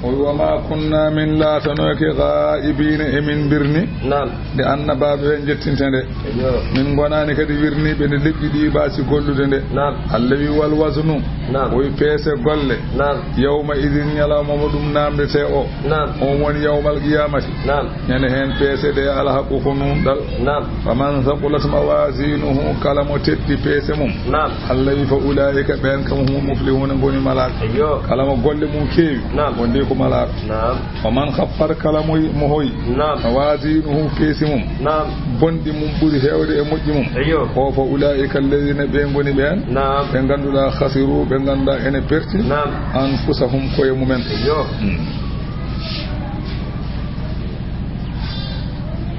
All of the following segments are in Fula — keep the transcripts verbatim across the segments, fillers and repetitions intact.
O wi, "Wa ma kunna, min laatanooki, gaa'ibiina, e min birni." Naam. Nde annabaaɓe ɓen jettinte nde. Eyyo. Min ngonaani kadi wirniiɓe nde leƴƴi ɗi baasi gollude nde. Naam. Allah wi, "Wal waznu." Naam. O wi, "Peese golle." Naam. "Yawma idin, ñalawma mo ɗum naamndetee o." Naam. On woni yawmal qiyamati. Naam. Ñande heen peese ɗe alhaqqu ko nuunɗal. Naam. "Faman thaqulat mawazinuhu," kala mo teddi peese mum. Naam. Allah wi, "Fa ulaa'ika," ɓeen kam, "humul muflihuuna," ngoni malaaɓe. Eyyo. Kala mo golle mum keewi, naam, wonde ko malaaɗo. Naam. "Wa man khaffat," kala mo, mo hoyi, naam, "mawazinuhu," peesi mum, naam, bonɗi mum ɓuri heewde e moƴƴi mum. Eyyo. O, "fa ulaa'ika alladhiina," ɓe ngoni ɓeen, naam, ɓe ngannduɗaa, "khasiru," ɓe ngannduɗaa ene perti, naam, "anfusahum," koye mumen. Eyyo. Hmm.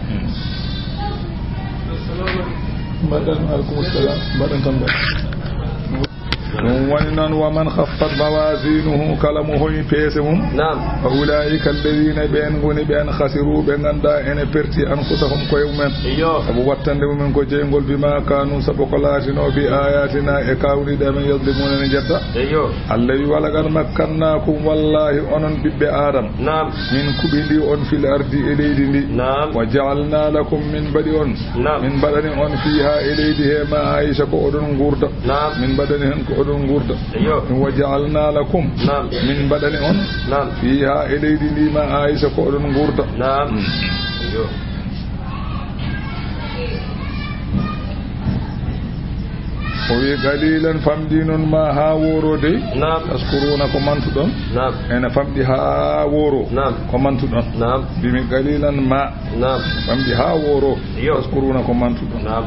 Hmm. Mbaɗɗon, aleykum salam. Mbaɗɗon tambe. Ɗum woni noon, "Wa man khaffat mawazinuhu," kala mo hoyi peese mum. Naam. "Fa ulaa'ika alladhiina," ɓeen ngoni ɓeen, "khasiru," ɓe ngannduɗaa ene perti, "anfusahum," koye mumen. Eyyo. Sabu wattande mumen ko jeyngol, "bima kaanu," sabu ko laatinoo, "bi ayatina," e kaawniiɗe amen, "yazlimuuna," ene njedda. Eyyo. Allah wi, "Wa laqad makkannaakum," wallaahi onon ɓiɓɓe Aadama. Naam. Min kuɓindii on, "fil ardi," e leydi ndi. Naam. "Wa ja'alnaa lakum," min mbaɗi on. Naam. Min mbaɗani on, "fiihaa," e leydi he, "ma aisha," ko oɗon nguurda. Naam. Min mbaɗani heen ko oɗon nguurda. Eyyo. Min, "wa ja'alnaa lakum," naam, min mbaɗani on, naam, "fiihaa," e leydi ndi, "ma aisha," ko oɗon nguurda. Naam. Mm. Eyyo. O wi, "Qalilan," famɗi noon, "ma," haa wooro dey. Naam. "Tashkuruuna," ko mantuɗon. Naam. Ene famɗi haa wooro. Naam. Ko mantuɗon. Naam. Mbimi, "Qalilan ma." Naam. Famɗi haa wooro. Eyyo. "Tashkuruuna," ko mantuɗon. Naam.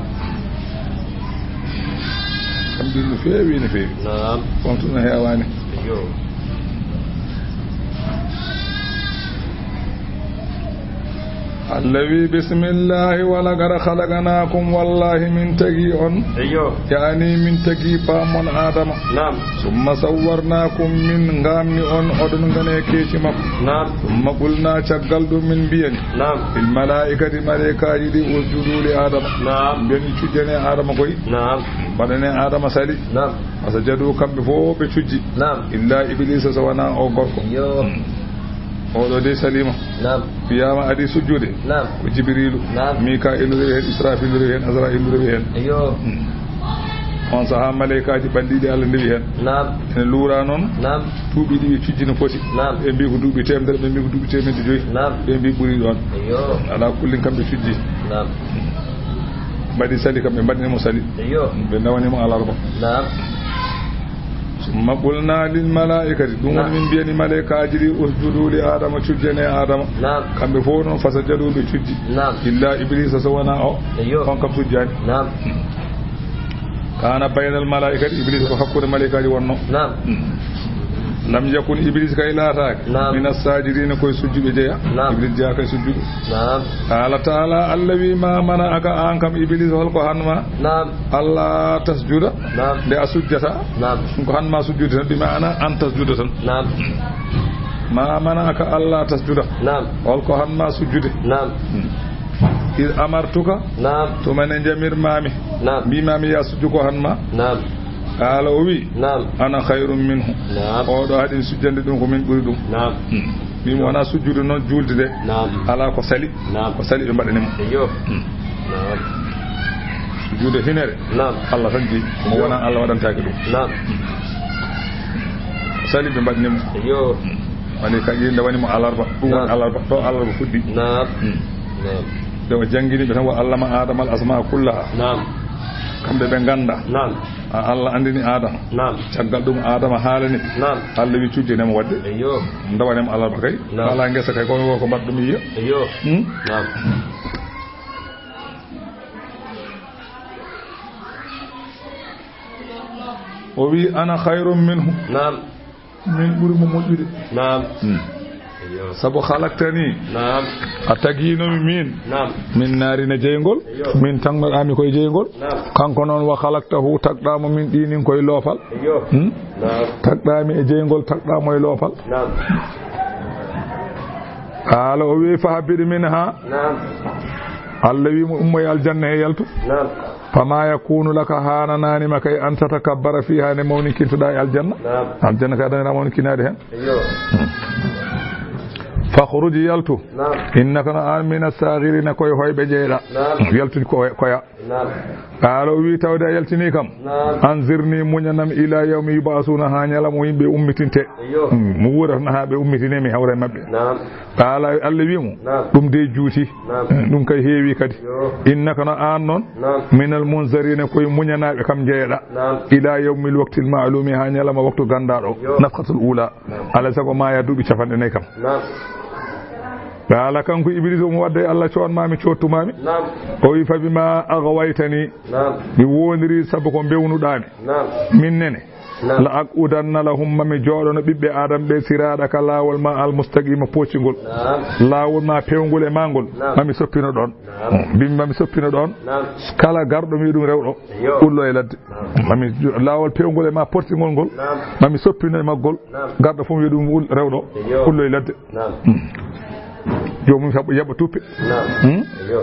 Famɗi no feewi, no feewi. Naam. Mantuɗon heewaani. Eyyo. Allah wi, "Bismillahi, wa laqad khalaqnaakum," wallaahi min tagi on. Eyyo. Yaani min tagi baam mon Aadama. Naam. "Summa sawwarnaakum," min ngaamni on, oɗon ngoni e keeci makko. Naam. "Summa qulnaa," caggal ɗum min mbiyani. Naam. "Lil malaa'ikati," maleykaaji ɗi, "usjudu li Aadama." Naam. Mbiyani, "Cujjane Aadama koy." Naam. Mbaɗane Aadama sali. Naam. Fasajadu, kamɓe fof ɓe cujji. Naam. Illa Ibliisa, so wonaa o gorko. Yo. Hmm. Oɗo de saliima. Naam. Wiyaama adi sujjude. Naam. Ko Jibriilu. Naam. Mikaa'iilu rewi heen, Israafiilu rewi heen, Azra'iilu rewi heen. Yo. Hmm. On sahaa maleykaaji ɓalliiɗi Allah ndewi heen. Naam. Ene luura noon. Naam. Duuɓi ɗi ɓe cujji no poti. Naam. Ɓe mbi ko duuɓi teemedere, ɓe mbi ko duuɓi teemedde joyi. Naam. Ɓe mbi ɓuri ɗoon. Yo. Alaa kullin kamɓe cujji. Naam. Mbaɗi sali kam, ɓe mbaɗani mo sali. Yo. Ɓe ndewani mo alarba. Naam. Summa qulnaa lil malaa'ikati, ɗum woni, naam, min mbiyani maleykaaji ɗi, "Usjudu li Aadama," cujjane Aadama. Naam. Kamɓe fof noon, fasajadu, ɓe cujji. Naam. Illa Ibliisa, so wonaa o. Yo. On kam sujjaani. Naam. Kaana baynal malaa'ikati, Ibliisa ko hakkunde maleykaaji wonno. Naam. Hmm. Lam yakun, Ibliisa kay laataaki. Naam. Mina saajidiina, koye sujjuɓe jeya. Naam. Ibliisa jeyaaka e sujjuɓe. Naam. Qaala taala, Allah wi, "Ma mana'aka," aan kam Ibliisa, hol ko han ma? Naam. "Alla tasjuda," naam, nde a sujjata? Naam. Ko han ma sujjude tan, bi maana an tasjuda tan. Naam. "Ma mana'aka alla tasjuda." Naam. Hol ko han ma sujjude? Naam. Hmm. "Iz amartuka," naam, tuma nde njamir maami. Naam. Mbi maami, "Ya sujju," ko han ma? Naam. Qaala, o wi, naam, "Ana khayrun minhu." Naam. Oɗo haɗi sujjande ɗum, ko min ɓuri ɗum. Naam. Hmm. Mbi mo, wona sujjude noon, juulde de. Naam. Alaa ko sali. Naam. Ko sali ɓe mbaɗani mo. Eyyo. Hmm. Naam. Sujjude hinere. Naam. Allah tan jeyi. Mo, eyyo, wona Allah waɗantaake ɗum. Naam. Hmm. Ko sali ɓe mbaɗani mo. Eyyo. Hmm. Woni ka ƴiinde woni mo alarba. Ɗum woni, naam, alarba. To alarba fuɗɗi. Naam. Hmm. Naam. Nde o janngini ɓe tan, "Wa allama Aadama al asmaa kullaha." Naam. Kamɓe ɓe ngannda. Naam. A, Allah anndini Aadama. Naam. Caggal ɗum Aadama haalani. Naam. Allah wi, "Cujjane mo waɗde." Eyyo. Ndewane mo alarba kay. Naam. Kala ngesa kay, ko, ko mbaɗɗo mi yiya. Eyyo. Hmm? Naam. O wi, "Ana khayrun minhu." Naam. Min ɓuri mo moƴƴude. Naam. Hmm. Eyyo. Sabu khalaqtani. Naam. A tagiino mi min. Naam. Min naarin e jeyngol. Eyyo. Min tagnoɗaa mi koye jeyngol. Naam. Kanko noon, wa khalaqtahu, tagɗaa mo min ɗinin koye loofal. Eyyo. Hmm? Naam. Tagɗaa mi e jeyngol, tagɗaa mo e loofal. Naam. Qaala, o wi, "Fahbit minha." Naam. Allah wi mo, "Ummoy aljanna he, yaltu." Naam. "Fama yakunu laka," haananaani ma kay, "an tatakabbara fiha," nde mawninkintoɗaa e aljanna. Naam. Aljanna kay, a dañataa mawninkinaade heen. Eyyo. Hmm. Fakhruj, yaltu. Naam. Innaka, no aan, mina saagiriina, ko e hoyɓe njeyɗaa. Naam. Yaltu ko, koya. Naam. Qaala, o wi, tawde a yaltinii kam. Naam. Anzirnii, muñanam, ilaa yawmi yub'asuuna, haa ñalawma yimɓe ummitinte. Eyyo. Mm, mo wuurata haa ɓe ummitine, mi hawra e maɓɓe. Naam. Qaala, Allah wi mo, naam, ɗum de juuti. Naam. Ɗum kay heewi kadi. Yo. Innaka, no aan noon, naam, minal munzariina, ko e muñanaaɓe kam njeyɗaa. Naam. Ilaa yawmil waqtil ma'luumi, haa ñalawma waktu ganndaaɗo. Yo. Nafkhatul uulaa. Naam. Alaa e sago maaya duuɓi capanɗe nayi kam. Naam. Qaala, kanko Ibliisa, omo wadda e Allah, coon maa mi, coottu maa mi. Naam. O wi, fabimaa aghwaytanii. Naam. Mi woondirii sabu ko mbewnuɗaa mi. Naam. Min nene. Naam. La aqudanna lahum, ma mi jooɗono ɓiɓɓe Aadama ɓe, siraaɗaka, laawol maa, al mustaqiima, pooccingol. Naam. Laawol maa peewngol e maa ngol, naam, ma mi soppino ɗoon. Naam. Mbimi ma mi soppino ɗoon. Naam. Kala garɗo mi ɗum rewɗo, yo, ullo e ladde. Naam. Ma mi jo-, laawol peewngol e maa, portingol ngol, naam, ma mi soppino e maggol. Naam. Garɗo fof wiya ɗum ul-, rewɗo, yo, ullo e ladde. Naam. Hmm. Joomum yaɓa, yaɓa tuppe. Naam. Hmm? Yo.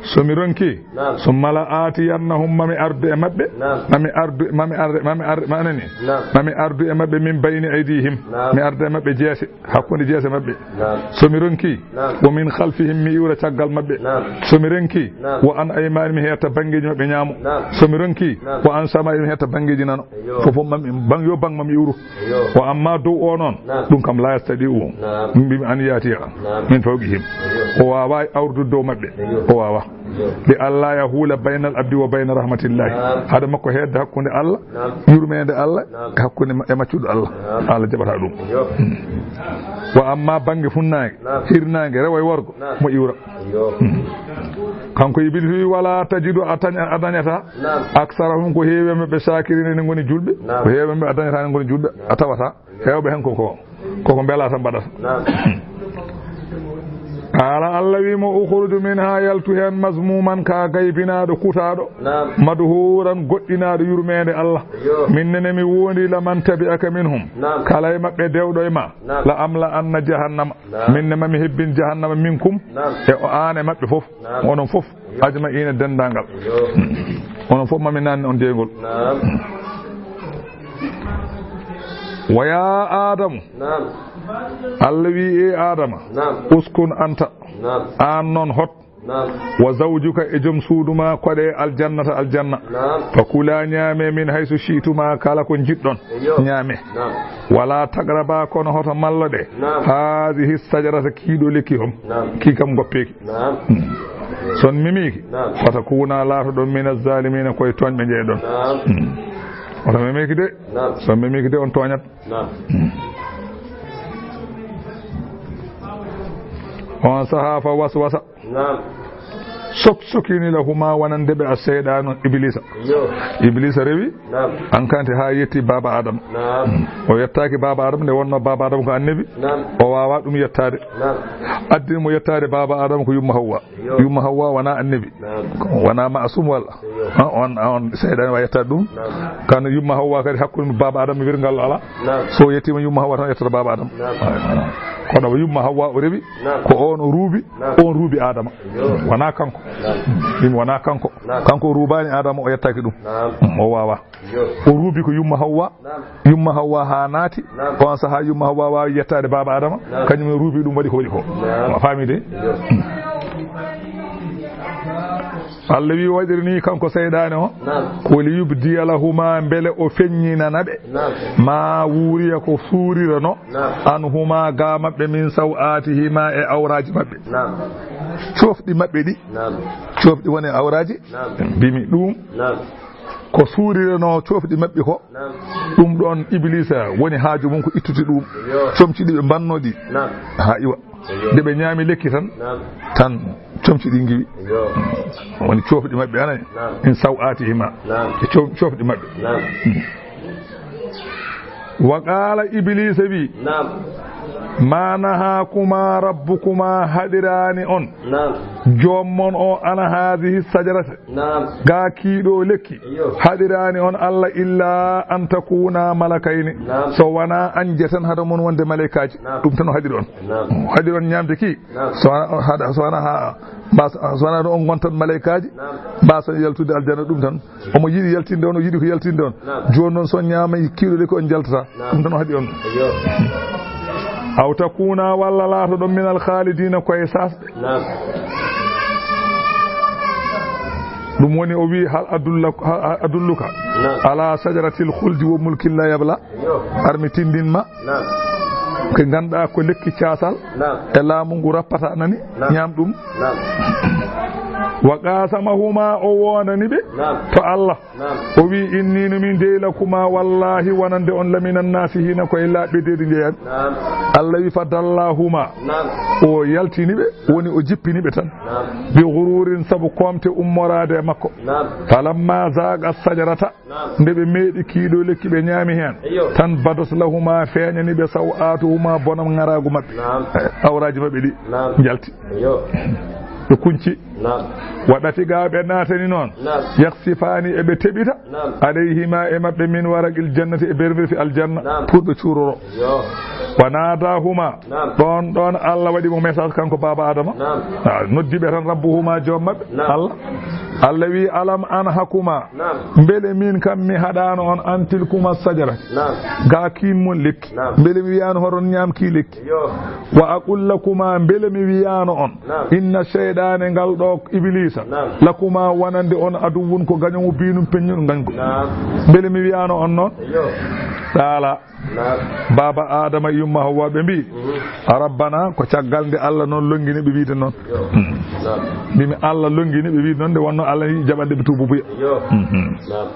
So mi ronki, naam, summa la aatiyannahum, ma mi ardu e maɓɓe, naam, ma mi ardu, ma mi ardu, ma mi ardu, ma nani? Naam. Ma mi ardu e maɓɓe min bayni aydihim, naam, mi arda e maɓɓe jeese, hakkunde jeese maɓɓe. Naam. So mi ronki, naam, wa min khalfihim, mi iwra caggal maɓɓe. Naam. So mi ronki, naam, wa an aymanihim, mi hetta banngeeji maɓɓe ñaamo. Naam. So mi ronki, naam, wa an shama'ilihim, mi hetta banngeeji nano. Eyyo. Fof fof mam-, bang-, yo bang mam iwru. Eyyo. Wa amma dow o noon, naam, ɗum kam la yastati'u. Naam. Mbimi an yaatiya. Naam. Min fawqihim. Eyyo. O waawaa awrude dow maɓɓe. Eyyo. O waawaa. Eyyo. Li alla yahuula baynal abdi wa bayna rahmatillahi. Naam. Hade makko hedde hakkunde Allah, naam, yurmeende Allah, naam, e hakkunde ma-, e maccuɗo Allah. Naam. Allah jaɓata ɗum. Eyyo. Hmm. Wa amma bannge funnaange, naam, hirnaange, rewo e worgo, naam, mo iwra. Eyyo. Hmm. Kanko Ibliis wi, wala tajidu, a tañ-, a dañata, naam, aksarahum, ko heewi e maɓɓe, shakirina, ene ngoni julɓe. Naam. Ko heewi e maɓɓe a dañata ene ngoni julɓe, a tawata. Heewɓe heen ko, ko, koko mbela tan mbaɗata. Naam. Qaala, Allah wi mo, ukhruj minha, yaltu heen, mazmuman, ka gaybinaaɗo, kutaaɗo, naam, madhuuran, goɗɗinaaɗo yurmeende Allah. Yo. Min nene mi wondi, la man tabi'aka minhum. Naam. Kala e maɓɓe dewɗo e ma. Naam. La amla anna jahannama. Naam. Min ne ma mi hebbin jahannama minkum. Naam. E o aan e maɓɓe fof. Naam. Onon fof. Ajma'iina, denndaangal. Yo. Onon fof ma mi naanne on deygol. Naam. Wa yaa Aadamu. Naam. Allah wi, e Aadama. Naam. Uskun anta. Naam. Aan noon hot. Naam. Wa zawjuka, e joom suudu ma, koɗe aljannata, aljanna. Naam. Fa kulaa, ñaame min haysu shi'tuma, kala ko njiɗɗon. Eyyo. Ñaame. Naam. Wala taqraba, kono hoto malloɗe. Naam. Haadihi shajarata, kiiɗo lekki hom. Naam. Ki kam ngoppeeki. Naam. Hmm. So on memiiki, naam, fatakuuna, laatoɗon, mina zaalimiina, ko e tooñɓe njeyɗon. Naam. Hmm. Hoto memiiki de. Naam. So on memiiki de, on tooñat. Naam. Hmm. On sahaa fa waswasa. Naam. Sok sokini lahuma, wonande ɓe, a seyɗaanu Ibliisa. Yo. Ibliisa rewi. Naam. Hankante haa yetti baaba Aadama. Naam. O yettaaki baaba Aadama, nde wonnoo baaba Aadama ko annabi. Naam. O waawaa ɗum yettaade. Naam. Addini mo yettaade baaba Aadama ko yumma Hawwa. Yo. Yumma Hawwa wonaa annabi. Naam. Wonaa maasum walla. Yo. Ha, on, on seyɗaani waawaa yettaade ɗum. Naam. Kan yumma Hawwa kadi hakkunde baaba Aadama wirngal alaa. Naam. So yettiima yumma Hawwa tan yettata baaba Aadama. Naam. Kono yumma Hawwa o rewi. Naam. Ko on o ruubi. Naam. On ruubi Aadama. Yo. Wonaa kanko. Naam. Ɗum wonaa kanko. Naam. Kanko o ruubaani Aadama, o yettaaki ɗum. Naam. O waawaa. Yo. O ruubi ko yumma Hawwa. Naam. Yumma Hawwa haa naati. Naam. On sahaa yumma Hawwa waawi yettaade baaba Aadama. Naam. Kañum ne ruubi ɗum, waɗi ko waɗi ko. Naam. A faami de? Yo. Allah wi o waɗiri ni kanko seyɗaane o. Naam. Ko li yubdiya lahuma, mbele o feññinana ɓe. Naam. Ma wuriya, ko suurirano. Naam. Anhuma, ga maɓɓe, min saw'atihima, e awraaji maɓɓe. Naam. Coofɗi maɓɓe ɗi. Naam. Coofɗi woni e awraaji. Naam. Mbimi ɗum. Naam. Ko suurirano coofɗi maɓɓe ko. Naam. Ɗum ɗoon Ibliisa woni haaju mum ko ittude ɗum. Yo. Comci ɗi ɓe mbanno ɗi. Naam. Haa iwa. Yo. Nde ɓe ñaami lekki tan. Naam. Tan comci ɗi ngiwi. Yo. Woni coofɗi maɓɓe anani. Naam. Min saw'atihima. Naam. E co-, coofɗi maɓɓe. Naam. Hmm. Wa qaala, Ibliisa wi, naam, ma nahakuma rabbukuma, haɗiraani on, naam, joom mon o, an haadihi sajarata, naam, ga kiiɗo lekki, yo, haɗiraani on Allah, illa an takuna malakayni, naam, so wonaa anje tan haɗa mon wonde malaykaaji, naam, ɗum tan o haɗiri on. Naam. O haɗiri on ñaamde ki, naam, so wonaa, haɗa, so wonaa ha, mba-, so wonaa ɗo on ngontan malaykaaji, naam, mbaason yaltude aljanna, ɗum tan. Omo yiɗi yaltinde on, o yiɗi ko yaltinde on. Naam. Jooni noon, so on ñaamii kiiɗo lekki, on njaltataa. Naam. Ɗum tan o haɗi on. Eyyo. Aw takuna, walla laatoɗon, minal khalidina, koye sasɓe. Naam. Ɗum woni o wi, hal adulla-, hal adulluka Naam. ala shajaratil khuldi wa mulkin la yabla. Yo. Ar mi tindin ma. Naam. Ko ganduɗa ko lekki casal. Naam. E laamu ngu rappata nani. Naam. Ñaam ɗum. Naam. Wa qasamahuma, o wonani ɓe Naam. to Allah. Naam. O wi, inni, no min dey, lakuma, wallahi, wonande on, lamina nasihiina, koye laaɓɓe deedi njeyan. Naam. Allah wi, fadallahuma. Naam. O yaltini ɓe, woni o jippini ɓe tan. Naam. Bi ghururin, sabu koomte ummoraade e makko. Naam. Falamma zaqa sajarata, Naam. nde ɓe meeɗi kiiɗo lekki, ɓe ñaami heen. Eyyo. Tan badat lahuma, feeñani ɓe, saw'atuhuma, bonam ŋaraagu maɓɓe. Naam. Eh, awraaji maɓɓe ɗi Naam. njalti. Eyyo. Ɓe kunci. Naam. Wa dafiqa, ɓe naatani noon. Naam. Yaksifaani, eɓe teɓita. Naam. Alayhima, e maɓɓe, min waraqil jannati, e berberfi aljanna. Naam. Pour ɓe cuuroro. Yo. Wa nadahuma. Naam. Ɗon, ɗon Allah waɗi mo message kanko baaba Adama. Naam. Ah, noddi ɓe tan rabbuhuma, joom maɓɓe. Naam. Allah. Allah wi, alam anhakuma. Naam. Mbele min kam mi haɗano on an tilkuma sajara. Naam. Ga kin mon lekki. Naam. Mbele mi wiyano hoɗon ñaam ki lekki. Yo. Wa aqul lakuma, mbele mi wiyano on. Naam. Inna shayɗaane, ngal ɗo Iblisa. Naam. Lakuma, wonande on, aduwwun, ko gaño mo biinum peññuɗo gañgo. Naam. Mbele mi wiyano on noon? Yo. Qala. Naam. Baaba Adama e yumma Hawwa ɓe mbi, Mhm. a rabbana, ko caggal nde Allah noon longini ɓe wiide noon. Yo. Hmm. Naam. Mbimi Allah longini ɓe wiide noon, nde wonno Allah ni jaɓande ɓe tuububuya. Yo. Mhm. Naam.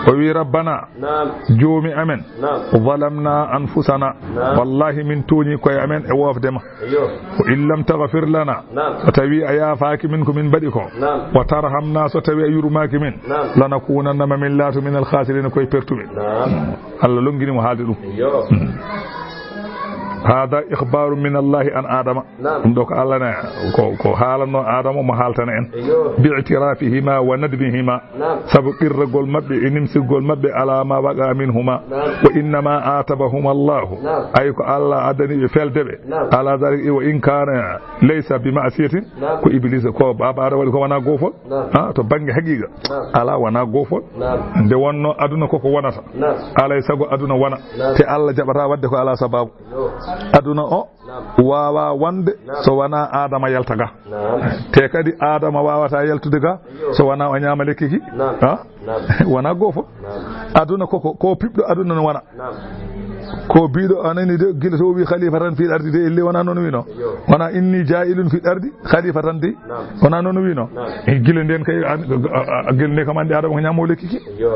O wi, rabbana, Naam. Joomi amen, Naam. Zalamna anfusana. Naam. Wallahi, min tooñi koye amen e woofde ma. Eyyo. Wa in lam taghfir lana. Naam. So tawi a yaafaaki min ko min mbaɗi ko. Naam. Wa tarhamna, so tawi a yurmaaki min. Naam. Lanakunanna, ma min laatu minal khasirin, koye pertuɓe. Naam. Allah longini mo haalde ɗum. Eyyo. Hmm. Hada ikhbaru min Allahi an Adama. Naam. Ɗum ɗo ko Allah ne, ko, ko haalanno Adama, omo haaltana en. Eyyo. Bi i'tirafihima wa nadmihima. Naam. Sabu qirragol maɓɓe e nimsirgol maɓɓe ala ma waqa minhuma. Naam. Wa innama atabahuma Allahu. Naam. Ay ko Allah addani ɓe felde ɓe. Naam. Ala dhalika, wa in kana laysa bi ma'siyatin. Naam. Ko Iblisa, ko baaba Adama waɗi ko wona goofol. Naam. Ha, to bannge haqiqa. Naam. Ala wona goofol. Naam. Nde wonno aduna koko wonata. Naam. Alay sago aduna wona. Naam. Te Allah jaɓata wadde ko ala sababu. Yo. Aduna o Naam. waawa wonde Naam. so wona Adama yalta ga. Naam. Te kadi Adama wawata yaltude ga Yo. so wona o ñaama lekki ki. Naam. Ha? Naam. Wona goofol. Naam. Aduna koko, ko piɓɗo aduna no wona. Naam. Ko biɗo anani de, gila to o wi khalifa tan fil ardi de, elle wona noon wino. Yo. Wona inni ja'ilun fil ardi khalifa tan de. Naam. Wona noon wino. Naam. E gila nden kay, an-, a, a, a, gila nde kam andi Adama ko ñaamo lekki ki. Yo.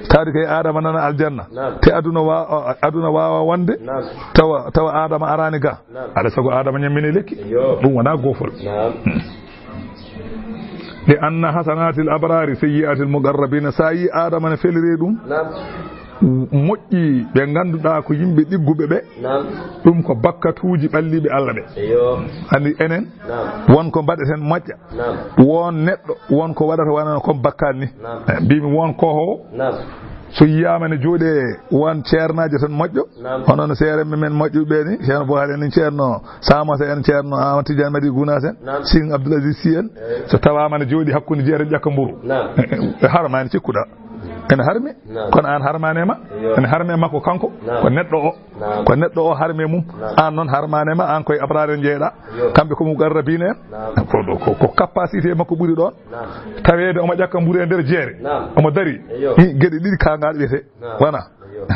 Taadi kay Adama nana aljanna. Naam. Te aduna wa-, aduna waawa wonde. Naam. Tawa, tawa Adama arani ga. Naam. Aɗa sago Adama ñammine lekki. Yo. Ɗum wona goofol. Naam. Hmm. Li anna hasanatil abrari sayyi'atil muqarrabina. Sa yi Adama ne felire ɗum. Naam. Moƴƴi ɓe ngannduɗaa ko yimɓe ɗigguɓe ɓe. Naam. Ɗum ko bakkatuuji ɓalliiɓe Allah ɓe. Yo. Andi enen. Naam. Won ko mbaɗeten moƴƴa. Naam. Won neɗɗo, won ko waɗata wonana comme bakkaat ni. Naam. Eh, mbimi won ko ho. Naam. So yiyaama ne jooɗe won ceernaajo tan moƴƴo. Naam. Hono no seerenɓe men moƴƴuɓe ni, Ceerno Buhari en, Ceerno Samata en, Ceerno Ahmad Tidiane Madi Gunaas en, Naam. Sing Abdoul Aziz Sy en. Eh. So tawaama ne jooɗi hakkunde jeere ƴakka mburu. Naam. Eh, eh, harmaani cikkuɗaa. Ene harmi. Naam. Kono aan harmaani e ma. Yo. Ene harmi e makko kanko. Naam. Ko neɗɗo o. Naam. Ko neɗɗo o harmi e mum. Naam. Aan noon harmaani e ma, aan koye abrare jeeɗa. Yo. Kamɓe ko muqarrabina en. Naam. Ko, ko, ko capacité makko ɓuri ɗoon. Naam. Taweede omo ƴakka mburu e nder jeere. Naam. Omo dari. Eyyo. Hi, geɗe ɗiɗi kaangal wiyete. Naam. Wona. Eyyo.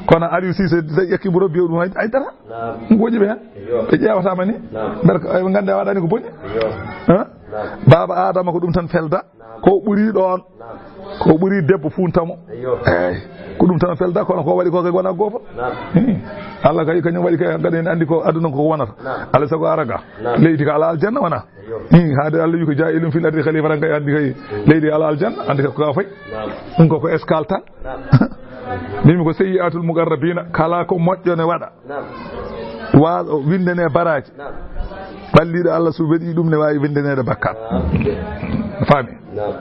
Kono Aliou Cissé so ƴakki mburu o, biyo ɗum hay, hay dara. Naam. Ngoƴi ɓe heen. Eyyo. Ɓe ƴeewata ma ni. Naam. Mbeɗa ko, eɓe nganndi a waɗani ko boni. Eyyo. Hein? Naam. Baaba Adama ko ɗum tan felda. Naam. Ko ɓuri ɗoon. Naam. Ko ɓuri debbo funtamo. Eyyo. Eey. Ko ɗum tan felda, kono ko waɗi ko kay wona goofo. Naam. Hmm. Allah kay kañum waɗi kay, kadi en anndi ko aduna ko wonata. Naam. Alaa sago ara ga. Naam. Leydi ka ala aljanna wona. Eyyo. Hmm. Haade Allah wi ko ja'ilun fil ardi khalifatan kay anndi kay leydi ala aljanna, anndi ko ka fayi. Naam. Ɗum ko, ko escale tan. Naam. Mbimi ko sayyi'atul muqarrabina, kala ko moƴƴo ne waɗa. Naam. Wa-, windane baraaji. Naam. Ɓalliiɗo Allah so waɗi ɗum ne waawi windaneede bakkaat. Naam. Faami? Naam.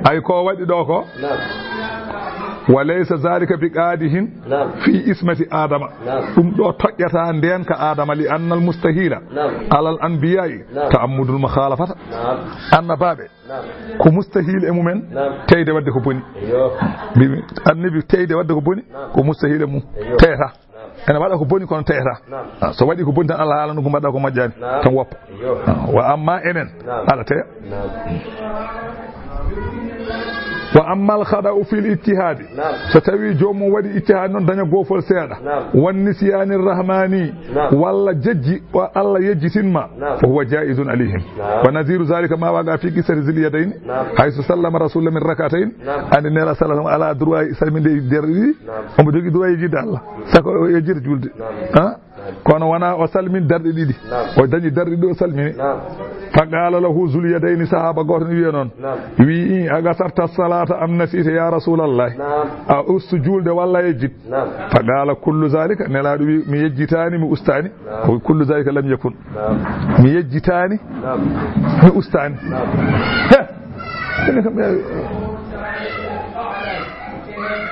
Ay ko waɗi ɗo ko? Naam. وليس ذلك بقادح في عصمة آدم. Ɗum ɗo toƴƴata ndeenka Aadama, لأن المستحيل على الأنبياء تعمد المخالفة. Annabaaɓe, ko mustahil e mumen teyde waɗde ko boni. Mbiimi, annabi teyde waɗde ko boni, ko mustahil e mum. Teyata. Ene waɗa ko boni kono teyata. Ah, so waɗi ko boni tan, Allah haala ɗum ko mbaɗa ko moƴƴaani, tan woppa. Ah, wa amma enen, aɗa teya. وأما الخطأ في الاجتهاد. So tawi joomum waɗi ijtihaad noon, daña goofol seeɗa. والنسيان الرحماني. Walla jejji o Allah yejjitin ma. فهو جائز عليهم. ونظير ذلك ما وقع في قصة ذي اليدين. حيث سلم رسول الله من ركعتين. Anndi Nela sallallahu alayhi wa sallam ala droit salminde darɗe ɗiɗi. Omo jogii droit yejjitde Allah. Saka o yejjita julde. Ha? Kono wona o salmini darɗe ɗiɗi. O dañi darɗe ɗiɗi o salmini. فقال له ذو اليدين, sahaaba gooto ne wiya noon. Wii, "أقصرت الصلاة أم نسيت يا رسول الله؟" A ustu julde walla a yejjit? فقال: "كل ذلك." Nelaaɗo wii, "Mi yejjitaani, mi ustaani." O wii, "كل ذلك لم يكن." Mi yejjitaani, mi ustaani. He! Ene kam, eh,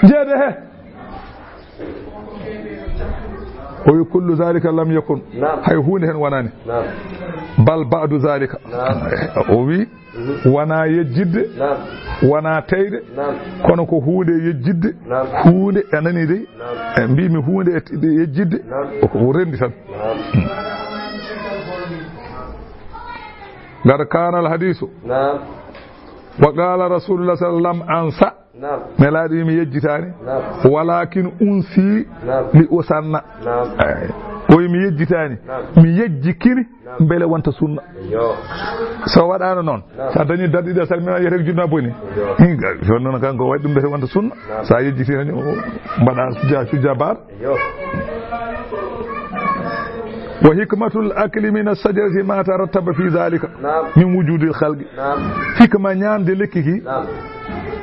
jeede he. O wi, "كل ذلك لم يكن." Hay huunde heen wonaani. بل بعض ذلك. O wi, wonaa yejjitde, wonaa teyde, kono ko huunde yejjitde, huunde, a nanii de, e mbiimi huunde e yejjitde, ko renndi tan. قد كان الحديث. وقال رسول الله صلى الله عليه وسلم: أنسى. Nelaaɗo wi, "Mi yejjitaani." Walakin unsi li usanna. Eey. O wi, "Mi yejjitaani." Mi yejjikini mbele wonta sunna. So waɗaano noon, so a dañi darɗe ɗiɗi a salmina, yiyete ko julde ma boni. Hinga, jooni noon kanko waɗi ɗum mbele wonta sunna. So a yejjitini tan, o mbaɗa sujja, sujja baar. Wa hikmatul akli min ash-shajarati ma tarattaba fi dhalika min wujudil khalqi. Hikma ñaamde lekki ki,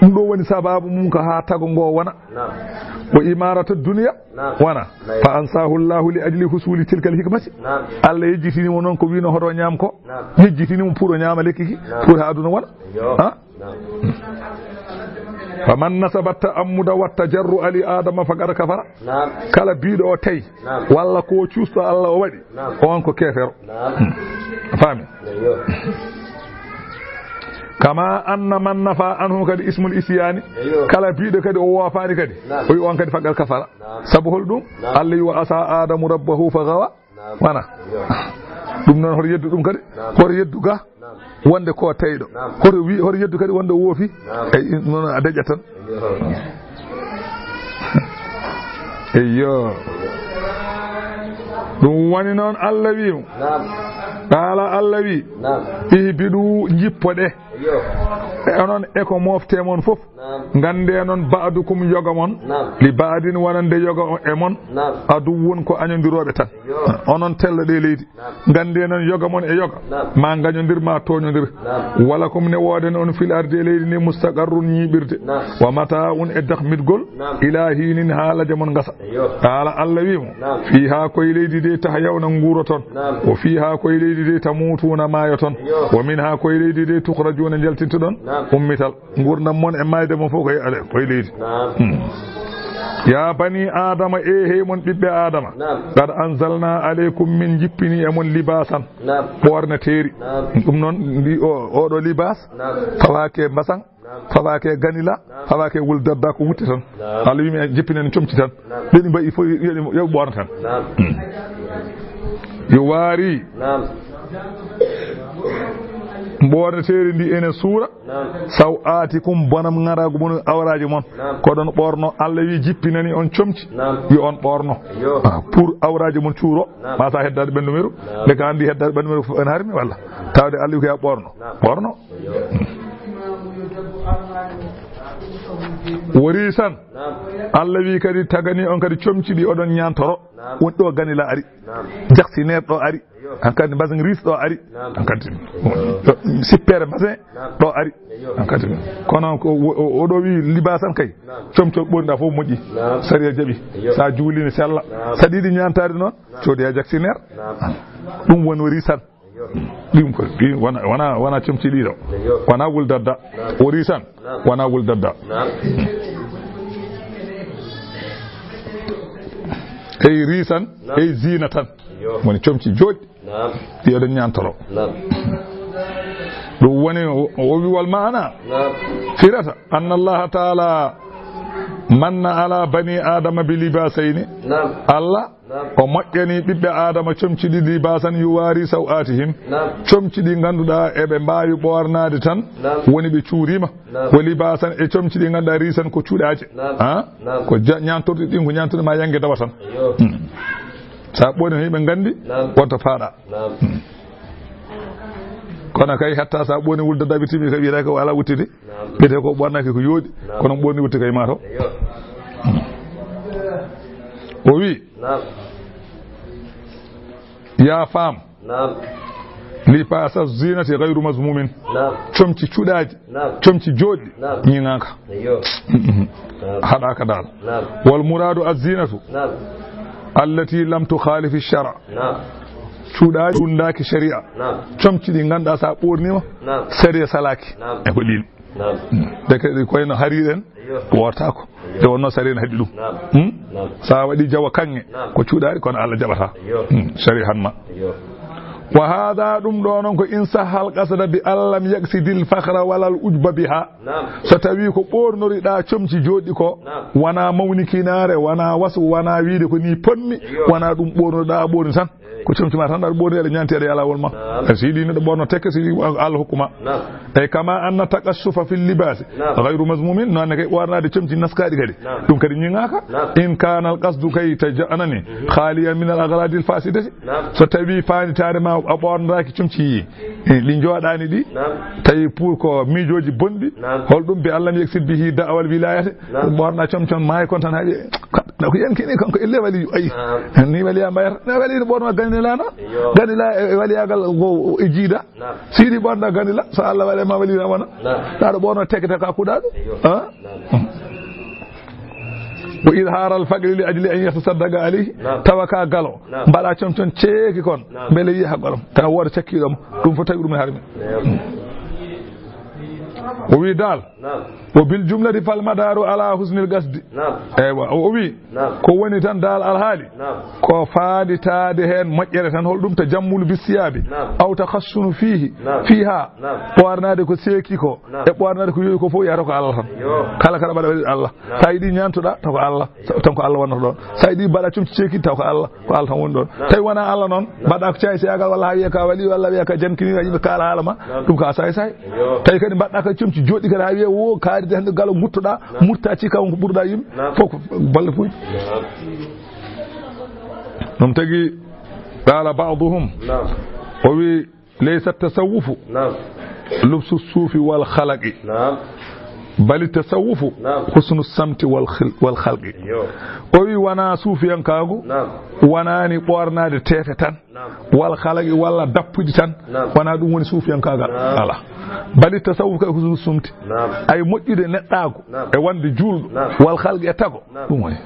ɗum ɗo woni sababu mum ko haa tago ngo wona. Wa imaratu dunya wona. Fa ansahu Allahu li ajli husuli tilkal hikmati. Allah yejjitini mo noon ko wino hoto ñaam ko. Yejjitini mo pour o ñaama lekki ki, pour haa aduna wona. Ha? Faman nasaba ta'ammuda wa tajarru'a li Adama faqad kafara. Kala biiɗo o tawi, walla ko cuusto Allah o waɗi, on ko keefero. Faami? Kama anna man nafa anhu kadi ismul isyani. Kala biiɗo kadi o woofaani kadi, o wi on kadi faqad kafara. Sabu holɗum? Allah wi, "Wa asa Adamu rabbahu fa gawa." Wona. Ɗum noon, hoto yeddu ɗum kadi. Hoto yeddu ga wonde ko teyɗo. Hoto wi, hoto yeddu kadi wonde o woofi. Eyi, noon a daƴat tan. Eyyo. Ɗum woni noon Allah wi mo. Qaala Allah wi, "Ihbidu, njippoɗe. E onon e ko mofte mon fof." Ngannde noon, ba'dukum, yoga mon, li ba'din, wonande yoga e mon, aduwwun, ko añondirooɓe tan. Onon telloɗe leydi. Ngannde noon, yoga mon e yoga, ma ngañondir, ma tooñondir. Walakum, ne wooden on, fil ardi, e leydi ndi, mustaqarrun, ñiiɓirde. Wa mataa'un, e dakmitgol, ila hiinin, haa laje mon ngasa. Qaala, Allah wi mo, fiihaa, koye leydi ndi, tahyawna, nguuroton. Wa fiihaa, koye leydi ndi, tamuutuuna, maayoton. Wa minhaa, koye leydi ndi, tukhrajuuna, njaltintoɗon, ummital. Nguurndam mon e maayde mon fof koye ale, koye leydi. Hmm. Ya bani Adama, e hey mon ɓiɓɓe Adama. Qad anzalna alaykum, min jippini e mon libasan, ɓoorneteeri. Ɗum noon, ndi o, oɗo libas, fawaake mbasan, fawaake ganila, fawaake wul dadda, ko wutte tan. Allah wi mi en jippini en comci tan. Ɓe ɗi mbayi fof, yo ɗi, yo ɓoorno tan. Hmm. Yo waari. Ɓoorneteeri ndi ene suura. Saw aatikum, bonam ŋaraagu mon, awraaji mon. Ko ɗon ɓoorno. Allah wi jippinani on comci. Yo on ɓoorno. Ah, pour awraaji mon cuuro. Ma sa heddaade ɓendu meru. Nde ka anndi heddaade ɓendu meru fof ene harmi walla? Tawde Allah wi ko ya ɓoorno. Ɓoorno. Wori tan. Allah wi kadi tagani on kadi comci ɗi oɗon ñaantoro. Woni ɗo ganila ari. Jaksineer ɗo ari. Hankadi mbasin ris ɗo ari. Hankadi sippere mbasin ɗo ari. Hankadi kono ko o, o, oɗo wi libasan kay. Comcol ɓornɗa fof moƴƴi. Sariya jaɓi. Sa juulini sella. Sa ɗiɗi ñaantaade noon. Coodi a jaksineer. Ɗum woni o risan. Ɗum ko, ɗi wona, wona, wona comci ɗiɗo. Wona wul dadda. O risan. Wona wul dadda. Ey riisan, ey ziinatan. Woni comci jooɗi. Ɗi eɗen ñaantoro. Ɗum woni o, o wi wal maana. Firata, anna Allaha taala manna ala bani Adama bi libasayni. Allah o moƴƴani ɓiɓɓe Adama comci ɗiɗi, libasan yuwari sawatihim. Comci ɗi ngannduɗaa eɓe mbaawi ɓoornaade tan, woni ɓe cuuriima. Wa libasan, e comci ɗi ngannduɗaa riisan ko cuuɗaaje. Ha? Ko ja-, ñaantorɗi ɗin, ko ñaantorɗi ma yange dawa tan. Hmm. Sa ɓooni, hiɓe nganndi, wonta faaɗa. Hmm. Kono kay, hatta sa ɓooni wulda daɓi timi, ka wiyata ko ala wuttidi. Ɓiyete ko ɓornaki ko yooɗi, kono ɓooni wutti kay mato. Hmm. O wi, ya faam. Libasa zinati gayru mazmumin. Comci cuɗaaji, comci jooɗi, ñiŋaaka. Haɗaaka dal. Wal muradu az-zinatu allati lam tukhalif ash-shara. Cuɗaaji ɗundaaki shari'a. Comci ɗi ngannduɗaa sa ɓornima, shari'a salaaki. E ko ɗin. Deke ɗi koyno hariren, wotaako. Nde wonno sariya ne haɗi ɗum. Hmm? Sa waɗi jawa kaŋŋe, ko cuuɗaari, kono Allah jaɓata. Hmm, sariya han ma. Wa hada, ɗum ɗo noon ko in sahal qasda bi an lam yaqsidil fakhra wala al ujba biha. So tawi ko ɓornoriɗa comci jooɗi ko, wona mawnikinaare, wona wasu, wona wiide ko ni ponmi, wona ɗum ɓornoriɗa, a ɓorni tan. Ko comci ma tan aɗa ɓorni, aɗa ñaanti, aɗa yalawol ma. Naam. E si yiɗi neɗɗo ɓorno tekke, si yiɗi Allah hokku ma. Naam. E kama anna taqassufa fil libasi gayru mazmumin, noon ne kay ɓornaade comci naskaaɗi kadi. Naam. Ɗum kadi ñiŋaaka. Naam. In kana al qasdu kay ta ja-, anani, khaliyan min al aghradi al fasidati. Naam. So tawi faanditaare ma a ɓorndaaki comci yi, e ɗi jooɗaani ɗi, naam, tawi pour ko miijooji bonɗi, naam, holɗum bi an lam yaksid bihi da'wal wilayati, naam, ɓorna comcon maayi kon tan haɓi. Na ko yankini kanko elle waliyu, ayi. Naam. Ni waliya mbayata. Na wali no ɓorno ganila na. Iyo. Ganila e waliyagal go e jiida. Naam. Sidi ɓorna ganila, so Allah wale ma wali na wona. Naam. Ɗaɗo ɓorno tekete ka kuɗaɗo. Iyo. Ha? Naam. Wa izhar al faqri li ajli an yatasaddaqa alayhi. Naam. Tawa ka galo. Naam. Mbaɗa comcon ceeki kon. Naam. Mbele yiya ha galo. Kana wooda cakkiɗo mo. Ɗum fof tawi ɗum e harmi. Naam. O wi dal. Naam. Wa bil jumlati fal madaru ala husnil qasdi. Naam. Eywa, o, o wi, naam, ko woni tan dal alhaali, naam, ko faanditaade heen moƴƴere tan, holɗum tajammulu bi siyabi, naam, aw takhassunu fihi, naam, fiha, naam, ɓoornaade ko seeki ko, naam, e ɓoornaade ko yowi ko fof yahata ko Allah tan. Yo. Kala kaɗa mbaɗa waɗi Allah. Naam. Sa yiɗi ñaantoɗa, taw ko Allah, sa-, tan ko Allah wonnata ɗon. Sa yiɗi mbaɗa comci ceeki, taw ko Allah. Ko Allah tan woni ɗon. Naam. Tawi wona Allah noon, naam, mbaɗa ko caayi seyagal walla ha wiya ka wali, walla wiya ka jankini, yimɓe kaala haala ma, naam, ɗum ka saay saay. Yo. Tawi kadi mbaɗɗa ka comci joɗɗi kadi ha wiya wo kaari de hande galo guttoɗa, naam, murta ci kawon ko ɓurɗa yimɓe. Naam. Fof ko balle fuuji. Naam. Ɗum tagi qala ba'duhum. Naam. O wi, laysa tasawufu, naam, lubsu suufi wal khalaqi. Naam. Bali tasawufu, naam, husnu samti wal khil-, wal khalqi. Yo. O wi wona suufiyankaagu, naam, wonani ɓornaade teefe tan, naam, wal khalaqi walla dappuɗi tan, naam, wona ɗum woni suufiyankaagal. Naam. Ala. Bali tasawuf kay husnu sumti. Naam. Ay moƴƴude neɗɗaagu, naam, e wonde juulɗo, naam, wal khalqi e tago. Naam. Ɗum woni.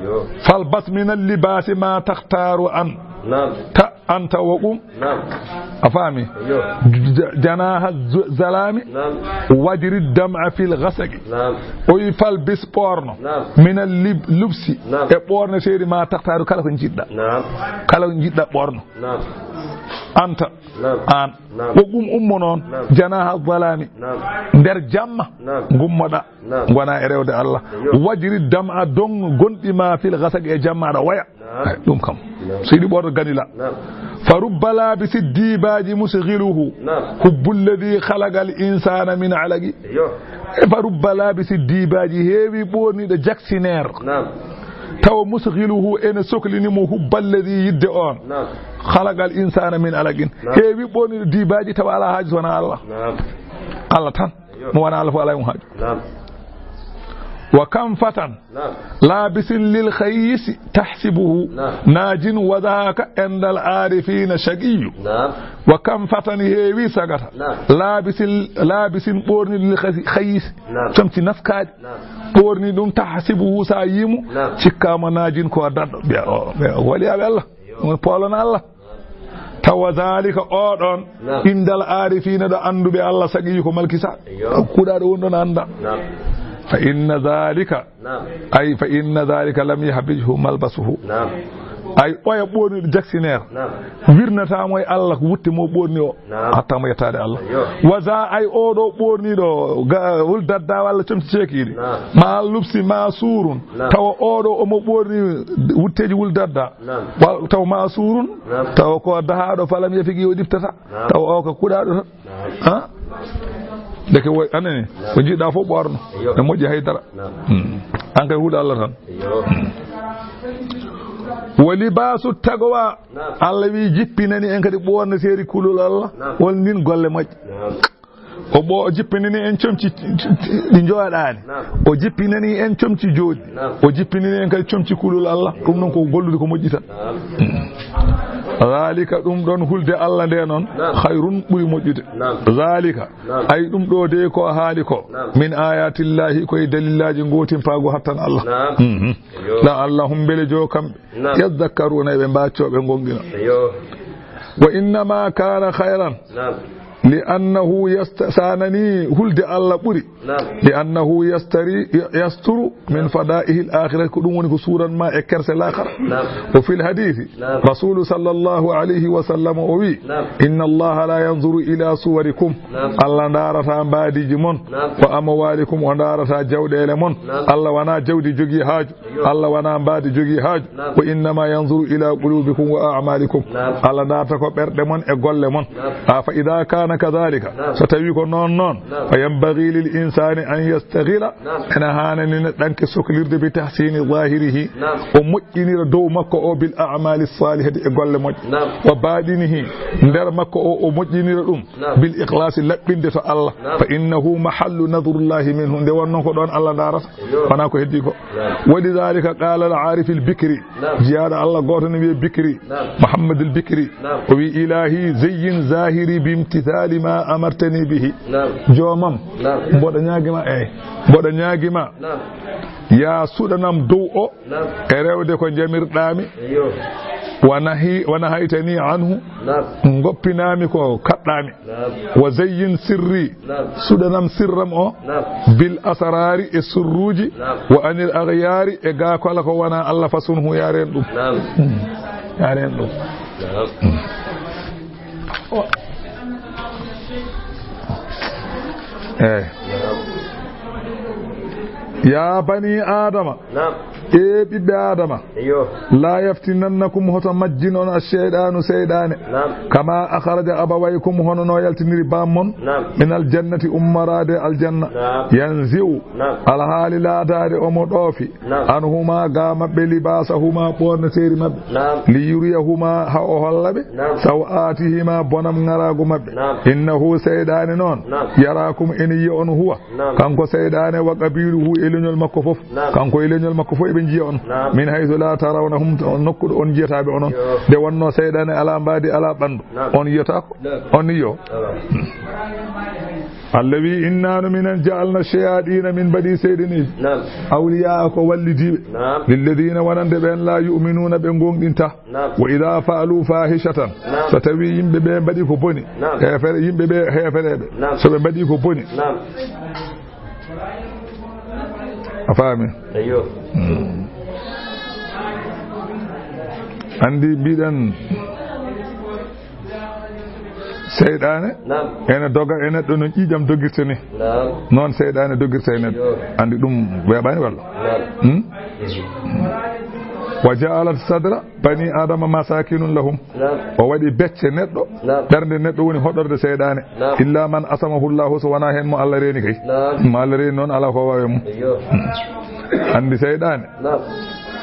Yo. Falbas min al libasi ma takhtaru an. Naam. Ta anta wa qum. Naam. A faami? Yo. J-, janaha z-, zalami. Naam. Wajri dam'a fil ghasaqi. Naam. O wi falbis ɓorno. Naam. Min al lib-, lubsi. Naam. E ɓorneteeri ma takhtaru kala ko jiɗɗa. Naam. Kala ko jiɗɗa ɓorno. Naam. Anta. Naam. An. Naam. Ko ɗum ummo noon, naam, janaha zalami. Naam. Nder jamma, naam, ngummoɗa. Naam. Ngona e rewde Allah. Yo. Wajri dam'a dong gonɗi ma fil ghasaqi e jamma aɗa woya. Naam. Ay, ɗum kam. Naam. So yiɗi ɓorno ganila. Naam. Fa rubba labisi dibaji musghiluhu. Naam. Hubbu alladhi khalaqa al insana min alaqi. Yo. E fa rubba labisi dibaji heewi ɓorniɗo jaksineer. Naam. Tawa musghiluhu ene soklini mo hubba alladhi yidde on. Naam. Khalaqal insana min alaqin. Naam. Heewi ɓorniɗo dibaji tawa ala haaju so wona Allah. Naam. Allah tan. Yo. Mo wona Allah fof ala e mum haaju. Naam. Wa kam fatan. Naam. Labisin lil khayisi tahsibuhu. Naam. Najin wa dhaka indal arifina shaqiyyu. Naam. Wa kam fatan heewi sagata. Naam. Labisin, labisin ɓorniɗo lil khay-, khayisi. Naam. Comci naskaaɗi. Naam. Ɓorni ɗum, tahsibuhu, sa yimu, naam, cikkama najin ko daɗɗo. Ɓe o, ɓe o wali aɓe Allah. Yo. Mo poolana Allah. Tawa zalika o ɗon, naam, indal arifina ɗo annduɓe Allah saqiyu ko malkisa. Yo. Kuɗaɗo won ɗon annda. Naam. Fa inna dhalika, Naam. Ay, fa inna dhalika lam yahbijhu malbasuhu. Naam. Ay, oya ɓoorniiɗo jaksineer. Naam. Wirnataamo e Allah ko wutte mo ɓoorni o. Naam. Hatta mo yettaade Allah. Yo. Wa za, ay, oɗo ɓoorniiɗo ga-, wul dadda walla comci ceekiiɗi. Naam. Ma lubsi ma surun. Naam. Tawa oɗo omo ɓoorni wutteeji wul dadda. Naam. Wa-, tawa ma surun. Naam. Tawa ko dahaaɗo falam yafigi o ɗiftata. Naam. Tawa o ko kuɗaaɗo tan. Naam. Ha? Ndeke wo-, anani, ko jiɗɗa fof ɓoorno. Yo. E moƴƴi hay dara. Naam. Hmm. An kay huɗo Allah tan. Yo. Wo libaasu taqwa. Naam. Allah wi jippinani en kadi ɓoorneteeri kulol Allah. Naam. Won ndin golle moƴƴe. Naam. O ɓo-, o jippinani en comci ɗi njooɗaani. Naam. O jippinani en comci jooɗi. Naam. O jippinani en kadi comci kulol Allah. Ɗum noon ko gollude ko moƴƴi tan. Naam. Zalika, ɗum ɗon hulde Allah nde noon, Naam. Khayrun, ɓuri moƴƴude. Naam. Zalika, Naam. Ay, ɗum ɗo de ko haali ko, Naam. Min ayatillahi, koye dalillaaji gootimpaagu hattan Allah. Naam. Mhm. Yo. La'allahum, mbele jo kamɓe, Naam. Yadhakkaruna, eɓe mba cooɓe gonɗina. Yo. Wa innama kana khayran, Naam. Li annahu yasta-, sanani hulde Allah ɓuri. Naam. Li annahu yastari, yasturu min fada'ihi al-akhirah, ko ɗum woni ko suran ma e kerse lakara. Naam. Wa fil hadithi, Naam. Rasulu sallallahu alayhi wa sallam o wi, Naam. Inna Allaha la yanzuru ila suwarikum. Naam. Allah ndarata mbaadiji mon. Naam. Wa amwalikum, o ndarata jawɗele mon. Naam. Allah wana jawdi jogi haaju. Yo. Allah wana mbaadi jogi haaju. Naam. Wa innama yanzuru ila qulubikum wa a'malikum. Naam. Allah ndarata ko ɓerɗe mon e golle mon. Naam. A, fa idha kana kadhalika. Naam. So tawi ko noon noon. Naam. Fa yanbaghi lil insani an yastaghila. Naam. Ene haanani neɗɗanke soklirde bi tahsini zahirihi. Naam. O moƴƴinira dow makko o bil a'mali salihati e golle moƴƴe. Naam. Wa baɗinihi, nder makko o, o moƴƴinira ɗum. Naam. Bil ikhlasi, laɓɓinde to Allah. Naam. Fa innahu mahallu nadrullahi minhu. Nde wonno ko ɗon Allah ndarata. Yo. Wona ko heddi ko. Naam. Wa lidhalika qala al arif al Bikri. Naam. Jiyaaɗo Allah gooto ne wiye Bikri. Naam. Muhammad al Bikri. Naam. O wi, ilahi zayyin zahiri bi imtithali ma amartani bihi. Naam. Joomam. Naam. Mboɗo ñaagima, eyi. Mboɗo ñaagima. Naam. Ya suɗanam dow o. Naam. E rewde ko jamirɗami. Yo. Wa nahi-, wa nahaytani anhu. Naam. Goppinami ko kaɗɗami. Naam. Wa zayyin sirri. Naam. Suɗanam sirram o. Naam. Bil asrari, e sirruji. Naam. Wa anil aghyari, e ga kala ko wona Allah fasunhu, yaren ɗum. Naam. Hmm. Yaren ɗum. Naam. Eyi. Ya bani Adama. Naam. E ɓiɓɓe Adama. Yo. La yaftinannakum, hoto majjin on ash-shaytanu, seyɗane. Naam. Kama akhraja abawaykum, hono no yaltiniri bammon. Naam. Min al-jannati, ummoraade aljanna. Naam. Yanzi'u. Naam. Alhaali laataade omo ɗoofi. Naam. Anhuma, ga maɓɓe, libasahuma, ɓoorneteeri maɓɓe. Naam. Li yuriyahuma, ha o holla ɓe. Naam. Sawatihima, bonam ŋaraagu maɓɓe. Naam. Innahu, seyɗane noon. Naam. Yarakum, ene yiya on huwa. Naam. Kanko seyɗane, wa qabiluhu, e leñol makko fof. Naam. Kanko e leñol makko fof eɓe njiya on. Naam. Min haythu la tarawnahum, to nokkuɗo on njiyata ɓe onon. Yo. Nde wonno seyɗane ala mbaadi, ala ɓandu. Naam. On yiyata ko? Naam. On ni yo. Naam. Allah wi, inna no minen ja'alna shayatina, min mbaɗi seyɗaneeji. Naam. Awliya ko wallidiiɓe. Naam. Lilladina wonande ɓen la yu'minuna ɓe gonɗinta. Naam. Wa idha fa'alu fahishatan. Naam. So tawi yimɓe ɓe mbaɗi ko boni. Naam. Heefere, yimɓe ɓe heefereɓe. Naam. So ɓe mbaɗi ko boni. Naam. A faami? Ayyo. Hmm. Andi mbiɗen seyɗane. Naam. Ene doga e neɗɗo no ƴiƴam dogirta ni. Naam. Noon seyɗane dogirta e neɗɗo. Yo. Andi ɗum weeɓani walla? Naam. Hmm? Wa ja'alat sadra bani adama masakinun lahum. Naam. O waɗi becce neɗɗo. Naam. Ɓernde neɗɗo woni hoɗorde seyɗane. Naam. Illa man asamahu Allahu, so wona heen mo Allah reeni kay. Naam. Mo Allah reeni noon, ala ko wawe mum. Ayyo. Andi seyɗane. Naam.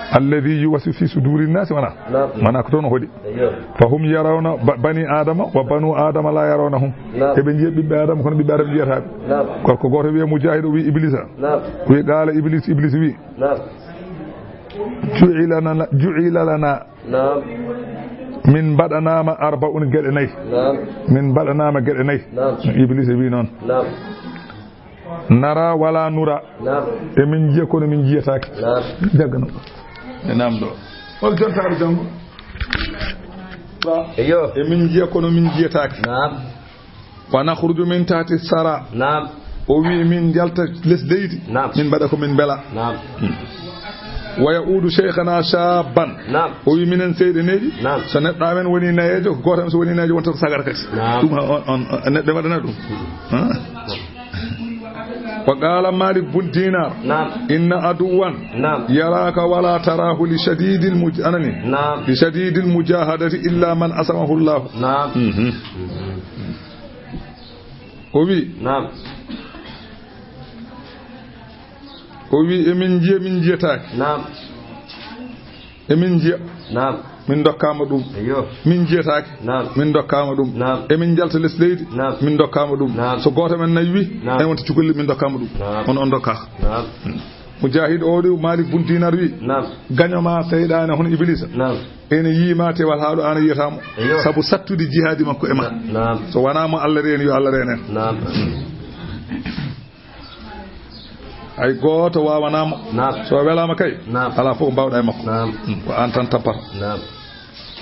Alladhi yuwaswisu fi suduri nnasi, wona? Naam. Wona ko toon o hoɗi. Ayyo. Fa hum yarawna ba-, bani adama wa banu adama la yarawnahum. Naam. Eɓe njiya ɓiɓɓe adama, kono ɓiɓɓe adama njiyata ɓe. Naam. Gorko gooto wiye Mujahid, o wi Iblisa. Naam. Wi qala Iblis, Iblis wi. Naam. Ju'ila lana, ju'ila lana. Naam. Min mbaɗanaama arba'un, geɗe nayi. Naam. Min mbaɗanaama geɗe nayi. Naam. Iblis wi noon. Naam. Nara wala nura. Naam. Emin njiya kono min njiyataake. Naam. Jaggano. E naam ɗo. Hol jontaare janngo? Eyyo. Emin njiya kono min njiyataake. Naam. Wa nakhruju min tahti sara. Naam. O wi min njalta les leydi. Naam. Min mbaɗa ko min mbela. Naam. Wa ya'udu shaykhana shabban. Naam. O wi minen seyɗeneeji. Naam. So neɗɗo amen woni nayeejo, ko gooto amen so woni nayeejo, wonta ko sagara kadi. Naam. Ɗum on, on, on, neɗɗo waɗana ɗum. Ha? Wa qala Malik bun Dinar. Naam. Inna aduwan. Naam. Yaraka wala tarahu li shadidil muj-, anani. Naam. Li shadidil mujahadati illa man asamahu Allah. Naam. Mhm. O wi. Naam. O wi, emin njiya, min njiyataake. Naam. Emin njiya. Naam. Min ndokkaama ɗum. Eyyo. Min njiyataake. Naam. Min ndokkaama ɗum. Naam. Emin njalta les leydi. Naam. Min ndokkaama ɗum. Naam. So gooto men nayi wi, naam, en wonta cukalel, min ndokkaama ɗum. Naam. On, on ndokkaaka. Naam. Mujahid o ɗo, Malik bun Dinar wi. Naam. Gaño ma seyɗaane hono Iblisa. Naam. Ene yiima te wal haɗo ana yiyata mo. Eyyo. Sabu sattude jihaadi makko e ma. Naam. So wona mo Allah reeni, yo Allah reen en. Naam. Hay gooto waawanaa mo. Naam. So welaama kay, naam, alaa fof mbawɗa e makko. Naam. Mm, ko aan tan tampata. Naam.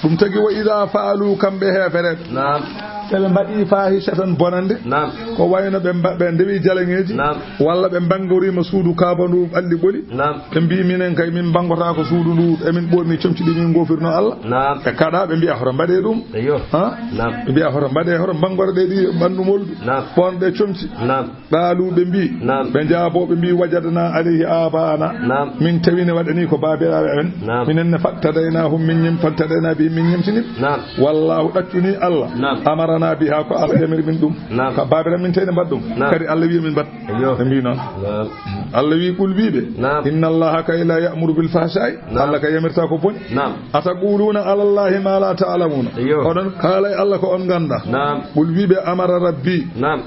Ɗum tagi, wa ida faalu, kamɓe heefereɓe. Naam. So ɓe mbaɗi fahishatan bonande. Naam. Ko wayno ɓe mba-, ɓe ndewi jalaŋeeji. Naam. Walla ɓe mbanngoriima suudu Kaaba ndu ɓalli ɓoli. Naam. Ɓe mbi minen kay min mbanngotaako suudu ndu, emin ɓorni comci ɗi min ngoofirno Allah. Naam. Ɓe kaɗa, ɓe mbiya hoto mbaɗe ɗum. Eyyo. Ha? Naam. Ɓe mbiya hoto mbaɗe, hoto mbanngore ɗe ɗi ɓanndu moldu. Naam. Ɓorne comci. Naam. Qaalu, ɓe mbi, naam, ɓe njaabo, ɓe mbi, wajadna alayhi abaana. Naam. Min tawi ne waɗani ko baabiraaɓe amen. Naam. Minen ne fattadaynahum, min ñem-, fattadayna bihim, min ñemtini. Naam. Wallahu ɗaccuni Allah. Naam. Amarana biha, ko Allah yamiri min ɗum. Naam. Ka baabiraaɓe min tawi ne mbaɗ ɗum. Naam. Kadi Allah wi min mbaɗ. Eyyo. Ɓe mbi noon. Naam. Allah wi, qul, wi ɓe. Naam. Inna Allaha kay la ya'muru bil fahsha'i. Naam. Allah kay yamirta ko boni. Naam. Ataquluna ala Allahi ma la ta'lamuna. Eyyo. Oɗon kaala e Allah ko on ngannda. Naam. Qul, wi ɓe, amara rabbi. Naam.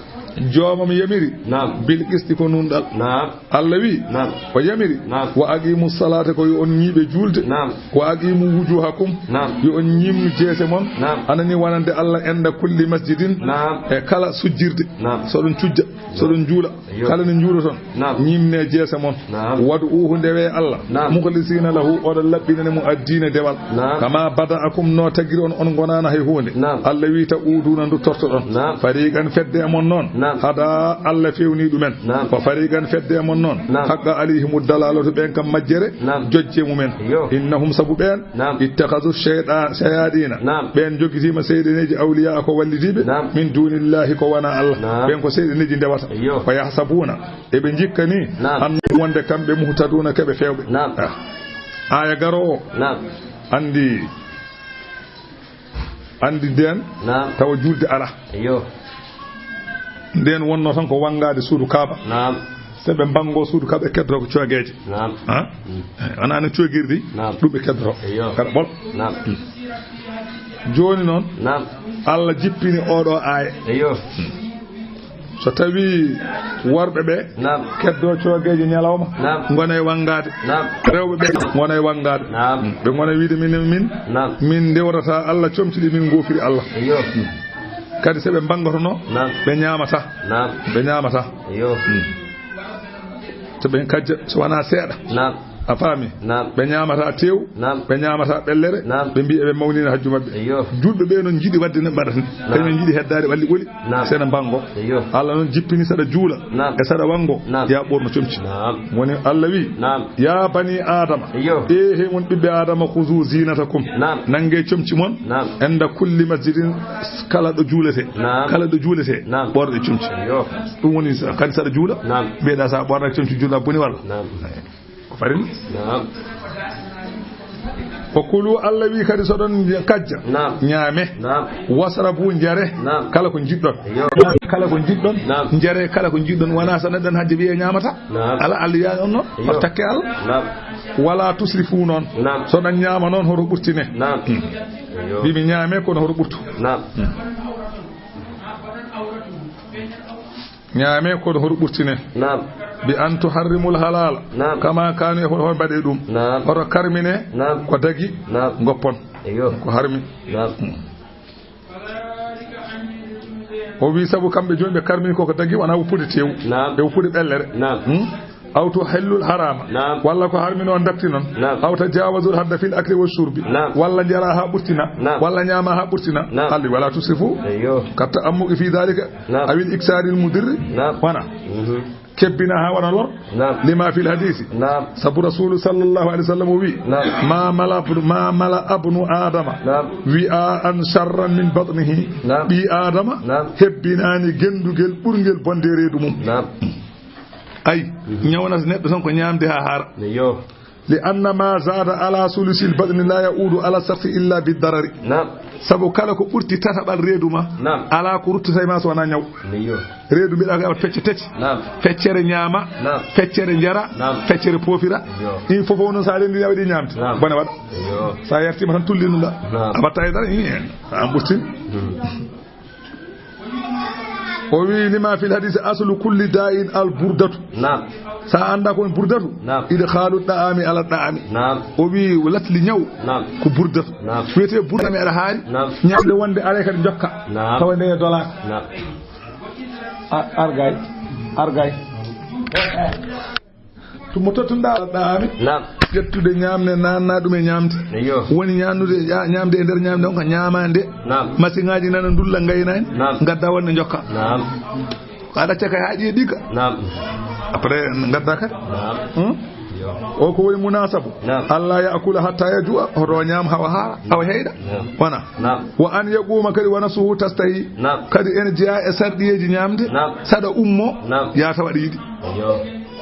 Joomam yamiri. Naam. Bil qisti, ko nunɗal. Naam. Allah wi, naam, o yamiri. Naam. Wa aqimu salata, ko yo on ñiiɓe juulde. Naam. Wa aqimu wujuhakum. Naam. Yo on ñiimnu jeese mon. Naam. Anani wonande Allah inda kulli masjidin. Naam. E kala sujjirde. Naam. So ɗon cujja, so ɗon juula. Eyyo. Kala no njuuloton. Naam. Ñiimne jeese mon. Naam. Wad'uuhu, ndewe Allah. Naam. Mukhlisina lahu, oɗon laɓɓinani mo addiina dewal. Naam. Kama bada'akum, no tagiri on, on ngonaana hay huunde. Naam. Allah wi, ta'uuduna, nduttortoɗon. Naam. Fariqan, fedde e mon noon. Naam. Hada, Allah fewni ɗumen. Naam. Wa fariqan, fedde e mon noon. Naam. Haqqa alayhimu dalalatu, ɓen kam majjere. Naam. Jojje mumen. Eyyo. Innahum, sabu ɓen. Naam. Ittakhadhu shayta-, shayadina. Naam. Ɓen jogitiima seyɗeneeji awliya ko wallidiiɓe. Naam. Min dunillahi, ko wona Allah. Naam. Ɓen ko seyɗeneeji ndewata. Eyyo. Wa yahsabuna. Eɓe njikka ni, naam, annahum, wonde kamɓe, muhtaduna, keɓe fewɓe. Naam. Ah. Aya garoowo. Naam. Andi, andi nden, naam, tawa julde ala. Eyyo. Nden wonno tan ko wangade suudu Kaaba. Naam. Se ɓe mbango suudu Kaaba, ɓe keddoro ko coogeeje. Naam. Ha? Mm. Eh, wona no coogirdi, naam, ɗum ɓe keddoro. Eyyo. Kada ɓol. Naam. Mm. Jooni noon, naam, Allah jippini oɗo aaya. Eyyo. So tawi worɓe ɓe, naam, keddo coogeeje ñalawma, naam, ngona e wangaade. Naam. Rewɓe ɓe ngona e wangaade. Naam. Ɓe ngona wiide min, min, naam, min ndewrata Allah comci ɗi min ngofiri Allah. Eyyo. Kadi so ɓe mbangotono, naam, ɓe ñaamata. Naam. Ɓe ñaamata. Eyyo. To ɓen kajja, so wonaa seeɗa. Naam. A faami? Naam. Ɓe ñaamata teew, naam, ɓe ñaamata ɓellere, naam, ɓe mbiya ɓe mawnina hajju maɓɓe. Eyyo. Julɓe ɓe noon njiɗi waɗde ne mbaɗata ni. Naam. Kañum njiɗi heddaade ɓalli ɓoli. Naam. Sena mbango. Eyyo. Allah noon jippini saɗa juula. Naam. E saɗa wango. Naam. Ya ɓorno comci. Naam. Woni Allah wi, naam, ya bani Adama. Eyyo. E he mon ɓiɓɓe Adama, khuzu zinatakum. Naam. Nange comci mon. Naam. Inda kulli masjidin, kala ɗo juulete. Naam. Kala ɗo juulete. Naam. Ɓorɗe comci. Eyyo. Ɗum woni sa-, kadi saɗa juula. Naam. Mbiyeɗa sa ɓorɗa comci juula boni walla? Naam. Ko farilla. Naam. Wa kulu, Allah wi kadi so ɗon kajja. Naam. Ñaame. Naam. Wasrabu, njare. Naam. Kala ko njiɗɗon. Eyyo. Kala ko njiɗɗon. Naam. Njare kala ko njiɗɗon. Wona so neɗɗo hajja wiye ñaamata. Naam. Ala, Allah wiyaani on noon. Eyyo. Ko takke Allah. Naam. Wala tusrifu noon. Naam. So ɗon ñaama noon hoto ɓurtine. Naam. Hmm. Eyyo. Mbi mi ñaame kono hoto ɓurtu. Naam. Hmm. Ñaame kono hoto ɓurtine. Naam. Bi an tuharrimul halala. Naam. Kama kanu e hoto mbaɗe ɗum. Naam. Hoto karmine. Naam. Ko dagi. Naam. Goppon. Eyyo. Ko harmi. Naam. Hmm. O wi sabu kamɓe jooni ɓe karmini koko dagi wona woppude tew. Naam. Ɓe woppude ɓellere. Naam. Hmm? Aw tuhillul harama. Naam. Walla ko harmi noon datti noon. Naam. Aw tajawazul hadda fil akli wa shurbi. Naam. Walla njara haa ɓurtina. Naam. Walla ñaama haa ɓurtina. Naam. Halli wala tusrifu. Eyyo. Katta ammuki fi dhalika. Naam. Awil iksaril mudirri. Naam. Wana. Mhm. Kebbina haa wona lor. Naam. Lima fil hadisi. Naam. Sabu Rasulu sallallahu alaihi wasallam o wi. Naam. Ma mala, ma mala abnu Adama. Naam. Wi'a an sharran min batnihi. Naam. Ɓii Adama. Naam. Hebbinaani gendugel ɓurngel bonde reedu mum. Naam. Ay, mhm, ñawnata neɗɗo tan ko ñaamde haa haara. Eyyo. Li anna ma zada ala sulusil batni la ya'udu ala shakhsi illa bi darari. Naam. Sabu kala ko ɓurti tataɓal reedu ma, naam, alaa ko ruttata e ma so wonaa ñaw. Eyyo. Reedu mbiɗa ko heɓat pecce tati. Naam. Feccere ñaama, naam, feccere njara, naam, feccere poofira. Eyyo. Ɗin fof o noon so a renndini a waɗi ñaamde. Naam. Bone waɗa. Eyyo. So a yartiima tan tullinuɗa. Naam. A watta e dara, ii, a ɓurtin. Hmm. O wi lima fil hadisi aslu kulli da'in al burdatu. Naam. Sa annda ko woni burdatu? Naam. Idkhalu da'ami ala da'ami. Naam. O wi latli ñaw. Naam. Ko burdatu. Naam. Wiyete burdatu mi aɗa haari. Naam. Ñamde wonde aray kadi jokka. Naam. Tawa nde dolaka. Naam. A-, argay. Argay. Tumo tottunɗa ɗaami. Naam. Ƴettude ñaamde, naanna ɗum e ñaamde. Eyyo. Woni ñaannude, ña-, ñaamde e nder ñaamde on ko ñaamaande. Naam. Masiŋaaji nana ndulla ngaynaani. Naam. Ngadda wonde njokka. Naam. Ko a ɗacca kay haa ƴiye ɗigga. Naam. Après, ngadda kadi. Naam. Hmm? Eyyo. O ko woni munasabu. Naam. Allah ya akula hatta ya ju'a. Hoto o ñaam hawa haara, hawa heyɗa. Naam. Wona. Naam. Wa an yaquma kadi wa nafsuhu tastahi. Naam. Kadi ene jeyaa e sarɗiyeeji ñaamde. Naam. Saɗa ummo, naam, yaata waɗa yiɗi. Eyyo.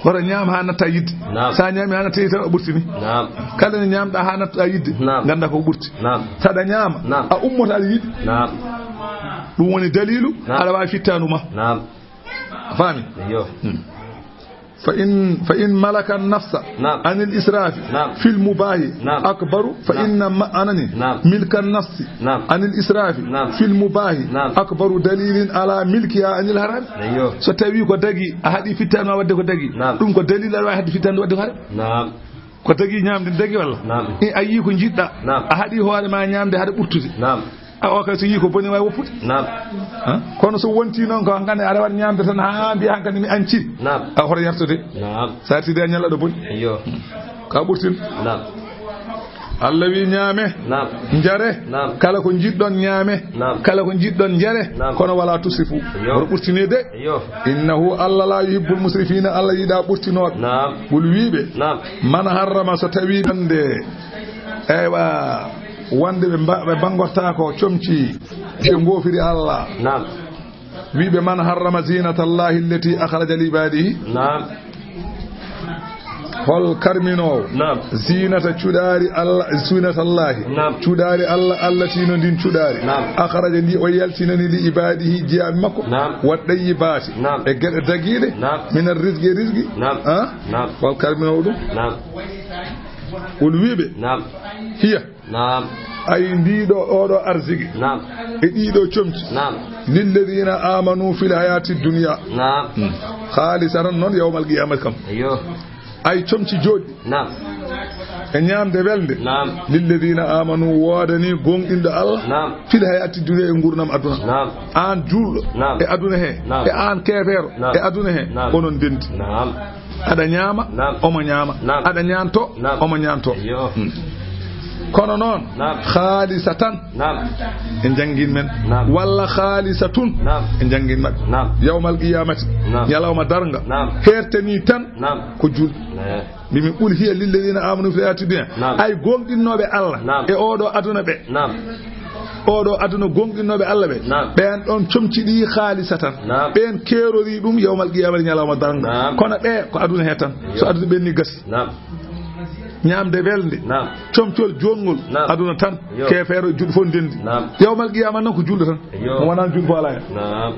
Wota ñaam haa natta yidde. Naam. Sa ñaami haa natta yidde, tawa a ɓurtini. Naam. Kala ne ñaamɗa haa natta yidde, naam, ganda ko ɓurti. Naam. Saɗa ñaama, naam, a ummoto aɗa yiɗi. Naam. Ɗum woni dalilu, naam, aɗa waawi fittaandu ma. Naam. A faami? Eyyo. Hmm. Fa in, fa in malaka nafsa, naam, anil israfi, naam, fil mubahi, naam, akbaru, fa, naam, inna ma-, anani, naam, milkan nafsi, naam, anil israfi, naam, fil mubahi, naam, akbaru dalilin ala milkiha anil harami. Eyyo. So tawi ko dagi, a haɗi fittaandu ma wadde ko dagi. Naam. Ɗum ko dalil aɗa waawi haɗde fittaandu wadde ko haram. Naam. Ko dagi ñaamde dagi walla? Naam. E a yii ko njiɗɗa. Naam. A haɗi hoore ma ñaamde haɗa ɓurtude. Naam. A o kay so yii ko boni waawi woppude. Naam. Ha? Kono so wonti noon ko hankandi aɗa waɗa ñaamde tan haa mbiya hankandi mi anciri. Naam. A hoto yartude. Naam. Sa yartide a ñalla ɗo boni. Eyyo. Ka ɓurtin. Naam. Allah wi ñaame. Naam. Njare. Naam. Kala ko njiɗɗon ñaame. Naam. Kala ko njiɗɗon njare. Naam. Kono wala tusrifu. Eyyo. Hoto ɓurtine de. Eyyo. Innahu Allah la yuhibbul musrifina, Allah yiɗa ɓurtinooɓe. Naam. Ɓul wiiɓe. Naam. Man harrama so tawi bande. Eywa. Wonde ɓe mba-, ɓe banngortaa ko comci ɓe ngoofiri Allah. Naam. Wiiɓe, "Man harrama zinata Allahi allati akhraja li ibadihi?" Naam. Hol karminoowo? Naam. Zinata cuɗaari Allah, zinata Allahi. Naam. Cuɗaari Allah, allati no ndin cuɗaari. Naam. Akhraja ndi o yaltinani li ibadihi jiyaaɓe makko. Naam. Wa tayyibati. Naam. E geɗe dagiiɗe. Naam. Min ar-rizqi e rizqi. Naam. Ha? Naam. Hol karminoowo ɗum? Naam. Ɓul wiiɓe. Naam. Hiya. Naam. Ay ndiiɗo, oɗo arziki. Naam. E ɗiɗo comci. Naam. Lilladina amanu fil hayati dunya. Naam. Hmm. Khalisatan noon yawmal qiyamati kam. Eyyo. Ay comci joɗɗi. Naam. E ñaamde welde. Naam. Lilladina amanu woodani gonɗinɗo Allah. Naam. Fil hayati dunya e ngurnam aduna. Naam. Aan juulɗo. Naam. E aduna he. Naam. E aan keefeero. Naam. E aduna he. Naam. Onon ndendi. Naam. Aɗa ñaama, naam, omo ñaama. Naam. Aɗa ñaanto, naam, omo ñaanto. Eyyo. Hmm. Kono noon, naam, khalisatan, naam, e njangin men. Naam. Walla khalisatun, naam, e njangin maɓɓe. Naam. Yawmal qiyamati, naam, ñalawma darnga. Naam. Hertani tan, naam, ko juul. Eh. Mbimi, "Qul hiya lilladina amanu fil hayati dunya." Naam. Ay gonɗinnoɓe Allah, naam, e oɗo aduna ɓe. Naam. Oɗo aduna gonɗinnoɓe Allah ɓe. Naam. Ɓen ɗon comci ɗi khalisatan. Naam. Ɓen keerori ɗum yawmal qiyamati ñalawma darnga. Naam. Kono ɓe ko aduna he tan. Yo. So aduna ɓenni gasi. Naam. Ñaamde welde. Naam. Comcol joɗngol. Naam. Aduna tan. Yo. Keefeero juɗɗo fof ndendi. Naam. Yawmal qiyama noon ko julɗo tan. Yo. Mo wonani julɗo fof alaa hen. Naam.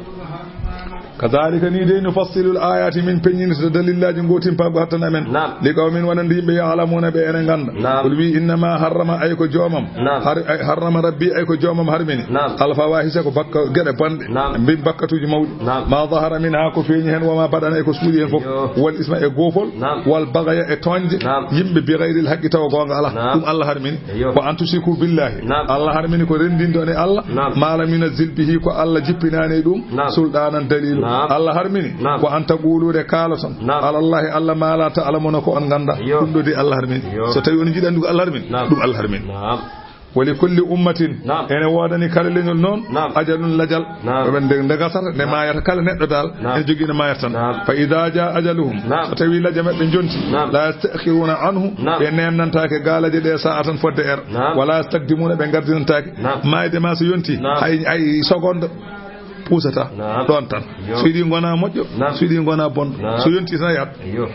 Kadhalika ni de nufassilu al ayati min peññinirta dalillaji gotin pago hattan amen. Naam. Li qawmin wonande yimɓe ya'lamuna ɓe ene ganda. Naam. Qul wi innama harrama ay ko joomam. Naam. Har-, ay harrama rabbi ay ko joomam harmini. Naam. Al fawahisa ko bakka geɗe bonɗe. Naam. Mbin bakkatuji mawɗi. Naam. Ma zahara minha ko feeñi hen wa ma baɗana e ko suuɗi hen fof. Yo. Wal isma e goofol. Naam. Wal bagaya e toñde. Naam. Yimɓe bi ghayril haqqi tawa goonga ala. Naam. Ɗum Allah harmini. Yo. Wa an tushriku billahi. Naam. Allah harmini ko renndinde on e Allah. Naam. Ma lam yunazzil bihi ko Allah jippinaani e ɗum. Naam. Sulɗaanan daliilu. Naam. Allah harmini. Naam. Wa an taqulu, de kaaloton. Naam. Ala Allahi, Allah, ma la ta'lamuna, ko on nganndaa. Yo. Ɗum ɗo de Allah harmini. Yo. So tawi on njiɗi anndude ko Allah harmini, naam, ɗum Allah harmini. Naam. Wa li kulli ummatin, naam, ene woodani kala leñol noon, naam, ajalun, lajal. Naam. Ɓe nde, nde gasata, nde, naam, maayata, kala neɗɗo dal, naam, ene jogii nde maayata tan. Naam. Fa iza jaa ajaluhum, naam, so tawi lajal maɓɓe jonti, naam, la yasta'khiruna anhu, naam, ɓe neemnantaake gaalaje ɗe sa'atan fodde er, naam, wala yastaqdimuna, ɓe ngardinantaake. Naam. Maayde ma so yonti, naam, hay, hay seconde puusata. Naam. Ɗoon tan. Yo. So yiɗi ngona moƴƴo, naam, so yiɗi ngona bonɗo. Naam. So yonti tan yahat. Yo.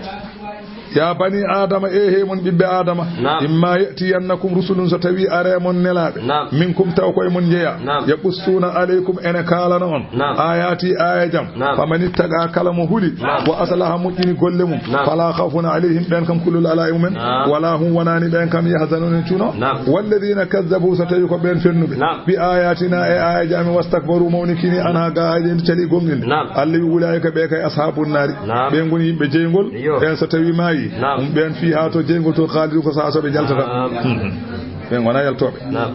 Ya bani Adama, e he mon ɓiɓɓe Adama. Naam. Imma ya'tiyannakum rusulun, so tawi are mon nelaaɓe. Naam. Minkum, taw koye mon njeya. Naam. Yaqussuna alaykum, ene kaalana on. Naam. Ayati, ayajam. Naam. Faman ittaqa, kala mo huli. Naam. Wa aslaha, moƴƴini golle mum. Naam. Fala khawfun alayhim, ɓen kam kulol ala e mumen. Naam. Wala hum, wonani ɓen kam, yahzanuna, cuno. Naam. Walladhina kazzabu, so tawi ko ɓen fennuɓe. Naam. Bi ayatina, e ayaji amen, wastakbaru, mawnikini, anha, ga aaji en cali gonɗinde. Naam. Allah wi, ulaika, ɓe kay, ashabun nari. Naam. Ɓe ngoni yimɓe jeyngol. Iyo. Ɓen so tawi maayi, naam, ɗum ɓen fiha to jeyngol to, khalidu, ko saha so ɓe jaltata. Naam. Mhm. Ɓe ngona yaltoɓe. Naam.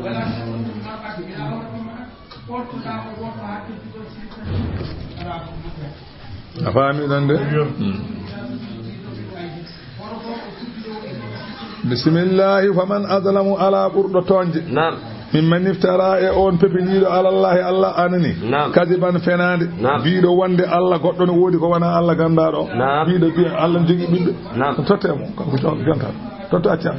A faami ɗon de? Bisimillahi, faman azlamu, alaa ɓurɗo tooñde. Naam. Mimman iftara, e on pepiniiɗo, alallahi, Allah anani. Naam. Kadiban, fenaande. Naam. Biiɗo wonde Allah goɗɗo no woodi ko wona Allah ganndaaɗo. Naam. Biiɗo biya Allah ne jogii ɓiɓɓe. Naam. Totte mo, kanko jon-, jonta. Totto acca.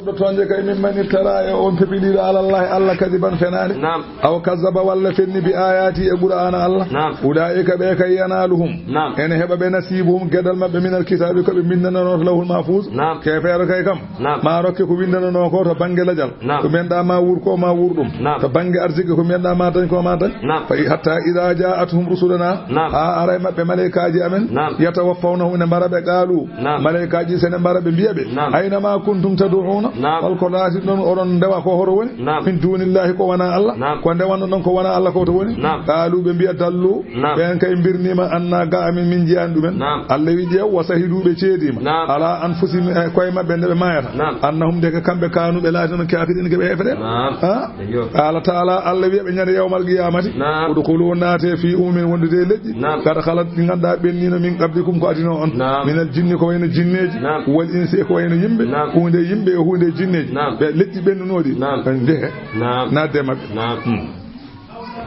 Ɗo toonje kay, mimman iftara, e on pepiniiɗo alallahi Allah kadiban, fenaande. Naam. Aw kazzaba, walla fenni, bi ayati, e Qur'aana Allah. Naam. Ulaa'ika, ɓe kay, yanaaluhum. Naam. Ene heɓa ɓe nasiibuhum, geɗal maɓɓe, minal kitaabi, ko ɓe binndananoo to lawhul mahfuus. Naam. Keefeero kay kam. Naam. Ma rokke ko winndananoo ko to bannge lajal. Naam. Ko mbiyanɗaa ma wuur ko, ma wuur ɗum. Naam. To bannge arziki, ko mbiyanɗaa ma dañ ko, ma dañ. Naam. Fa i-, hatta idaa jaa'athum rusuluna. Naam. Haa ara e maɓɓe maleykaaji amen. Naam. Yatawaffawnahum, ene mbara ɓe, qaalu. Naam. Maleykaaji, so ene mbara ɓe, mbiya ɓe. Naam. Ayna ma kuntum tad'una. Naam. Hol ko laatinɗon oɗon ndewa ko, hoto woni? Naam. Min dunillahi, ko wona Allah. Naam. Ko ndewanno ɗon ko wona Allah ko, to woni? Naam. Qaalu, ɓe mbiya, dallu. Naam. Ɓen kay mbirniima anna ga amin, min njiyaani ɗumen. Naam. Allah wi, ƴeew, wa shahidu, ɓe ceediima. Naam. Ala anfusihim, e koye maɓɓe nde ɓe maayata. Naam. Annahum, ndeke kamɓe, kaanu, ɓe laatino, kafirina, ke ɓe heefere. Naam. Ha? Eyyo. Qala taala, Allah wiya ɓe ñande yawmal qiyamati. Naam. Udkhulu, naate, fi umamin, wondude e leƴƴi. Naam. Qad khalat, ɗi ngannduɗaa ɓenniino, min qablikum, ko adino on. Naam. Minal jinni, ko wayno jinneeji. Naam. Wal insi, ko wayno yimɓe. Naam. Huunde yimɓe e huunde jinneeji. Naam. Ɓe leƴƴi ɓennunooɗi. Naam. Ndehe. Naam. Naatde e maɓɓe. Naam. Hmm.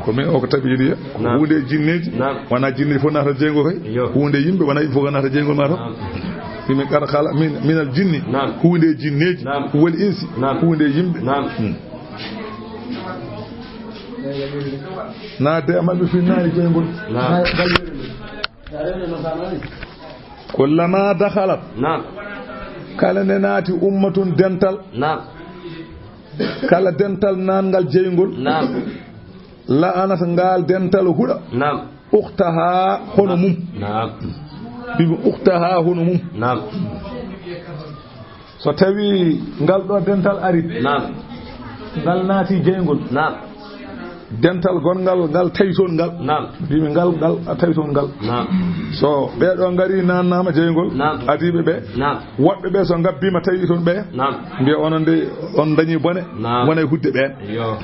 Ko min o ko tabiiriya. Naam. Huunde e jinneeji. Naam. Wona jinneeji fof naata jeyngol kay. Yo. Huunde yimɓe, wona yimɓe fof naata jeyngol maa to. Naam. Min, min qad khala-, min, minal jinni. Naam. Huunde e jinneeji. Naam. Wal insi. Naam. Huunde e yimɓe. Naam. Hmm. Naatde e maɓɓe finnaari jeyngol. Naam. Kullama dakhalat. Naam. Kala nde naati ummatun, dental. Naam. Kala dental naatngal jeyngol. Naam. La'anat, ngal dental huɗa. Naam. Ukhtaha, hono mum. Naam. Bibi ukhtaha, hono mum. Naam. So tawi ngal ɗo dental ari. Naam. Ngal naati jeyngol. Naam. Dental gonngal, ngal tawi toon ngal. Naam. Mbimi ngal, ngal a tawi toon ngal. Naam. So ɓee ɗo ngari naatnaama jeyngol. Naam. Adiiɓe ɓe. Naam. Woɗɓe ɓe so ngabbiima tawi toon ɓe. Naam. Mbiya onon de on dañi bone. Naam. Wona e hudde ɓeen. Yo.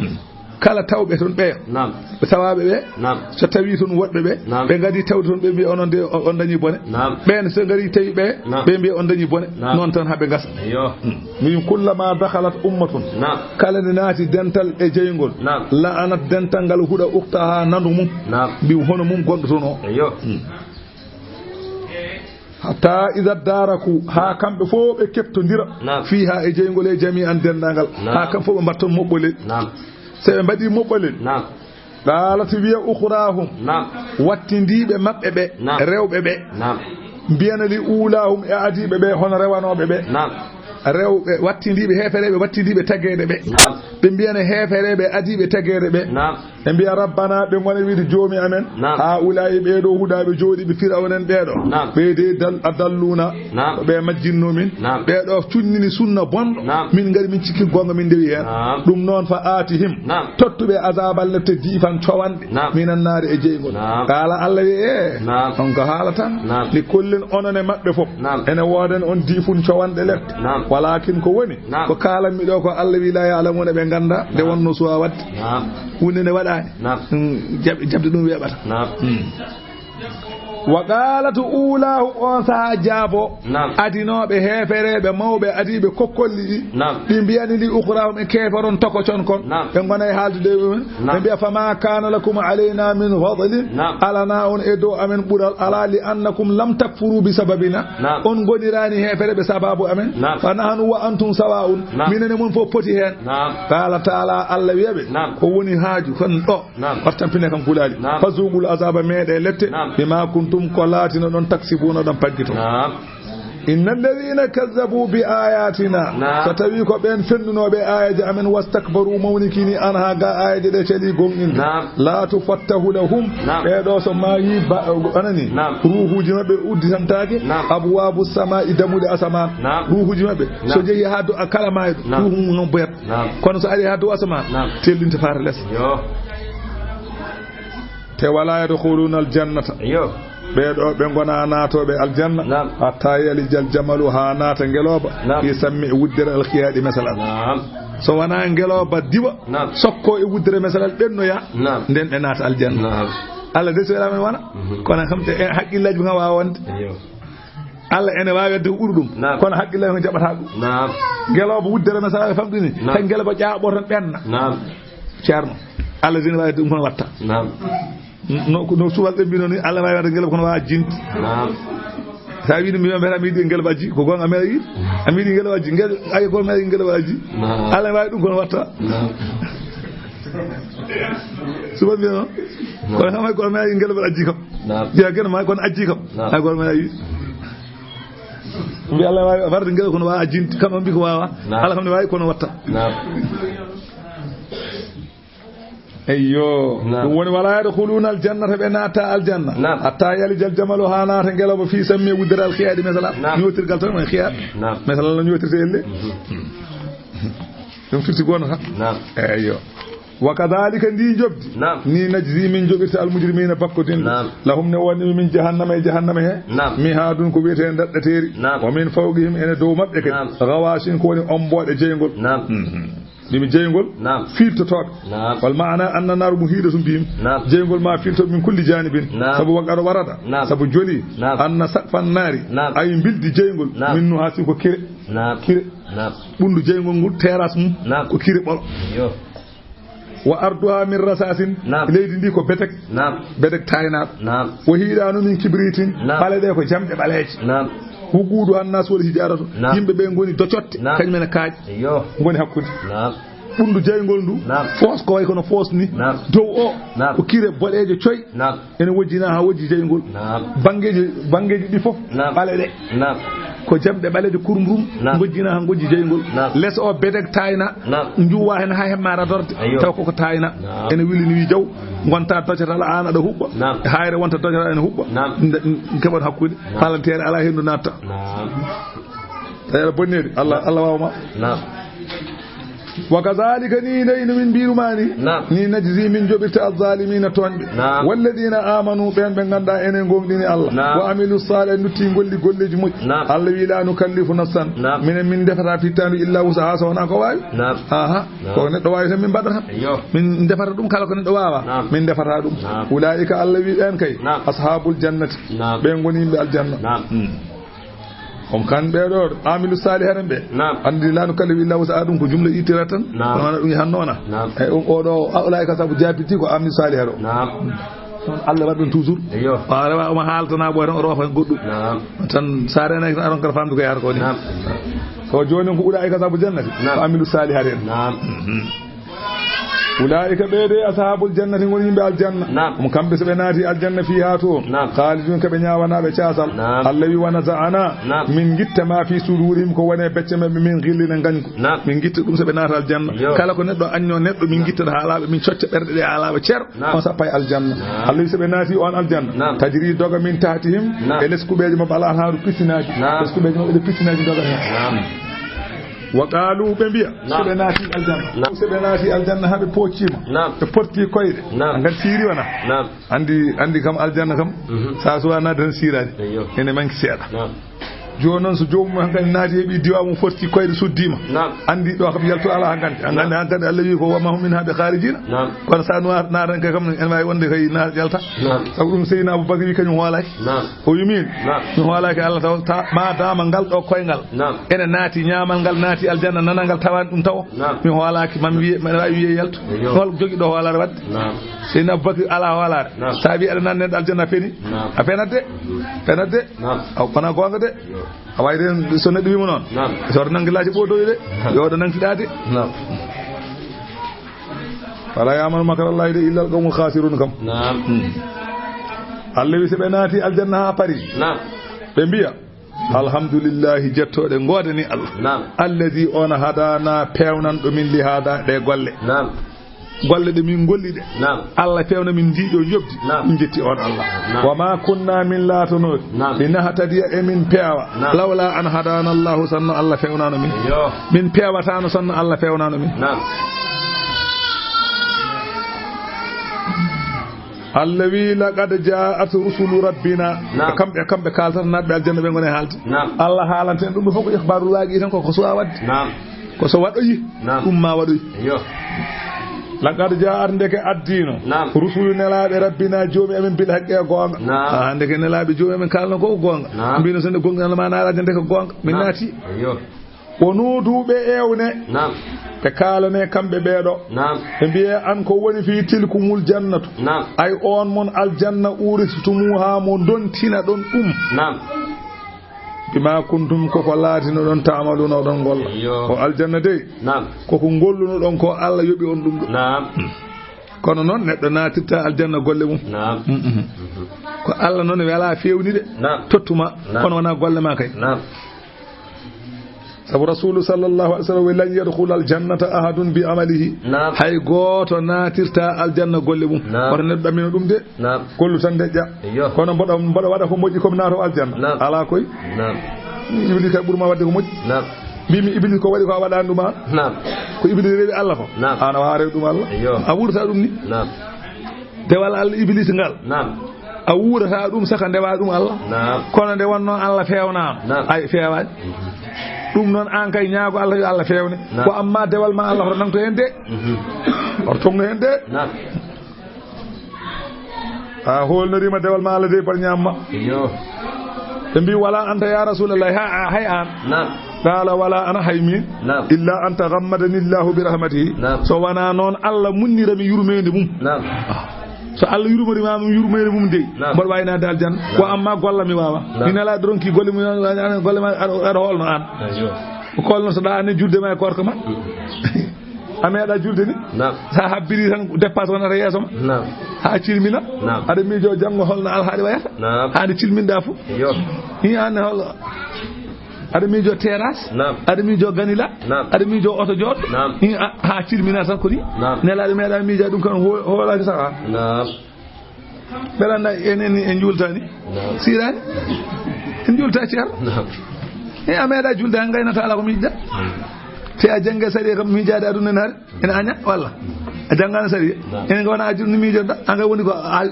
Kala tawɓe toon ɓe. Naam. Ɓe tawaaɓe ɓe. Naam. So tawi toon woɗɓe ɓe. Naam. Ɓe ngadi tawde toon ɓe mbiya onon de on, on dañi bone. Naam. Ɓeen so ngari tawi ɓe. Naam. Ɓe mbiya on dañi bone. Naam. Noon tan haa ɓe ngasa. Yo. Hmm. Min kullama dakhalat ummatun. Naam. Kala nde naati dental e jeyngol. Naam. La'anat, dental ngal huɗa ukhtaha, nandu mum. Naam. Mbiw hono mum gonɗo toon o. Eyyo. Hmm. Hatta idha daraku, haa kamɓe fof ɓe keɓtondira. Naam. Fiha, e jeyngol e, jami'an, denndaangal. Naam. Haa kamɓe fof ɓe mbaɗa toon moɓɓolel. Naam. So ɓe mbaɗi moɓɓolel. Naam. Qalat, wiya ukhrahum. Naam. Wattindiiɓe maɓɓe ɓe, naam, rewɓe ɓe. Naam. Mbiyana li ulahum, e adiiɓe ɓe, hono rewanooɓe ɓe. Naam. Rewɓe wattindiiɓe, heefereeɓe wattindiiɓe tageede ɓe. Naam. Ɓe mbiyana heefereeɓe adiiɓe tageede ɓe. Naam. Ɓe mbiya, rabbana, ɓe ngona wiide, joomi amen. Naam. Haa'ulaa'i, ɓee ɗoo huɗaaɓe jooɗiiɓe Firawna en ɓee ɗoo. Naam. Ɓee de dal-, adalluna. Naam. Ko ɓe majjinno min. Naam. Ɓee ɗoo cunnini sunna bonɗo. Naam. Min ngari min cikki goonga, min ndewi heen. Naam. Ɗum noon, fa aatihim. Naam. Tottu ɓe azabal nette diifan cowanɗe. Naam. Minan naari e jeyngol. Naam. Qaala Allah wi, e. Naam. On ko haala tan. Naam. Li kullin, onon e maɓɓe fof. Naam. Ene wooden on diifun cowanɗe lette. Naam. Walakin ko woni, Naam. ko kaalanmi ɗo ko Allah wi, "La ya'lamuna," ɓe ngannda nde Naam. wonno suwa waɗde. Naam. Huunde nde waɗaani. Naam. Mm, jaɓ-, jaɓde ɗum weeɓata. Naam. Mm. Wa qaalat uulaahu, on sahaa jaabo Naam. adinooɓe heefereeɓe mawɓe adiiɓe kokkolli ɗi. Naam. Ɗi mbiyani li ukhraahum e keeferon tokocon kon. Naam. Ɓe ngona e haaldude e mumen. Naam. Ɓe mbiya, "Fama kana lakum alayna min fadlin." Naam. Alana on e dow amen ɓural alaa, li annakum lam takfuru bi sababina. Naam. On ngoniraani heefereeɓe sababu amen. Naam. Fa nahnu wa antum sawa'un. Naam. Minen e mon fof poti heen. Naam. Qala ta'ala, Allah wiya ɓe, Naam. ko woni haaju kon ɗo? Naam. Wattan pine kam kulaali. Naam. Fazuqul azaba, meeɗe lette. Naam. Bima kuntum, ko laatino ɗon, taksibuna, ɗon paggito. Naam. Inna alladhina kazzabu bi ayatina. Naam. So tawi ko ɓeen fennunooɓe aayeeje amen, wastakbaru, mawnikini, anha, ga aayeeje ɗe celi gonɗinde. Naam. La tufattahu lahum. Naam. Ɓee ɗo so maayi ba-, anani. Naam. Ruuhuuji maɓɓe udditantaake. Naam. Abwabu samaa'i, damuɗe asamaan. Naam. Ruuhuuji maɓɓe. So Naam. jehi haa do-, a kala maayɗo. Naam. Ruuhu mum on boyat. Naam. Kono so ari haa dow asamaan. Naam. Tellinte faare les. Yo. Te wala yadkhuluna aljannata. Yo. Ɓee ɗo ɓe ngona naatooɓe aljanna. Naam. Hatta yalijal jamalu, haa naata ngelooba. Naam. Fi sammi, e wuddere alkhiyaɗi, mesal al. Naam. So wonaa ngelooba diwa. Naam. Sokko e wuddere mesal al ɓennoya. Naam. Nden ɓe naata aljanna. Naam. Allah de so wela men wona. Mhm. Kono kam te, e, haqqillaaji ɓe kam waawa wonde. Yo. Allah ene waawi wadde ko ɓuri ɗum. Naam. Kono haqqillaaji ko jaɓata ɗum. Naam. Ngelooba wuddere mesal al ɓe famɗini. Naam. Tan ngelooba ƴaaɓo tan ɓenna. Naam. Ceerno. Allah dina waawi ɗum kono watta. Naam. No, no suwal ɓe mbino ni, Allah waawi waɗde ngelooba kono waawa jinte. Naam. Sa wiide mi mbiyata mi yiɗi ngelooba ajji, ko goonga mi yiɗi. A mi yiɗi ngelooba ajji, ngel, ay ko mi yiɗi ngelooba ajji. Naam. Allah waawi ɗum kono watta. Naam. Suwal mbino. Naam. Kono kam ay ko mi yiɗi ngelooba ajji kam. Naam. Jeya geno ma kono ajji kam. Naam. Ay ko mi yiɗi. Mbi Allah waawi warde ngelooba kono waawa jinte. Kam on mbi ko waawa. Naam. Allah kam ne waawi kono watta. Naam. Eyyo. Naam. Ɗum woni, wala yadkhuluna aljannata, ɓe naata aljanna. Naam. Hatta yalijal jamalu, haa naata ngelooba fi sammi, wuddere alkhiyaɗi, mesala. Naam. Ñootirgal tan woni khiyaɗ. Naam. Mesala no ñootirte elle. Mhm. Ɗum firti goonga tan. Naam. Eyyo. Wa kadhalika, ndi njoɓdi. Naam. Ni najzi, min joɓirta almujrimina, bakkodinɓe. Naam. Lahum, ne woni min jahannama, e jahannama he. Naam. Mihadun, ko wiyetee daɗɗateeri. Naam. Wa min fawqihim, ene dow maɓɓe kadi. Naam. Ghawashin, ko woni ombooɗe jeyngol. Naam. Mhm. Ɗimi jeyngol Naam. Fiiltotooɓe. Naam. Wal maana anna naaru muhiiɗatun bihim. Naam. Jeyngol ma fiiltooɓe min kulli jaanibin. Naam. Sabu wa qad warada. Naam. Sabu joli. Naam. Anna saqfan naari. Naam. Ay mbildi jeyngol. Naam. Min nuhaasin ko kire. Naam. Kire. Naam. Ɓunndu jeyngol ngol, terrasse mum, Naam. Ko kire ɓolo. Yo. Wa arduha min rasasin. Naam. Leydi ndi ko betek. Naam. Betek taynaaɗo. Naam. Wa hiiɗaanu min kibritin. Naam. Ɓale ɗe ko jamɗe ɓaleeje. Naam. Wuquuduha annaas wal hijaaratu. Naam. Yimɓe ɓe ngoni docotte, Naam. Kañum en e kaaƴe. Yo. Ngoni hakkunde. Naam. Ɓunndu jeyngol ndu. Naam. Foos ko way kono foos ni. Naam. Dow o. Naam. Ko kire boɗeeje coy. Naam. Ene wojjina haa wojji jeyngol. Naam. Banngeeji, banngeeji ɗi fof. Naam. Ɓale ɗe. Naam. Ko jamɗe ɓaleeje kurum rum. Naam. Ngojjina haa ngojji jeyngol. Naam. Les o bedek taayna. Naam. Njuwa heen haa hemma radorde. Ayyo. Taw koko taayna. Naam. Ene wili ni wi jaw. Ngonta docatal aan aɗa huɓɓa. Naam. Hayre wonta docatal ene huɓɓa. Naam. Nde, keɓon hakkunde. Naam. Palanteere alaa henndu natta. Naam. Tawi aɗa bonneede. Allah, Allah waawa ma. Naam. Wa kadhalika, ni nayi no min mbiiruma ni. Naam. Ni najzi, min joɓirta az-zalimina, tooñɓe. Naam. Walladina amanu, ɓeen ɓe ngannduɗaa ene ngongɗini Allah. Naam. Wa amilu salih, nutti golli golleeji moƴƴi. Naam. Allah wi, la nukallifu nafsan. Naam. Minen min ndefata fittaandu illa wusaha, so wonaa ko waawi. Naam. Aha. Naam. Ko neɗɗo waawi tan min mbaɗata. Ayyo. Min ndefata ɗum kala ko neɗɗo waawa. Naam. Min ndefata ɗum. Naam. Ulaika, Allah wi ɓeen kay. Naam. Ashabul jannati. Naam. Ɓe ngoni yimɓe aljanna. Naam. Hmm. On kan ɓee ɗo, amilu salihat en ɓe. Naam. Anndi la nukallifu illa wusaha, ɗum ko jumla ittira tan. Naam. Kono wona ɗum e hanno wona. Naam. E o, o ɗo, a, ulaika sabu jaabiti ko amilu salihat o. Naam. Ɗum Allah waɗi ɗum toujours. Eyyo. O rewa, omo haaltana ɓoy tan, o roofa goɗɗum. Naam. Tan sa renaki tan, aron kar famdu ko yahata ko ni. Naam. Ko jooni ko ulaika sabu jannati. Naam. Ko amilu salihat en. Naam. Mhm. Ulaa'ika ɓee de ashaabul jannati ngoni yimɓe aljanna. Naam. Ɗum kamɓe so ɓe naati aljanna fiihaa toon. Naam. Khaalidun ko ɓe ñaawanaaɓe caasal. Naam. Allah wi, "Wa naza'ana." Naam. Min ngitta ma fi sudurihim ko woni e becce maɓɓe min ghillin e ngañgu. Naam. Min ngitta ɗum so ɓe naata aljanna. Yo. Kala ko neɗɗo añño neɗɗo min ngitta haalaaɓe min cocca ɓerɗe ɗe haalaaɓe cer. Naam. On sappay aljanna. Naam. Allah wi so ɓe naati on aljanna. Naam. Tajri doga min tahtihim. Naam. E les kuɓeeje maɓɓe al anhaaru pisinaaji. Naam. Les kuɓeeje maɓɓe ɗe pisinaaji doga heen. Naam. Wa qaalu, ɓe mbiya, Naam. so ɓe naati aljanna, Naam. so ɓe naati aljanna haa ɓe pooccima, Naam. ɓe porti koyɗe, Naam. a ngat siiri wona? Naam. Anndi, anndi kam aljanna kam, Mhm. sa suwa naade tan siiraani. Eyyo. Ene manki seeɗa. Naam. Jooni noon, so joomum hankadi naati, heɓi diwa mum fotti koyɗe, suddiima. Naam. Anndi ɗo kam yaltu alaa hankadi. Naam. Hankadi, hankadi Allah wi ko, "Wa ma hum minha bi kharijina." Naam. Kono so a nuwa-, naatani kay kam, ene waawi wonde kay na-, yalta. Naam. Sabu ɗum Seydina Abubakar wi kañum hoolaaki. Naam. O wi min, naam, mi hoolaaki Allah taw, ta-, ma dama ngal ɗo koyngal. Naam. Ene naati, ñaamal ngal naati aljanna, nanal ngal tawaani ɗum tawo. Naam. Mi hoolaaki, ma mi wiye, mi waawi wiye yaltu. Eyyo. Hol jogi ɗo hoolaare waɗde? Naam. Seydina Abubakar alaa hoolaare. Naam. Sa wi aɗa nanne aljanna feni. Naam. A fenat de. Mhm. Fenat de. Naam. Aw, wona goonga de. Yo. A wawi den so neɗɗo wimo noon. Naam. So oto nangi laaji ɓootoyi de. Naam. Yo oto nangi ɗaade. Naam. Wala ya'manu makra Allahi de illa al qawmul khasirun kam. Naam. Hmm. Allah wi so ɓe naati aljanna haa pari. Naam. Ɓe mbiya, "Alhamdulillahi, jettooɗe ngoodani Allah." Naam. Alladi on hadana peewnanɗo min li hada ɗe golle. Naam. Golle ɗe min golli ɗe. Naam. Allah fewna min ndi ɗo njoɓdi. Naam. Min jetti on Allah. Naam. Wa ma kunna min laatanooɗi. Naam. Li nahtadiya e min peewa. Naam. Lawla an hadana Allahu sanno Allah fewnano min. Yo. Min peewatano sanno Allah fewnano min. Naam. Allah wi, "Laqad ja'at rusulu rabbina." Naam. Kamɓe, kamɓe kaltata naatɓe aljanna ɓe ngone haalde. Naam. Allah haalante en ɗum ɗo fof ko ikhbarul waqi tan, ko, ko suwa wadde. Naam. Ko so waɗoyi, naam, ɗum ma waɗoy. Yo. Laqad ja'at, ndeke addiino. Naam. Rusulu, nelaaɓe rabbina, joomi amen, bil haqqi, e goonga. Naam. Ah, ndeke nelaaɓe joomi amen kaalno ko goonga. Naam. Mbino so nde goonga ma naalaade ndeke goonga. Min, naam, naati. Yo. Wo nuuduɓe ewne. Naam. Ɓe kaalane kamɓe ɓeeɗo. Naam. Ɓe mbiye an ko woni fii tilkumul jannatu. Naam. Ay on mon aljanna uuristumuha mo ndontina ɗon ɗum. Naam. Bima kuntum, koko laatino ɗon, ta'maluna, oɗon golla. Yo. O aljanna dey, naam, koko golluno ɗon ko Allah yoɓi on ɗum ɗo. Naam. Kono noon neɗɗo naatirta aljanna golle mum. Naam. Mm, mm. Ko Allah noon wela fewni de. Naam. Tottuma, naam, kono wona golle ma kay. Naam. Sabu Rasulu sallallahu alaihi wasallam wi, "Lan yadkhula al-jannata ahadun bi amalihi." Naam. Hay gooto naatirta aljanna golle mum. Naam. Woto neɗɗo ɗammino ɗum de. Naam. Gollu tan deƴƴa. Eyyo. Kono mboɗo, mboɗo waɗa ko moƴƴi, ko mi naato aljanna. Naam. Alaa koy. Naam. Iblis kay ɓurma waɗde ko moƴƴi. Naam. Mbimi Iblis ko waɗi ko a waɗani ɗum an. Naam. Ko Iblis rewi Allah ko. Naam. An a wawa rewi ɗum Allah. Eyyo. A wuurata ɗum ni. Naam. Dewal Allah Iblis ngal. Naam. A wuurata ɗum saka ndewa ɗum Allah. Naam. Kono nde wonno Allah fewnama. Naam. Ay, fewani. Mhm. Ɗum noon an kay ñaago Allah yo Allah fewne. Naam. Ko amma dewal ma Allah hoto nangto hen de. Mhm. Hoto tongno hen de. Naam. A holnorima dewal ma Allah de par ñamma. Yo. Ɓe mbi, "Wala anta ya Rasulallah, ha, a, hay an." Naam. Qala, "Wala ana, hay min." Naam. "Illa an taghammadani Allahu bi rahmatihi." Naam. So wona noon Allah munnira mi yurmeende mum. Naam. Ah. So Allah yurmori ma ɗum yurmeende mum dey. Naam. Mboɗo wawi naatde aljanna. Naam. Ko amma golla mi wawa. Naam. Mi nelaɗo ronki golle mum, golle ma aɗa, aɗa holno an. Eyyo. Ko holno so ɗa ane julde ma e korka ma. Mm. A meeɗa julde ni? Naam. Sa habbiri tan dépasse wonata yeeso ma. Naam. Ha cilmina. Naam. Aɗa miijo janngo holno alhaali wayata? Naam. Hande cilminɗa fof. Yo. Hi an hol-, aɗa miijo terrasse? Naam. Aɗa miijo ganila? Naam. Aɗa miijo oto jooɗo? Naam. Hi a, ha cilmina tan ko ni? Naam. Nelaɗo meeɗa miija ɗum kan ho-, hoolaki saka. Naam. Mbeɗa annda enen en juultani? Naam. Siirani? En juulta ceer? Naam. E a meeɗa julde han gaynata ala ko miijda. Naam. Te a jannge sariya kam miijaade aduna en hari. Ene aña walla? A janngana sariya. Naam. Enen ko wona a julni miijoɗa. An kay woni ko a,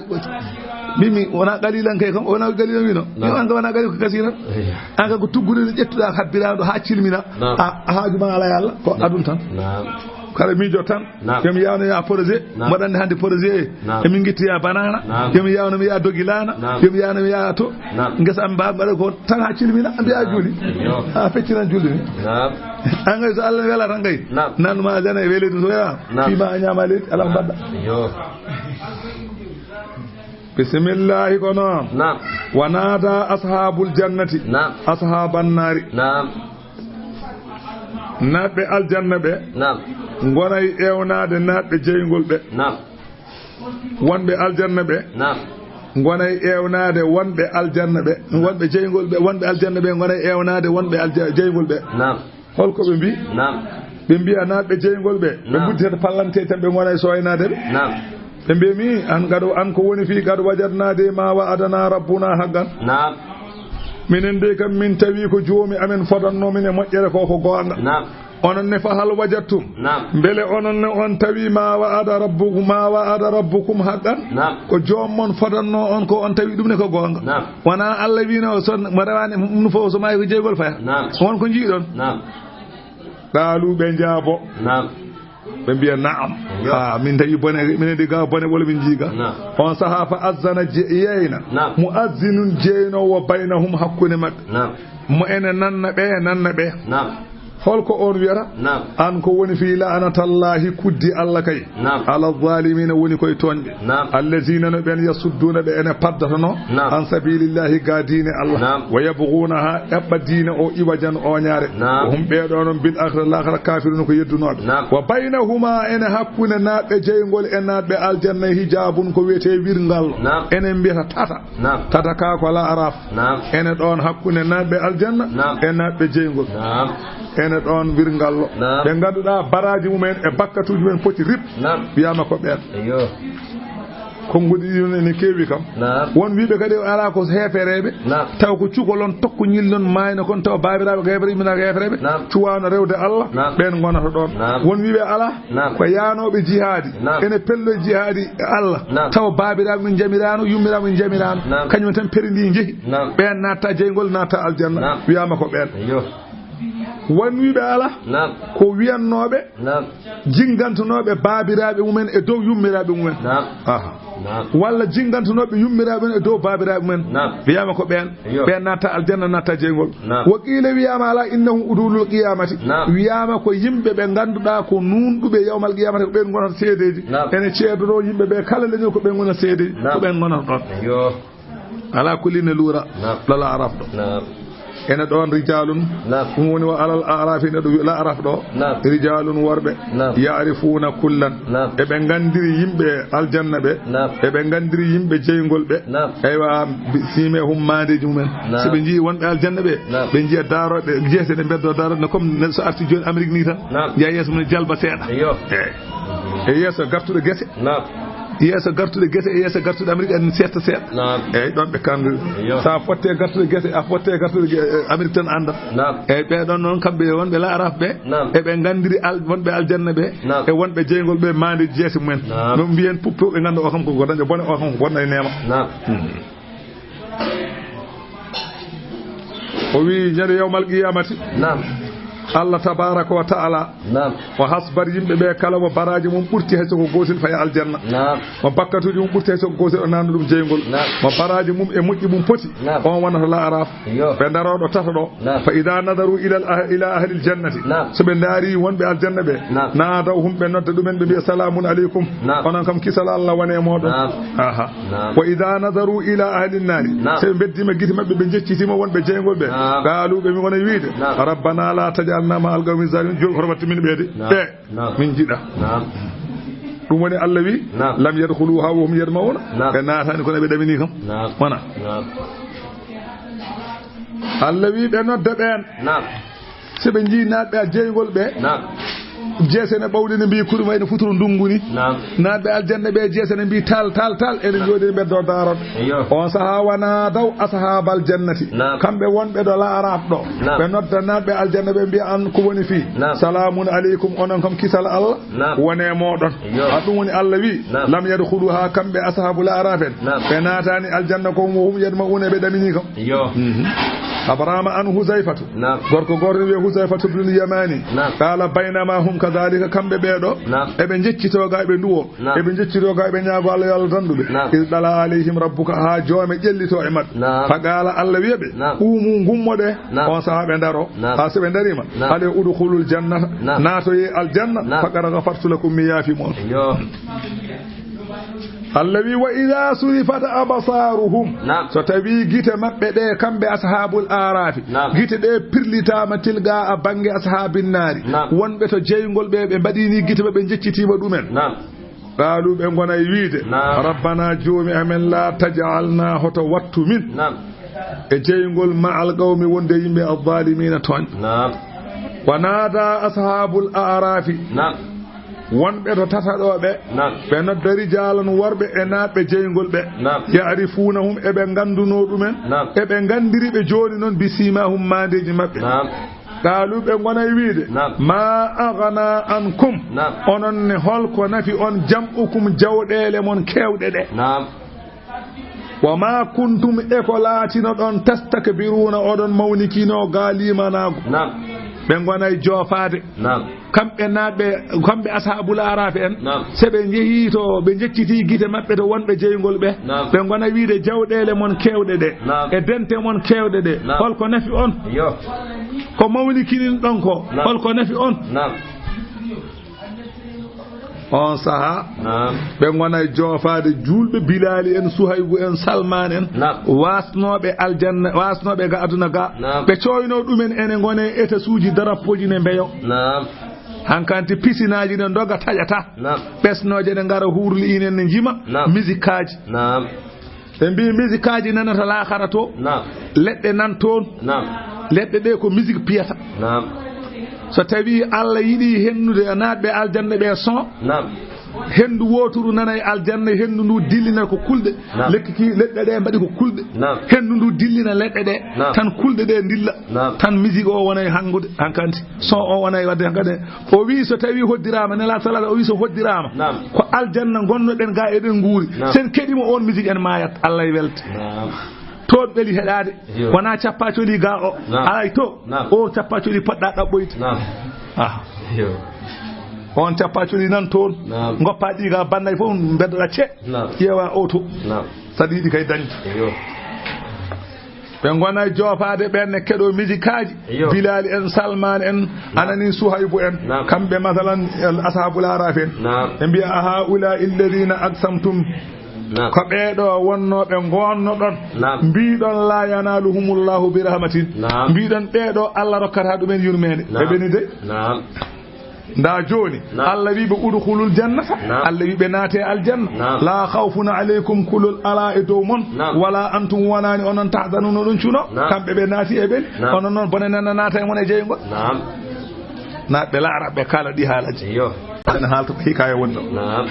mbimi wona qalilan kay kam, wona qalilan wino. Naam. Yo an kay wona qalil ko kasiran. Eyyo. An kay ko tuggude ƴettuɗa habbiraɗo ha cilmina. Naam. A, a haaju ma ala e Allah ko adun tan. Naam. Kala miijo tan. Naam. Yomi yawno ya projet. Naam. Mboɗo anndi hannde projet e. Naam. Emin ngitti ya banana. Naam. Yomi yawno mi ya dogilana. Naam. Yomi yawno mi ya to. Naam. Ngesa am mba mbaɗa ko tan ha cilmina mbiya juuli. Yo. Ha feccinan julde ni. Naam. An kay so Allah wela tan kay. Naam. Nanuma aljanna e wele ɗum so wela. Naam. Fima a ñama leydi ala ko mbaɗɗa. Yo. Bisimillahi kono. Naam. Wa nada ashabul jannati. Naam. Ashaban nari. Naam. Naatɓe aljanna ɓe. Naam. Ngonay ewnaade naatɓe jeyngol ɓe. Naam. Wonɓe aljanna ɓe. Naam. Ngonay ewnaade wonɓe aljanna ɓe. Wonɓe jeyngol ɓe, wonɓe aljanna ɓe ngonay ewnaade wonɓe alja-, jeyngol ɓe. Naam. Holko ɓe mbi? Naam. Ɓe mbiya naatɓe jeyngol ɓe. Ɓe, naam, nguddi tan pallante tan ɓe ngonay soynaade ɓe. Naam. Ɓe mbiya mi, an gado, an ko woni fii gado wajadna de ma wa'adana rabbuna haqqan. Naam. Minen de kam min tawi ko joomi amen fodanno min e moƴƴere ko, ko goonga. Naam. Onon ne, fa hal wajadtum? Naam. Mbele onon ne on tawi ma wa'ada rabbukum, ma wa'ada rabbukum haqqan? Naam. Ko joom mon fodanno on ko, on tawi ɗum ne ko goonga? Naam. Wonaa Allah wiino so mo rewaani ɗum fof so maayi ko jeygol faya? Naam. Won ko njiiɗon? Naam. Qaalu, ɓe njaabo. Naam. Ɓe mbiya, "Na'am." Yo. Ah, min tawi bone, minen de ga bone wala min njiiga. Naam. On sahaa fa azzana je-, yeyna. Naam. Mu'azzinun jeynoowo baynahum hakkunde maɓɓe. Naam. Mo ene nanna ɓe, nanna ɓe. Naam. Holko on wiyata? Naam. An ko woni fii la'anatallahi kuddi Allah kay. Naam. Ala zaalimiina woni koye tooñɓe. Naam. Allazina no ɓen yasudduuna ɓe ene paddatono. Naam. An sabilillahi ga diine Allah. Naam. Wa yabghunaha eɓɓa diine o iwajan oñaare. Naam. Wa hum ɓeeɗo non bil akhirati laakhara kafiruna ko yeddunooɓe. Naam. Wa baynahuma ene hakkunde naatɓe jeyngol e naatɓe aljanna hijabun ko wiyetee wirngal. Naam. Enen mbiyata tata. Naam. Tata ka ko la'araf. Naam. Ene ɗon hakkunde naatɓe aljanna Naam. e naatɓe jeyngol. Naam. Ene ɗon wirngallo. Naam. Ɓe ngannduɗaa baraaji mumen e bakkatuuji mumen poti rip. Naam. Wiyaama ko ɓeen. Eyyo. Konnguɗi ɗi ne keewi kam. Naam. Won wiiɓe kadi alaa ko heefereeɓe. Naam. Taw ko cukalon tokko ñillon maayno kon taw baabiraaɓe ko heefere immina ko heefereeɓe. Naam. Cuwaano rewde Allah. Naam. Ɓeen ngonata ɗon. Naam. Won wiiɓe alaa. Naam. Ko yaanooɓe jihaadi. Naam. Ene pello jihaadi Allah. Naam. Taw baabiraaɓe mum njamiraano, yummiraaɓe mum njamiraano. Naam. Kañum tan perindii njehi. Naam. Ɓeen naatta jeyngol, naatta aljanna. Naam. Wiyaama ko ɓeen. Eyyo. Won wiiɓe alaa. Naam. Ko wiyannooɓe. Naam. Jingantunooɓe baabiraaɓe mumen e dow yummiraaɓe mumen. Naam. Aha. Naam. Walla jingantunooɓe yummiraaɓe mumen e dow baabiraaɓe mumen. Naam. Wiyaama ko ɓeen. Eyyo. Ɓeen naatta aljanna, naatta jeyngol. Naam. Wa qiila wiyaama alaa innahum udulul qiyamati. Naam. Wiyaama ko yimɓe ɓe ngannduɗaa ko nuunɗuɓe yawmal qiyamati ko ɓeen ngonata seedeeji. Naam. Ene ceedoroo yimɓe ɓe kala leñol ko ɓeen ngonata seedeeji. Naam. Ko ɓeen ngonata ɗoon. Eyyo. Alaa kulli ne luura. Naam. Ɗo la'araf ɗo. Naam. Ene ɗoon rijalun. Naam. Ɗum woni wa alal a'rafi ne ɗo la'araf ɗo. Naam. Rijalun worɓe. Naam. Ya'rifuna kullan. Naam. Eɓe nganndiri yimɓe aljanna ɓe. Naam. Eɓe nganndiri yimɓe jeyngol ɓe. Naam. Eywa, bi-, simehum maandeeji mumen. Naam. So ɓe njii wonɓe aljanna ɓe, Naam. ɓe njiya daaroɗe, jeese ɗe mbeddo daaroɗe, comme ne so arti jooni Amérique ni tan. Naam. Njiya yeeso mum ne jalba seeɗa. Eyyo. Eyyi. E yeeso gartuɗo gese. Naam. Yeeso gartuɗo gese e yeeso gartuɗo Amérique en seeɗa seeɗa. Naam. Eyyi, ɗon ɓe kandu. Eyyo. Sa fotte gartuɗo gese, a fotte gartuɗo ge-, Amérique tan annda. Naam. Eyyi, ɓe ɗon noon kamɓe wonɓe la'araf ɓe. Naam. Eɓe nganndiri al-, wonɓe aljanna ɓe. Naam. E wonɓe jeyngol ɓe maande jeese mumen. Naam. No mbiyen puppe ɓe ngannda o kam ko dañɗo bone, o kam ko bonɗo e neema. Naam. Hmm. O wi ñande yawmal qiyamati. Naam. Allah tabaraka wa ta'ala. Naam. O hasbar yimɓe ɓe kala mo baraaji mum ɓurti hay so ko gootel faya aljanna. Naam. Mo bakkatuuji mum ɓurti hay so ko gootel o nanna ɗum jeyngol. Naam. Mo baraaji mum e moƴƴi mum poti. Naam. On wonata la'araf. Yo. Ɓe daroo ɗo tata ɗo. Naam. Fa ida nadaru ila al-, ila ahli al-jannati. Naam. So ɓe ndaari wonɓe aljanna ɓe. Naam. Naadaw hum ɓe nodda ɗumen ɓe mbiya salamun aleykum. Naam. Onon kam kisal Allah wone e mooɗon. Naam. Aha. Naam. Wa ida nadaru ila ahli an-nari. Naam. So ɓe mbeddima gite maɓɓe ɓe jeccitima wonɓe jeyngol ɓe. Naam. Qalu ɓe mi wona wiide. Naam. Rabbana la tajalna ma al-qawmi zalimin. Jol hormatti min ɓeede. Naam. Ɓe. Naam. Min jiɗa. Naam. Ɗum woni Allah wi, Naam. Lam yadkhuluha wa hum yadma'una. Naam. Ɓe naatani kono ɓe ɗamini kam. Naam. Wona. Naam. Allah wi ɓe nodda ɓeen. Naam. So ɓe njii naatɓe a jeyngol ɓe. Naam. Jeese ne ɓawli ne mbii kurum wayno futuro ndunngu ni. Naam. Naatɓe aljanna ɓe jeese ne mbii tal, tal, tal. Ene njooɗi ɓe do daaron. Eyyo. On sahaa wana daw ashaabal jannati. Naam. Kamɓe wonɓe ɗo la'araf ɗo. Naam. Ɓe nodda naatɓe aljanna ɓe mbiya an ko woni fii. Naam. Salamun aleykum onon kam kisal Allah. Naam. Wone mooɗon. Yo. A ɗum woni Allah wi. Naam. Lam yadkhuluha kamɓe ashaabul a'raf en. Naam. Ɓe naatani aljanna ko mo hum yadma'una ɓe ɗamini kam. Yo. Mhm. Abrahama an Huzayfatu. Naam. Gorko gorko wiye Huzayfatu bin Yamani. Naam. Qala baynama hum kadhalika kamɓe ɓeeɗo. Naam. Eɓe njeccito ga ɓe nduwo. Naam. Eɓe njeccito ga ɓe ñaago Allah yo Allah dandu ɓe. Naam. Iz dala alayhim rabbuka ha joome ƴellito e maɓɓe. Naam. Fa qala Allah wiye ɓe. Naam. Qumu ngummoɗe. Naam. On saha ɓe daro. Naam. Ha so ɓe darima. Naam. Hale udkhulul jannata. Naam. Naatoye aljanna. Naam. Faqad ghafartu lakum mi yaafi mon. Yo. Allah wi wa idha surifat absaruhum. Naam. So tawi gite maɓɓe ɗe kamɓe ashabul arafi. Naam. Gite ɗe pirlitama tilga a bange ashabin nari. Naam. Wonɓe to jeyngol ɓe ɓe mbaɗini gite maɓɓe jeccitima ɗumen. Naam. Qaalu ɓe ngona e wiide. Naam. Rabbana joomi amen la tajalna hoto wattu min. Naam. E jeyngol ma alqawmi wonde yimɓe alzalimina tooñ. Naam. Wa naada ashabul a'rafi. Naam. Wonɓe to tata ɗo ɓe. Naam. Ɓe nodda rijaalan worɓe e naatɓe jeyngol ɓe. Naam. Ya'rifunahum eɓe ngannduno ɗumen. Naam. Eɓe nganndiri ɓe jooni noon bi simahum maandeeji maɓɓe. Naam. Qaalu, ɓe ngonay wiide, Naam. Ma aghna ankum. Naam. Onon ne, hol ko nafi on jam'ukum, jawɗeele mon keewɗe ɗe? Naam. Wa ma kuntum, e ko laatinoɗon, tastakbiruna, oɗon mawnikino ga liimanaagu. Naam. Ɓe ngonay joofaade. Naam. Kamɓe naatɓe, kamɓe ashaabul araafi en, Naam. Se ɓe njehii to, ɓe njecciti gite maɓɓe to wonɓe jeyngol ɓe, Naam. Ɓe ngona wiide jawɗeele mon keewɗe ɗe, Naam. E dente mon keewɗe ɗe, Naam. Hol ko nafi on? Yo. Ko mawnikinin ɗon ko, Naam. Hol ko nafi on? Naam. On saha, Naam. Ɓe ngona e joofaade juulɓe Bilaali en, Suhaybu en, Salmaan en, Naam. Waasnooɓe aljanna, waasnooɓe ga aduna ga, Naam. Ɓe cooyno ɗumen ene ngone etasuuji, darappooji ne mbeyo. Naam. Hankanti pisinaaji ne ndoga taƴata. Naam. Ɓesnooje ne ngara huurli inen ne njima. Naam. Misikaaji. Naam. Ɓe mbii misikaaji nanata laakara to. Naam. Leɗɗe nan toon. Naam. Leɗɗe ɗe ko misik piyata. Naam. So tawi Allah yiɗi hennude naatɓe aljanna ɓe son. Naam. Henndu wooturu nanay aljanna, henndu ndu dillina ko kulɗe. Naam. Lekki ki, leɗɗe ɗe mbaɗi ko kulɗe. Naam. Henndu ndu dillina leɗɗe ɗe. Naam. Tan kulɗe ɗe ndilla. Naam. Tan misik o wonay hanngude hankanti. Son o wonay wadde hankadi. O wi so tawi hoddiraama, Nela sallallahu o wi so hoddiraama, Naam. Ko aljanna ngonnoɗen ga eɗen nguuri. Naam. Sen keɗimo on misik en maayat, Allah e welta. Naam. To ɓeli heɗaade. Yo. Wona cappacoli ga o. Naam. Alay to. Naam. O cappacoli poɗɗa ɗaɓɓoyde. Naam. Ah. Yo. On cappacoli nan toon. Naam. Ngoppa ɗi ga bannay fof beddoɗa ce. Naam. Ƴeewa o to. Naam. Saɗa yiɗi kay dañde. Yo. Ɓe ngona e joofaade ɓen ne keɗo misikaaji. Iyo. Bilaali en, Salmaan en, Naam. Anani Suhaybu en. Naam. Kamɓe, masalan, el ashaabul araafi en. Naam. Ɓe mbiya, "A haa'ulaa'i alladhiina aqsamtum." Naam. Ko ɓeeɗo wonnooɓe ngonnoɗon. Naam. Mbiɗon, "Laa yanaaluhumullahu bi rahmatin." Naam. Mbiɗon, "Ɓeeɗo Allah rokkata ɗumen yurmeende." Naam. Ɓe ɓeni de. Naam. Nda jooni, Naam. Allah wi ɓe, "Udkhulul jannata." Naam. Allah wi ɓe, "Naate aljanna." Naam. "Laa khawfun alaykum, kulol alaa e dow mon." Naam. "Wala antum, wonaani onon, tahzanun, oɗon cuno." Naam. Kamɓe ɓe naati e ɓen. Naam. Onon noon, bone nana naata e mon e jeyngol. Naam. Naatɓe laara ɓe kaala ɗi haalaaji. Iyo. Ene haalta ko hikaya woni ɗo. Naam.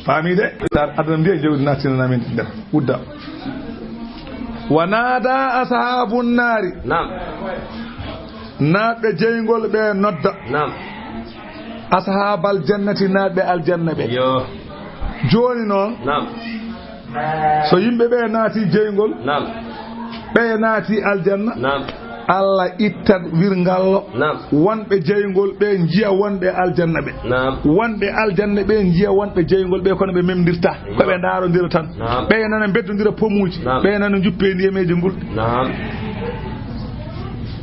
Faami de? Aduna mbiya jawdi nattinana min nder. Udda. Wa naada ashaabun naari. Naam. Naatɓe jeyngol ɓe nodda. Naam. Ashaabal jannati, naatɓe aljanna ɓe. Yo. Jooni noon, Naam. So yimɓe ɓe naati jeyngol, Naam. Ɓe naati aljanna, Naam. Allah ittat wirngallo, Naam. Wonɓe jeyngol ɓe njiya wonɓe aljanna ɓe. Naam. Wonɓe aljanna ɓe njiya wonɓe jeyngol ɓe, kono ɓe memdirta. Ko ɓe ndaarondira tan. Naam. Ɓe nana mbeddondira pomuuji. Naam. Ɓe nana njuppe ndiyameeje ngulɗe. Naam.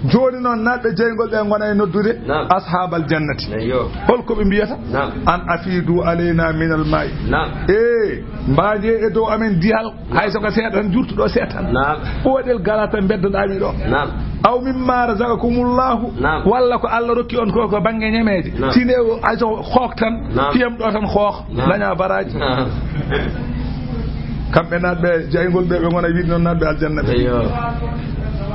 Jooni noon, naatɓe jeyngol ɓe ngona e noddude Naam. Ashaabal jannati. Eyyo. Hol ko ɓe mbiyata? Naam. An afidu alayna min al maa'i. Naam. E, mbaajee e dow amen dihal. Hay so ko seeɗa tan, jurtuɗo seeɗa tan. Naam. Ɓooɗel galata mbeddoɗaa mi ɗo. Naam. Aw mimma razaqakumullahu. Naam. Walla ko Allah rokki on ko, ko bannge ñameeje. Naam. Tine o, hay so hook tan, Naam. Piyam ɗo tan hook. Naam. Daña baraaji. Naam. Kamɓe naatɓe jeyngol ɓe, ɓe ngona wiide noon naatɓe aljanna ɓe. Eyyo.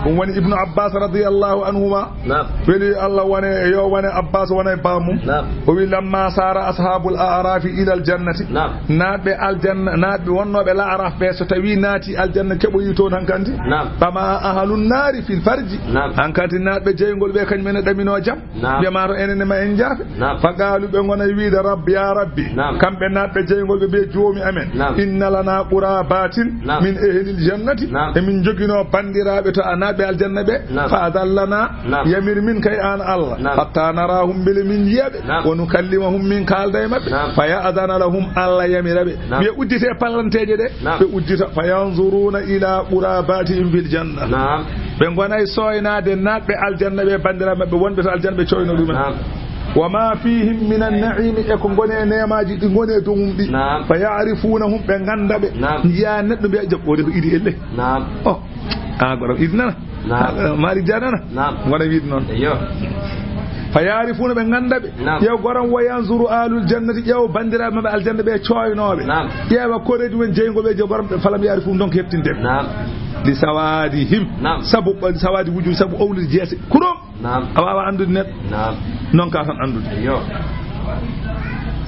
Ɗum woni Ibnu Abbas radiyallahu anhuma. Naam. Weli Allah wone, yo wone Abbas wona e baamum. Naam. O wi, "Lamma sara ashabul a'rafi ila al jannati." Naam. Naatɓe aljanna, naatɓe wonnooɓe la'araf ɓe, so tawi naati aljanna keɓoyi toon hankanti. Naam. Tama ahlun naari fil farji. Naam. Hankanti naatɓe jeyngol ɓe, kañum ene ɗamino jam. Naam. Ɓe ma to enen ma en jaafe. Naam. Fa qaalu, ɓe ngona e wiide, "Rabbi, ya Rabbi." Naam. Kamɓe naatɓe jeyngol ɓe mbiya, "Joomi amen. Naam. Inna lana qurabatin Naam. Min ahlil jannati." Naam. Emin njoginoo banndiraaɓe to a naatɓe aljanna ɓe. Naam. Fa adallana. Naam. Yamir min kay aan Allah. Naam. Hatta narahum, mbele min njiya ɓe. Naam. Wa nukallimahum, min kaalda e maɓɓe. Naam. Fa ya'dana lahum, Allah yamira ɓe. Naam. Ɓe uddite pallanteeje ɗe. Naam. Ɓe uddita. Fa yanzuruna ila qurabatihim fil janna. Naam. Ɓe ngonay sooynaade naatɓe aljanna ɓe, banndiraaɓe maɓɓe wonɓe to aljanna, ɓe cooyno ɗumen. Naam. Wa ma fihim min an-na'imi, e ko ngoni e neemaaji ɗi ngoni e dow mum ɗi. Naam. Fa ya'rifunahum, ɓe ngannda ɓe. Naam. Njiya neɗɗo mbiya, "Jabɓoode ko idi elle." Naam. Oh, a goɗɗo idi nana. Naam. A, Malick Dia nana. Naam. Ngona wiide noon. Eyyo. Fa ya'rifuna, ɓe ngannda ɓe. Naam. Ƴeew goram, wa yanzuru ahlul jannati, ƴeew banndiraaɓe maɓɓe aljanna ɓe cooynooɓe. Naam. Ƴeewa koreeji men jeyngol ɓe, ƴeew goram, falam ya'rifuhum, donc heɓtinde ɓe. Naam. Li sawadihim. Naam. Sabu, li sawadi wujuhi, sabu owlude jeese. Kurum. Naam. A waawa anndude neɗɗo. Naam. Noon ka tan anndude. Eyyo.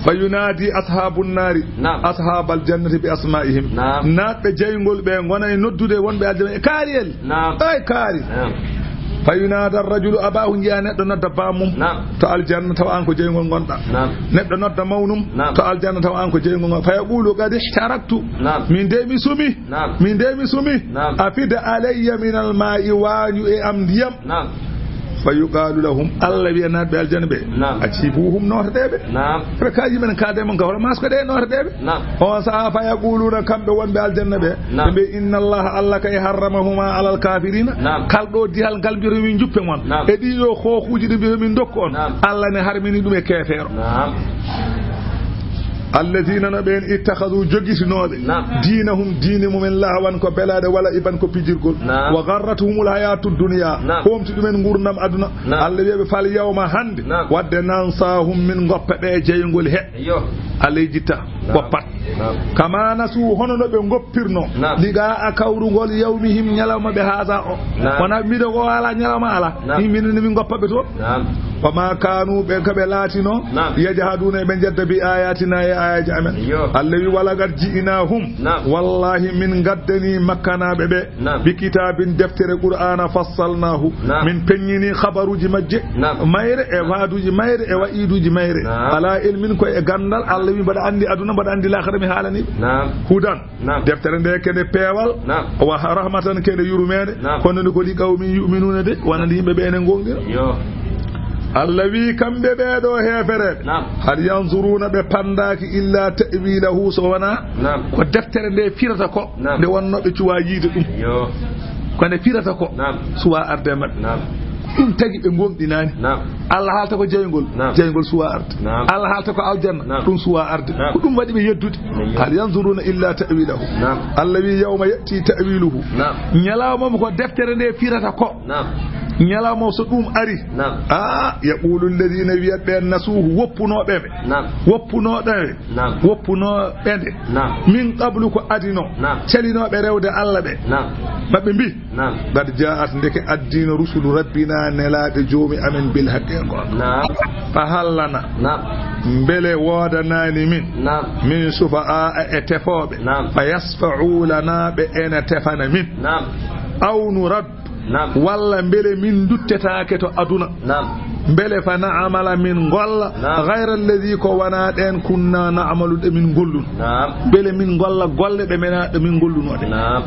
Fa yunaadi ashaabun naari Naam. Ashaabal jannati bi asmaa'ihim. Naam. Naatɓe jeyngol ɓe ngona e noddude wonɓe aljanna e kaariyel. Naam. Ay kaari. Naam. Fa yunada rajulu abahu, njiya neɗɗo nodda bammum. Naam. To aljanna tawa an ko jeyngol ngonɗa. Naam. Neɗɗo nodda mawnum. Naam. To aljanna tawa an ko jeyngol ngonɗa. Fa yaqulu qad ishtaraktu. Naam. Min de mi sumi. Naam. Min de mi sumi. Naam. Afid alayya min alma'i, wañu e am ndiyam. Naam. Fa yuqalu lahum, Allah wiya naatɓe aljanna ɓe. Naam. Ajibuhum, nootaɗeɓe. Naam. Ɓe kaji men kaade mon ka hoore masko ɗe nootaɗeɓe. Naam. On saha fa yaquluna, kamɓe wonɓe aljanna ɓe. Naam. Ɓe mbi inna Allah, Allah kay harramahuma alal kafirina. Naam. Kal ɗo dihal ngal mbiyata min juppe mon. Naam. E ɗiɗo hookuji ɗi mbiyata min dokku on. Naam. Allah ne harmini ɗum e keefeero. Naam. Alladina no ɓen ittakhadhu jogitinooɓe. Naam. Dinahum diine mumen lahawan ko belaɗe wala iban ko pijirgol. Naam. Wa gharratuhumul hayatud dunya. Naam. Homti ɗumen ngurdam aduna. Naam. Allah wiyaɓe fal yawma hande. Naam. Wadde nansahum min goppa ɓe jeyngol he. Yo. Allah jitta. Naam. Goppat. Naam. Kama nasu hono no ɓe goppirno. Naam. Liqa a kawrugol yawmihim ñalawma ɓe haza o. Naam. Wona mbiɗo ko ala ñalawma ala. Naam. Min min min goppa ɓe to. Naam. Wa ma kanu ɓe ka ɓe laatino. Naam. Yajhaduna ɓe jedda bi ayatina e ayaji amen. Yo. Allah wi walaqad ji'nahum. Naam. Wallahi min gaddani makkanaɓe ɓe. Naam. Bi kitabin deftere Qur'ana fassalnahu. Naam. Min peññini khabaruji majje. Naam. Mayre e waaduji mayre e wa'iduji mayre. Naam. Ala ilmin ko e gandal Allah wi mbaɗa andi aduna mbaɗa andi lakhara mi haalani. Naam. Hudan. Naam. Deftere nde kede peewal. Naam. Wa rahmatan kede yurmeende. Naam. Kono ni ko li qawmin yu'minuna de wonande yimɓe ɓe ene gongira. Yo. Allah wi kamɓe ɓeeɗo heefereɓe. Naam. Hal yanzuruna ɓe pandaaki illa ta'wilahu so wona. Naam. Ko deftere nde firata ko. Naam. Nde wonno ɓe cuwa yiide ɗum. Yo. Ko nde firata ko. Naam. Suwa arde maɓɓe. Naam. Ɗum tagi ɓe gomɗinaani. Naam. Allah haalta ko jeyngol. Naam. Jeyngol suwa arde. Naam. Allah haalta ko aljanna. Naam. Ɗum suwa arde. Naam. Ko ɗum waɗi ɓe yeddude. Naam. Hal yanzuruna illa ta'wilahu. Naam. Allah wi yawma ya'ti ta'wiluhu. Naam. Ñalawma mo ko deftere nde firata ko. Naam. Ñalawma so ɗum ari. Naam. Ah, yaqulu alladhina wiyat ɓe nasuhu woppunooɓe ɓe. Naam. Woppunooɓe ɓe. Naam. Woppunooɓe nde. Naam. Min qablu ko adino. Naam. Calinooɓe rewde Allah ɓe. Naam. Maɓɓe mbi. Naam. Qad ja'at ndeke addino rusulu rabbina nelaaɓe joomi amen bil haqqi e goonga. Naam. Fa hal lana. Naam. Mbele woodanaani min. Naam. Min shufa'a e tefooɓe. Naam. Fa yashfa'u lana ɓe ene tefana min. Naam. Aw nurad. Naam. Walla mbele min duttetaake to aduna. Naam. Mbele fa na'mala min ngolla. Naam. Ghayra alladhi ko wona ɗen kunna na'malu ɗe min ngollun. Naam. Mbele min ngolla golle ɗe mena ɗe min ngolluno ɗe. Naam.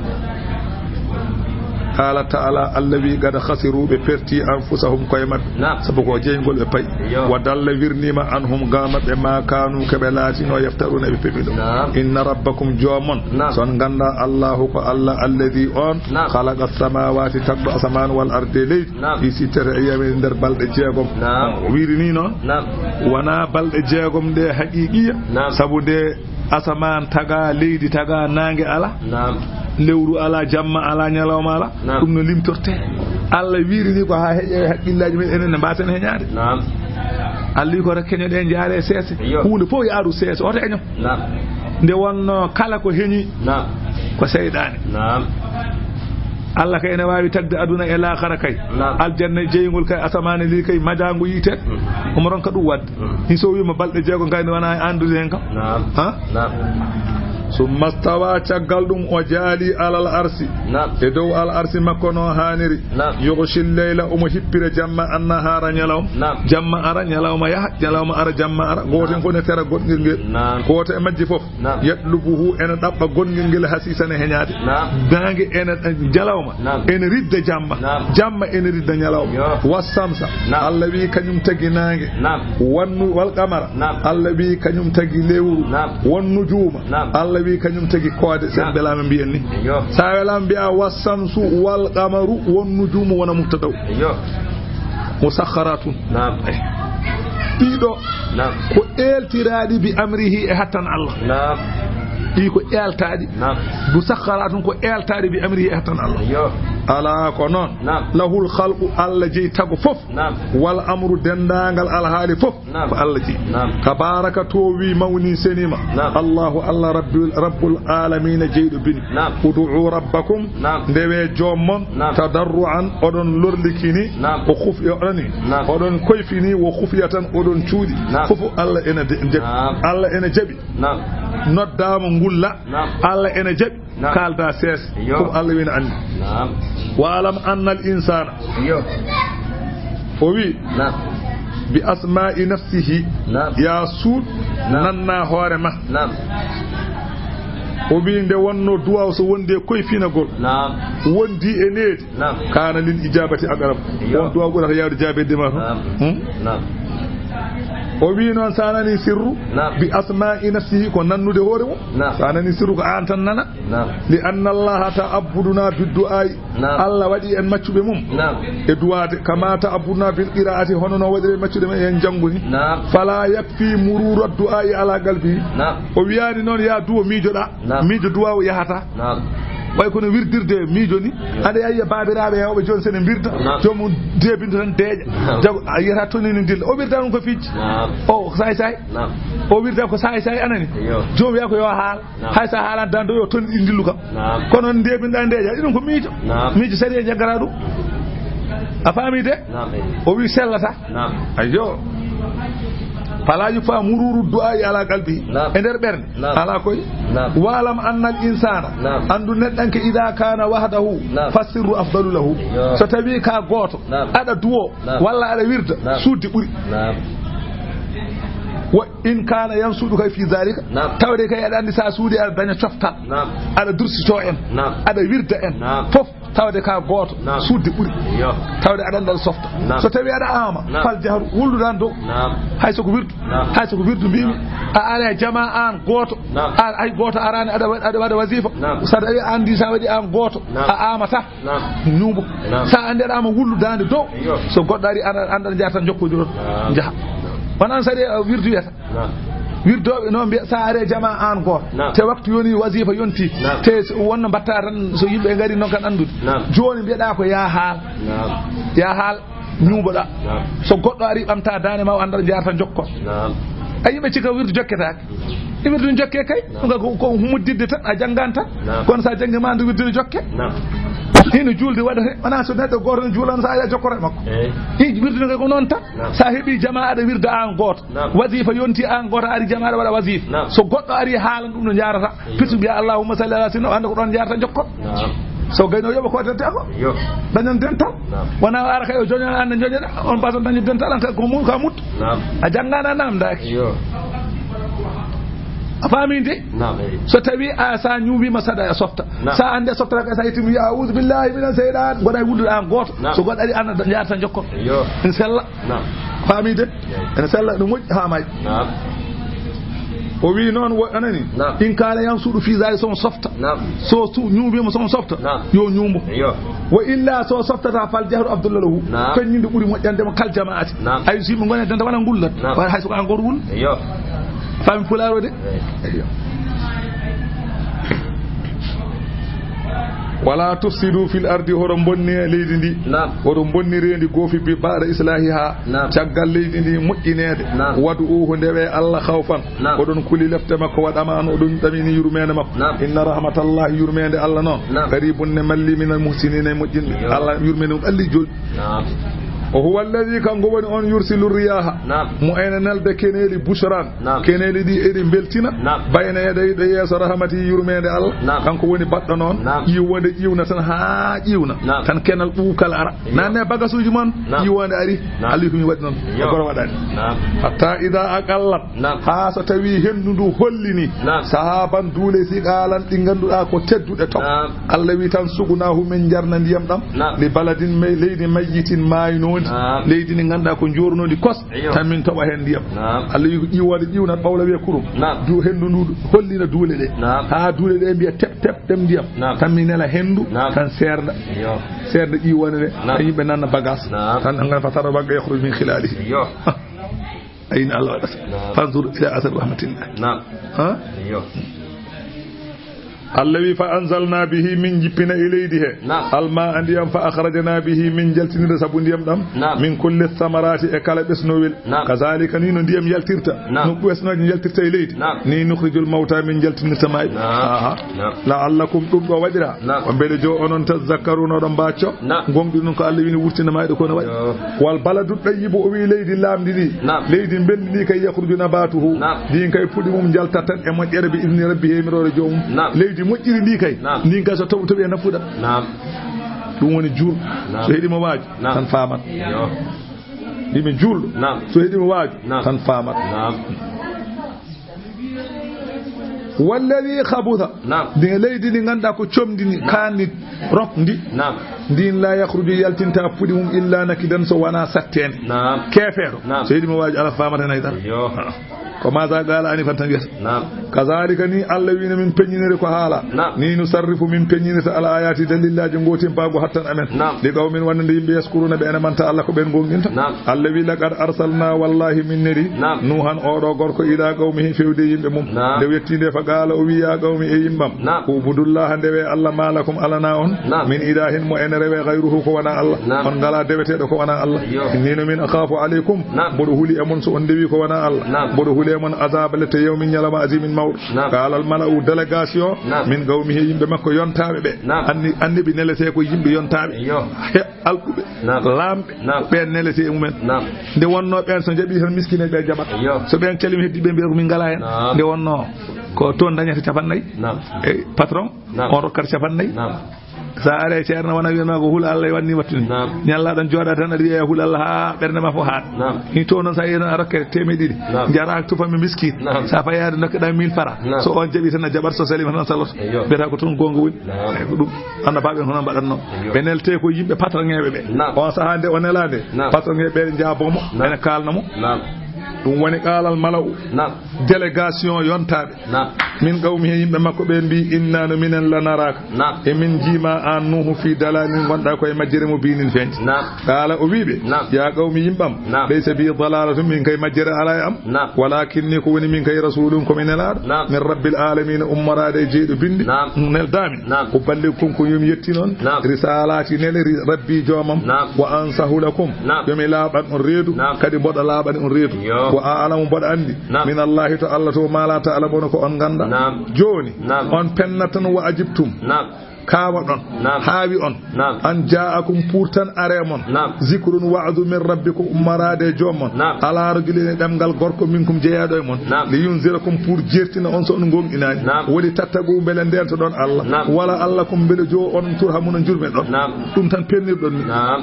Qala ta'ala, Allah wi qad khasiru ɓe perti anfusahum koye maɓɓe. Naam. Sabu ko jeyngol ɓe payi. Yo. Wa dalla wirnima anhum ga maɓɓe ma kanu ke ɓe laatino yaftaruna ɓe peɓi ɗo. Naam. Inna rabbakum joomon. Naam. Son ganda Allahu ko Allah alladhi on. Naam. Khalaqa samawati tagɗo asaman wal arde leydi. Naam. Fi sittati ayyamin nder balɗe jeegom. Naam. O wiiri ni noon. Naam. Wona balɗe jeegom ɗe haqiqiya. Naam. Sabu nde asaman taga, leydi taga, nange ala. Naam. Lewru ala, jamma ala, ñalawma ala. Naam. Ɗum no limtorte. Allah wiiri ni ko ha heƴe haqqillaji men enen ne mbaten heñade. Naam. Allah wi ko rek keñoɗen jaare seese. Iyo. Huunde fof yaaru seese, oto eño. Naam. Nde wonno kala ko heñi. Naam. Ko seyɗaane. Naam. Allah kay ene waawi tagde aduna e laakhara kay. Naam. Aljanna e jeyngol kay, asamaane ndi kay, majaango yiite. Mm. Omo ronka ɗum waɗde. Mm. Ni so wiima balɗe jeego kay, nde wona e anndude heen kam. Naam. Ha? Naam. Summa stawa, caggal ɗum o jaali alal arsi. Naam. E dow al arsi makko no haaniri. Naam. Yughshi leyla, omo hippira jamma, annahaara, ñalawma. Naam. Jamma ara, ñalawma yaha, ñalawma ara, jamma ara. Gooto heen fof ne tera goɗngel ngel. Naam. Gooto e majji fof. Naam. Yatlubuhu, ene ɗaɓɓa gonngel ngel hasiisan e heñaade. Naam. Naange ene, jalawma, naam, ene ridda jamma. Naam. Jamma ene ridda ñalawma. Yo. Wassamsa. Naam. Allah wi kañum tagi naange. Naam. Wannu-, wal qamara. Naam. Allah wi kañum tagi lewru. Naam. Wan nujuuma. Naam. Allah wi kañum tagi koode. Sen, naam, ɓe laama mbiyen ni. Yo. Sa welama mbiya wassamsu wal qamaru wan nujuumu wona mubtadaw. Yo. Musakharatun. Naam. Ɗiɗo, naam, ko eeltiraaɗi bi amrihi e hattan Allah. Naam. Ɗi ko eeltaaɗi. Naam. Musakharatun ko eeltaaɗi bi amrihi e hattan Allah. Yo. Ala ko noon. Naam. Lahul khalqu, Allah jeyi tago fof. Naam. Wal amru, denndaangal alhaali fof. Naam. Ko Allah jeyi. Naam. Tabaraka, toowi, mawni, seniima. Naam. Allahu, Allah, Rabbi, Rabbul alamina, jeyɗo bini. Naam. Ud'u rabbakum, naam, ndewe joom mon, naam, tadarru'an, oɗon lorlikini, naam, o khuf-, oɗon, naam, oɗon koyfini, wo khufyatan, oɗon cuuɗi. Naam. Fof Allah ene de-, de-, naam, Allah ene jaɓi. Naam. Noddaama ngulla, naam, Allah ene jaɓi. Naam. Kaalda sees. Yo. Fof Allah wina anndi. Naam. Wa alam anna al insana. Yo. O wi. Naam. Bi asma'i nafsihi. Naam. Ya suud. Naam. Nanna hoore ma. Naam. O wi nde wonno duwa o so wondi e koye finagol. Naam. Wondi e needi. Naam. Kana lil ijabati aqrab. Yo. On duwa ɓurata yaawde jaabeede ma to. Naam. Hmm? Naam. O wi noon sa nani sirru. Naam. Bi asma'i nafsihi ko nannude hoore mum. Naam. Sa nani sirru ko an tan nana. Naam. Li anna Allaha ta'abbuduna bid du'a'i. Naam. Allah waɗi en maccuɓe mum. Naam. E duwaade kama ta'abbuduna bil qira'ati hono no waɗiri en maccuɓe men en janngu ni. Naam. Fala yakfi mururu du'a'i ala qalbi. Naam. O wiyani noon ya duwo miijoɗa. Naam. Miijo duwa o yahata. Naam. Way kono wirdirde miijo ni. Yo. Aɗa yiya baabiraaɓe hewɓe jooni sene mbirda. Naam. Joomum debinta tan deeƴa. Naam. Jago a yiyata toon ene dilla. O wirda ɗum ko fijji. Naam. O ko saay saay. Naam. O wirda ko saay saay anani. Yo. Joom wiya ko yo haal. Naam. Hay sa haalan dando yo ton ɗi ndillu kam. Naam. Kono ndebinɗa ndeeƴa, ɗum ko miijo. Naam. Miijo sariya jaggata ɗum. A faami de? Naam, eh. O wi sellata. Naam. Ayyo. Fala yukfa mururu du'a ala qalbi. Naam. E nder ɓernde. Naam. Ala koy. Naam. Wa'lam anna al insana. Naam. Andu neɗɗanke ida kana wahdahu. Naam. Fasirru afdalu lahu. Yo. So tawi ka gooto. Naam. Aɗa duwo. Naam. Walla aɗa wirda. Naam. Suudde ɓuri. Naam. Wa in kana yansudu kay fi zalika. Naam. Tawde kay aɗa andi sa suudi aɗa daña coftal. Naam. Aɗa dursito en. Naam. Aɗa wirda en. Naam. Fof tawde ka gooto. Naam. Suudde ɓuri. Yo. Tawde aɗa andi aɗa softa. Naam. So tawi aɗa ama. Naam. Fal jahru wulludan dow. Naam. Hay so ko wirdu. Naam. Hay so ko wirdu mbimi. A ara jama an gooto. Naam. A ay gooto arani aɗa wa-, aɗa waɗa wasifa. Naam. Sa tawi andi sa waɗi an gooto. Naam. A amata. Naam. Ñuuɓo. Naam. Sa andi aɗa ama wullu dande dow. Yo. So goɗɗo ari an, an, an jarta jokkoji ɗon. Naam. Jaha. Naam. Wona an sari, uh, wirdu wiyata. Naam. Wirdoɓe noon mbiya sa are jama an gooto. Naam. Te waktu yoni wasifa yonti. Naam. Te so wonno mbatta tan so yimɓe ngari noon kan andude. Naam. Joni mbiyeɗa ko ya haal. Naam. Ya haal ñuuɓoɗa. Naam. So goɗɗo ari ɓamta dande ma o anda jarta jokkon. Naam. A yimɓe cika wirdu jokketake. Wirdu jokke kay. Naam. Ɗum ko, ko muddidde tan, a janngan tan. Naam. Kono sa janngi ma ndu wirdu jokke. Naam. Hino julde waɗate, wona so neɗɗo gooto ne juulan sa ya jokkore makko. Eh. Hi wirdu kay ko noon tan. Naam. Sa heɓi jama aɗa wirda an gooto. Naam. Wasifa yonti an gooto ari jama aɗa waɗa wasifa. Naam. So goɗɗo ari haalan ɗum no jarata. Ayyo. Pitu mbiya allahumma salli ala sinno, anda ko ɗon jarata jokkon. Naam. So gayno yoɓa ko tante ko. Yo. Dañan dental. Naam. Wona o ara kay o joño an ne joñoɗa, on pasan dañi dental an kay ko mun ka mut. Naam. A janngana namdaaki. Yo. A faami de? Naam, eyi. So tawi a sa ñuuɓiima saɗa a softa. Naam. Sa annde softa kay sa ittimi wiya, "A'uuzu billaahi mina seyɗaan." Mboɗa e wullude an gooto. Naam. So goɗɗo ari an jaarta jokkon. Yo. Ene sella. Naam. Faami de? Eyi. Ene sella, no moƴƴi haa maayi. Naam. O wi noon, wo anani? Naam. In kaana yansudu fii zaali, so on softa. Naam. So su-, ñuuɓiima so on softa. Naam. Yo ñuumbo. Yo. Wa illa so softata fal jahru afdalu lahu. Naam. Feññinde ɓuri moƴƴande mo kal jamaati. Naam. Ay, si yimɓe ngoni e denta wona ngullat. Naam. Wala hay so ko an gooto wul. Yo. Faami pulaar o de? Eyi. Eyi. Wala tufsidu fil ardi, hoɗon bonni e leydi ndi. Naam. Hoɗon bonni reendi goofi bi ba'da islahiha. Naam. Caggal leydi ndi moƴƴineede. Naam. Wad'uuhu, ndewe Allah khawfan. Naam. Oɗon kuli lefte makko, wa tama'an, oɗon ɗamini yurmeende makko. Naam. Inna rahmatallahi, yurmeende Allah noon. Naam. Qaribun, ne malli, minal muhsinin, e moƴƴinɓe. Yo. Allah yurmeende mum ɓalli jol. Naam. O huwa alladhi, kanko woni on, yursilu riyaha. Naam. Mo ene nelda keneeli bushran. Naam. Keneeli ɗi eɗi beltina. Naam. Bayna yaday, ɗo yeeso rahmati, yurmeende Allah. Naam. Kanko woni baɗɗo noon. Naam. Ƴiwonde ƴiwna tan haa ƴiwna. Naam. Tan kenal ɓuukal ara. Yo. Nanne bagasuuji mon. Naam. Ƴiwonde ari. Naam. Allah ko mi waɗi noon. Yo. E goro waɗani. Naam. Hatta ida aqallat. Naam. Haa so tawi henndu ndu hollini. Naam. Sahaban duule siqalan ɗi ngannduɗaa ko tedduɗe top. Naam. Allah wi tan, suqnaahu, min njarna ndiyam ɗam. Naam. Li baladin may-, leydi mayyitin, maaynoondi. Naam. Leydi ndi ngannduɗaa ko njoornoondi kos. Eyo. Tan min toɓa heen ndiyam. Naam. Allah wi ko ƴiwonde ƴiwnat ɓawla wiya kurum. Naam. Du henndu ndu hollina duule ɗe. Naam. Haa duule ɗe mbiya tep, tep, tep ndiyam. Naam. Tan min nela henndu, naam, tan seerda. Eyo. Seerda ƴiwonde nde, naam, tan yimɓe nanna bagas. Naam. Tan ngana fa tara bagga yakhruju min khilalihi. Eyo. Ayni Allah waɗata. Naam. Fanzur ila athar rahmatillah. Naam. Ha? Eyo. Allah wi, "Fa anzalna bihi", min jippina e leydi he. Naam. "Almaa", ndiyam, "fa akhrajna bihi", min jaltinira sabu ndiyam ɗam. Naam. "Min kulli thamarati", e kala ɓesnowel. Naam. "Kadhalika", ni no ndiyam yaltirta. Naam. No ɓesnooje njaltirta e leydi. Naam. "Ni nukhrijul mawta", min jaltinirta mayɓe. Naam. Aha. Naam. "La'allakum", ɗum ɗo waɗira. Naam. Ko mbele jo onon, "tadhakkaruna", oɗon mbacco. Naam. Gonɗi ɗum ko Allah wini wurtina mayɗo ko no waɗi. Yo. "Wal baladu tayyibu", o wi leydi laamndi ndi. Naam. Leydi belndi ndi kay, "yakhruju nabatuhu". Naam. Ndin kay puɗi mum njaltat tan e moƴƴere bi izni rabbihi, e yamiroore joomum. Naam. Leydi moƴƴiri ndi kay. Naam. Ndin kay so tawi, tawi e nafuɗam. Naam. Ɗum woni juul. Naam. So heɗii mo waaju, naam, tan faamat. Yo. Yimi juulɗo. Naam. So heɗii mo waaju, naam, tan faamat. Naam. Walladi khabusa. Naam. Ndi leydi ndi ngannduɗaa ko comndi ndi, kaan ndi rok ndi. Naam. Ndin la yakhruju yaltinta puɗi mum illa nakidan so wonaa satteende. Naam. Keefeero. Naam. So heɗii mo waaju, alaa faamata hen hay dara. Yo. Ko maza qala anifan tan wiyata. Naam. Kazalika ni Allah wi no min peññiniri ko haala. Naam. Ni nusarrifu min peññinirta al ayati dalillaaji ngootimpaagu hattan amen. Naam. Li qawmin wonande yimɓe yaskuruna ɓe ene manta Allah ko ɓen gonɗinta. Naam. Allah wi laqad arsalna wallahi min neli. Naam. Nuhan oɗo gorko ila qawmihi fewde yimɓe mum. Naam. Nde wetti nde fa qala o wi ya qawmi e yimɓam. Naam. Ubudullaha ndewe Allah ma lakum alana on. Naam. Min ilahin mo ene rewe ghayruhu ko wona Allah. Naam. On ngala deweteɗo ko wona Allah. Yo. Inni no min akhafu alaykum. Naam. Mboɗo huli e mon so on ndewi ko wona Allah. Naam. Mboɗo huli e mon azaba lette yawmin ñalawma azimin mawɗo. Naam. Qala al mala'u délégation. Naam. Min qawmihi yimɓe makko yontaaɓe ɓe. Naam. Anni, annabi nelete ko yimɓe yontaaɓe. Yo. He alɗuɓe. Naam. Laamɓe. Naam. Ɓen nelete e mumen. Naam. Nde wonno ɓen so jaɓi tan miskine ɓe jaɓat. Yo. So ɓen calima heddi ɓe mbiya ko min ngala hen. Naam. Nde wonno ko toon dañata capannayyi. Naam. E patron. Naam. On rokkata capannayyi. Naam. Sa are ceerno wona wiyatma ko hul Allah e wanni wattude. Naam. Ñalla ɗon jooɗa tan aɗa wiya hul Allah ha ɓernde ma fof haat. Naam. Ni to noon sa yehi noon a rokke teemeɗe ɗiɗi. Naam. Jara tufa mi miskin. Naam. Sa fayaade nokkeɗa mille francs. Naam. So on jaɓi tan a jaɓat so salima tan a salot. Eyyo. Mbiyata ko toon gonga woni. Naam. Eyyi ko ɗum. Annabaɓe hono mbaɗatno. Eyyo. Ɓe nelte ko yimɓe patronŋeɓe ɓe. Naam. On saha nde o nela nde. Naam. Patronŋeɓe ɓe jaabomo. Naam. Ene kalna mo. Naam. Ɗum woni qalal mala'u. Naam. Délégation yontaaɓe. Naam. Min qawmihi yimɓe makko ɓe mbi inna no minen lanaraka. Naam. E min jiima an Nuhu fi dalalin gonɗa koye majjere mo binin feñde. Naam. Qala o wiɓe. Naam. Ya qawmi yimɓam. Naam. Laysa bi dalalatun min kay majjere ala e am. Naam. Walakinni ko woni min kay rasulun ko mi nelaɗo. Naam. Min rabbil alamin ummorade e jeyɗo binde. Naam. Neldami. Naam. Ko balligkum ko yomi yetti noon. Naam. Risalati nele ri-, rabbi joomam. Naam. Wa ansahu lakum. Naam. Yomi laaɓan on reedu. Naam. Kadi mboɗo laaɓani on reedu. Yo. Wa a'lamu mboɗo anndi. Naam. Min Allahi to Allah to ma la ta'lamuna ko on ngannda. Naam. Jooni. Naam. On pennat tan wa ajibtum. Naam. Kaawa ɗon. Naam. Haawi on. Naam. An ja'akum pour tan are mon. Naam. Zikrun wa'du min rabbikum ummorade e joom mon. Naam. Ala rajulin e ɗemngal gorko minkum jeyaɗo e mon. Naam. Li yunzirakum pour jertina on so on gonɗinani. Naam. Woni tattagu mbele ndento ɗon Allah. Naam. Wala Allah kum mbele jo on turhamuna jurme ɗon. Naam. Ɗum tan pennirɗon mi. Naam.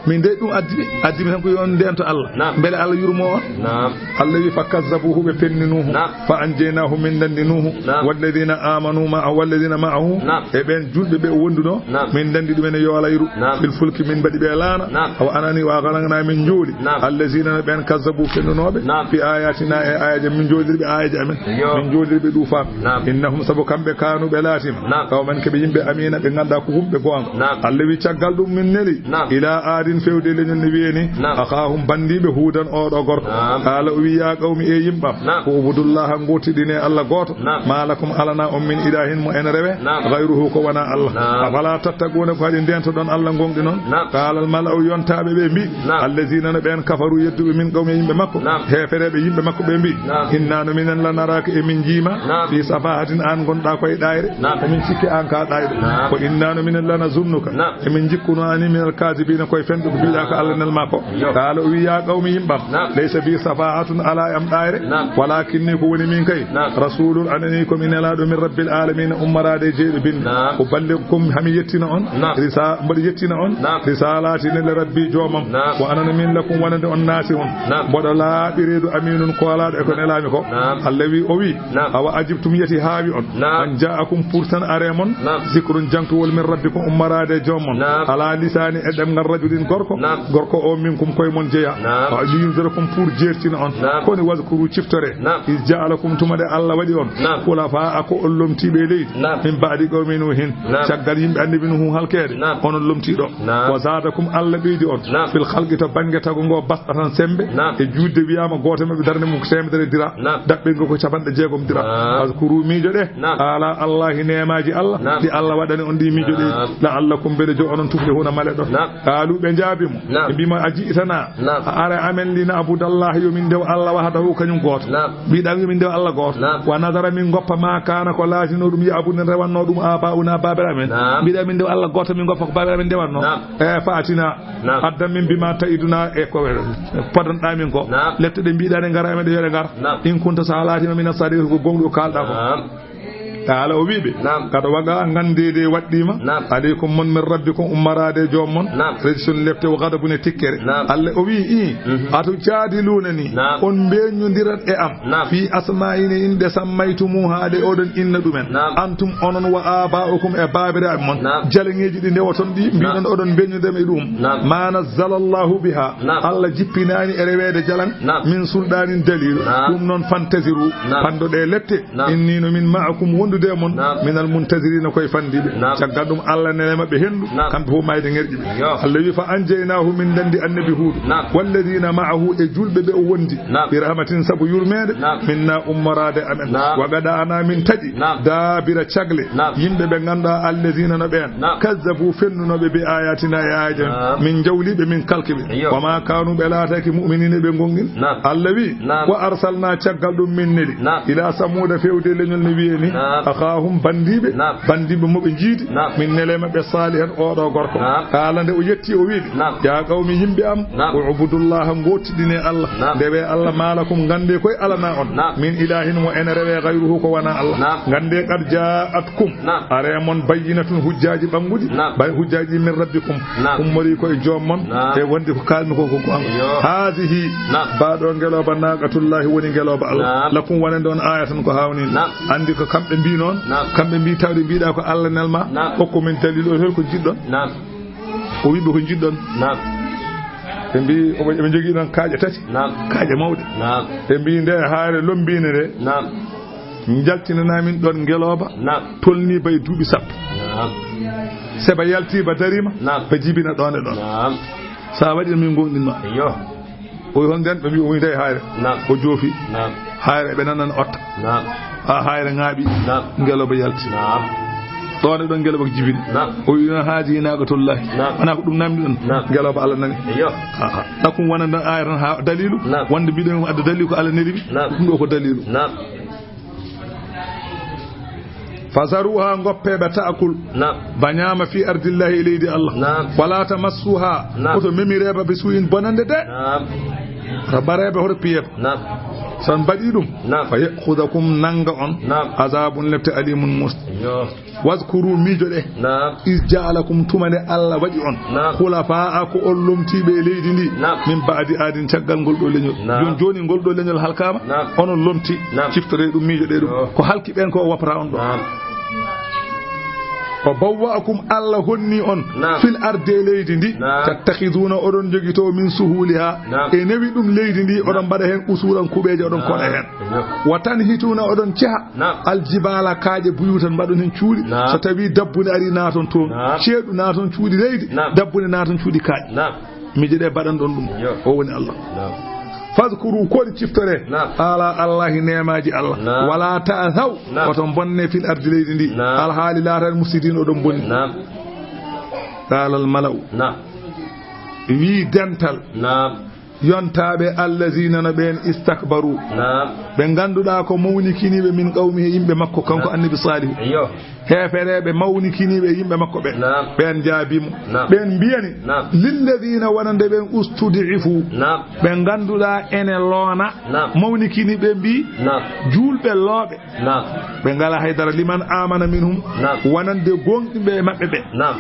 Min de ɗum addi mi, addi mi tan ko yo on ndento Allah. Naam. Mbele Allah yurmo on. Naam. Allah wi fa kazzabuhu ɓe penni Nuhu. Naam. Fa anjaynahu min nandi Nuhu. Naam. Walladina amanu ma, walladina ma'ahu. Naam. E ɓen julɓe ɓe o wonduno. Naam. Min nandi ɗumen e yoolayru. Naam. Fil fulki min mbaɗi ɓe laana. Naam. Awa anani wa gharaqna min njuuli. Naam. Allazina no ɓen kazzabu fennunoɓe. Naam. Fi ayatina e ayaji min njuulirɓe ayaji amen. Yo. Min njuulirɓe ɗuufam. Naam. Innahum sabu kamɓe kanu ɓe laatima. Naam. Qawman keɓe yimɓe amina ɓe ngannduɗaa ko wumɓe goonga. Naam. Allah wi caggal ɗum min neli. Naam. Ila adin fewde leñol ne wiyeni. Naam. Akhahum bandiɓe huudan oɗo gorko. Naam. Qala o wi ya qawmi e yimɓam. Naam. Ko ubudullaha ngootiɗine Allah gooto. Naam. Ma lakum alana on min ilahin mo en rewe. Naam. Ghayruhu ko wona Allah. Naam. Afala tattaquna ko haɗi ndento ɗon Allah gonɗi noon. Naam. Qala al mala'u yontaaɓe ɓe mbi. Naam. Allazina no ɓen kafaru yedduɓe min qawmi yimɓe makko. Naam. Heefereɓe yimɓe makko ɓe mbi. Naam. Inna no minen lanaraka e min jiima. Naam. Fi safahatin an gonɗa koye ɗayre. Naam. Ko min sikki an ka ɗayɗo. Naam. Ko inna no minen lana zunnuka. Naam. E min jikkuno ani min al kazibina koye fenɗo ko mbiɗa ko Allah nel ma ko. Yo. Qala o wi ya qawmi yimɓam. Naam. Laysa bi safahatun ala am ɗayre. Naam. Walakinni ko woni min kay. Naam. Rasulun anani ko mi nelaɗo min rabbil alamin ummarade e jeyɗo binde. Naam. Ko balligkum hami yettina on. Naam. Risa-, mboɗo yettina on. Naam. Risalati nele rabbi joomam. Naam. Wa anana min lakum wonande on nasihun. Naam. Mboɗo laaɓi reedu aminun koolaɗo e ko nelami ko. Naam. Allah wi o wi. Naam. Awa ajibtum yeti haawi on. Naam. An ja'akum pour tan are mon. Naam. Zikrun jangtowol min rabbikum ummarade e joom mon. Naam. Ala lisani e ɗemngal rajulin gorko. Naam. Gorko o minkum koye mon jeya. Naam. Wa liyunzirakum pour jertina on. Naam. Koni wazkuru ciftore. Naam. Is ja'alakum tuma de Allah waɗi on. Naam. Khulafa ko on lomtiɓe e leydi. Naam. Min ba'di qawmi Nuhin. Naam. Caggal yimɓe annabi Nuhu halkede. Naam. Onon lomtiɗo. Naam. Wa zadakum Allah ɓeydi on. Naam. Fil khalqi to bangge tago ngo basɗatan sembe. Naam. E juutde wiyama gooto maɓɓe darnde mum ko temedere dira. Naam. Daɓɓe ngo ko capanɗe jeegom dira. Naam. Azkuru miijo ɗe. Naam. Ala Allahi neemaji Allah. Naam. Ɗi Allah waɗani on ɗi miijo ɗe. Naam. La'allakum mbele jo onon tuflihuna male ɗon. Naam. Qalu ɓe jaabi mo. Naam. Ɓe mbima a ji'tana. Naam. A ara amen li na'budallaha yo min ndew Allah wahdahu kañum gooto. Naam. Mbiɗa yo min ndew Allah gooto. Naam. Wa nadara min goppa ma kana ko laatino ɗum ya'budu rewanno ɗum aba'una babiramen. Naam. Mbiɗa min ndew Allah gooto min goppa ko babiramen ndewanno. Naam. E fa'tina. Naam. Addan min bima ta'iduna e ko podanɗa min ko. Naam. Lette ɗe mbiɗa ne ngara amen ɗe yo ɗe ngar. Naam. In kunta sa laatima min as-sadiqin ko gonɗo kalɗa ko. Naam. Qaala, o wii ɓe, naam, qad waqa, nganndeede waɗɗiima, naam, aleykum, mon, min rabbikum, ummaraade e joom mon, naam, rijsun, lepte, wa ghadabun, e tikkere. Naam. Allah o wii, ii, mhm, atujaadiluunanii, naam, on mbeeñondirat e am, naam, fii asmaa'in, e inɗe, sammaytumuuhaa, ɗe oɗon inna ɗumen, naam, antum, onon, wa aabaa'ukum, e baabiraaɓe mon, naam, jalaŋeeji ɗi ndewoton ɗi, naam, mbiɗon oɗon mbeeñondira e ɗum, naam, maa nazzala Allaahu bihaa, naam, Allah jippinaani e reweede jalaŋ, naam, min sulɗaanin, daliilu, naam, ɗum noon, fantaziru, naam, panndo ɗe lepte, Naam. Inni no min ma'akum wondude e mon, naam, minal muntazirina koye fandiiɓe. Naam. Caggal ɗum Allah nele maɓɓe hendu, naam, kamɓe fof mayde ŋerƴi ɓe. Yo. Allah wi fa anjaynaahu min dandi annabi Huudu. Naam. Walladina ma'ahu e julɓe ɓe o wondi. Naam. Bi rahmatin sabu yurmeende. Naam. Minna ummoraade amen. Naam. Wa qada'na min taƴi. Naam. Daabira cagle. Naam. Yimɓe ɓe ngannduɗaa alladina no ɓeen. Naam. Kazzabu fennunooɓe bi ayatina e aayaji. Naam. Min jawliɓe min kalkiɓe. Yo. Wa ma kanu ɓe laataki mu'minina ɓe gonɗin. Naam. Allah wi. Naam. Wa arsalna caggal ɗum min neli. Naam. Ila Samuuda, fewde leñol no wiyee ni. Naam. Akhaahum, banndiiɓe. Naam. Banndiiɓe mo ɓe njiidi. Naam. Min nele maɓɓe Saalihan, oɗo gorko. Naam. Qaala, nde o yetti, o wiide. Naam. Ya qawmi, yimɓe am. Naam. U'budullaha, ngootiɗine Allah. Naam. Ndewe Allah, ma lakum, ngannde koye alana on. Naam. Min ilahin, mo ene rewe, ghayruhu, ko wona Allah. Naam. Ngannde qad ja'atkum. Naam. Are mon bayyinatun, hujjaaji ɓannguɗi. Naam. Bay hujjaaji min rabbikum. Naam. Ummori ko e joom mon. Naam. E wonde ko kaalmi ko, ko goonga. Yo. Haadihi. Naam. Baaɗo ngelooba naaqatullahi woni ngelooba Allah. Naam. Lakum wonande on aayatan ko haawnii. Naam. Anndi ko kamɓe mbii noon. Naam. Kamɓe mbii tawde mbiɗa ko Allah nelma. Naam. Hokku min dalil o hol ko jiɗɗon. Naam. O wiɓe ko jiɗɗon. Naam. Ɓe mbii omo, eɓe njogii noon kaaƴe tati. Naam. Kaaƴe mawɗe. Naam. Ɓe mbii nde haare lombiinde nde. Naam. Njaltinanaa min ɗoon ngelooba. Naam. Tolnii ba e duuɓi sappo. Naam. Se ba yaltii ba dariima. Naam. Ba jibina ɗoon e ɗoon. Naam. So a waɗii min ngoonɗin ma. Yo. O wi hol ndeen ɓe mbii o woni tawi haayre. Naam. O joofi. Naam. Haayre ɓe nanana otta. Naam. Ha haayre ŋaaɓi. Naam. Ngelooba yalti. Naam. Ɗoon e ɗoon ngelooba jibini. Naam. O wi noon haadi naaqatullahi. Naam. Wonaa ko ɗum namdi ɗon. Naam. Ngelooba Allah nani. Yo. Ha, ha. Ɗakkum wonande ɗon aaya tan ha dalilu. Naam. Wonde mbiɗen adda dalilu ko Allah neli mi. Naam. Ɗum ɗo ko dalilu. Naam. Fazaruha, ngoppe ɓe ta'kul. Naam. Ba ñaama fi ardillahi e leydi Allah. Naam. Wala tamassuha. Naam. Oto memire ba bi su'in bonande de. Naam. Oto bare ba hoto piye ba. Naam. So on mbaɗi ɗum. Naam. Fa ya'khudakum nanga on. Naam. Azabun lepte alimun mus. Yo. Wazkuru, miijoɗe. Naam. Iz ja'alakum, tuma nde Allah waɗi on. Naam. Khulafa'a, ko on lomtiiɓe e leydi ndi. Naam. Min ba'di adin, caggal ngol ɗo leñol. Naam. Jooni, jooni ngol ɗo leñol halkaama. Naam. Onon lomti. Naam. Ciftore ɗum, miijoɗe ɗum. Yo. Ko halki ɓen ko wappata on ɗo. Naam. Wa bawwa'akum, Allah honni on. Naam. Fil ardi, e leydi ndi. Naam. Tattakhiduna, oɗon jogito, min suhuliha. Naam. E newi ɗum leydi ndi, oɗon mbaɗa hen usuran kuɓeeje, oɗon koɗa hen. Naam. Wa tanhituna, oɗon ceha. Naam. Aljibaala, kaaƴe, buyutan, mbaɗon heen cuuɗi. Naam. So tawii dabbunde arii, naaton toon. Naam. Ceeɗu naaton cuuɗi leydi, naam, dabbunde naaton cuuɗi kaaƴe. Naam. Miijo ɗe mbaɗan ɗon ɗum. Yo. O woni Allah. Naam. Fadkuru, ko waɗi ciftore. Naam. Ala Allahi, neemaaji Allah. Naam. Wala ta'thaw, naam, oto bonne fil ardi, leydi ndi. Naam. Alhaali laataani mufsidiin, oɗon bonni. Naam. Qaalal mala'u. Naam. Wii dental. Naam. Yontaaɓe, allazina, no ɓeen, istakbaru. Naam. Ɓe ngannduɗaa ko mawnikiniiɓe, min qawmihi, yimɓe makko, kanko, naam, annabi Saalihu. Iyo. Heefereeɓe mawnikiniiɓe yimɓe makko ɓe. Naam. Ɓeen njaabii mo. Naam. Ɓeen mbiyani. Naam. Lillazina, wonande ɓeen, ustudifu. Naam. Ɓe ngannduɗaa ene loona. Naam. Mawnikiniiɓe mbii, naam, juulɓe looɓe. Naam. Ɓe ngalaa hay dara. Liman amana minhum. Naam. Wonande gooŋɗinɓe e maɓɓe ɓe. Naam.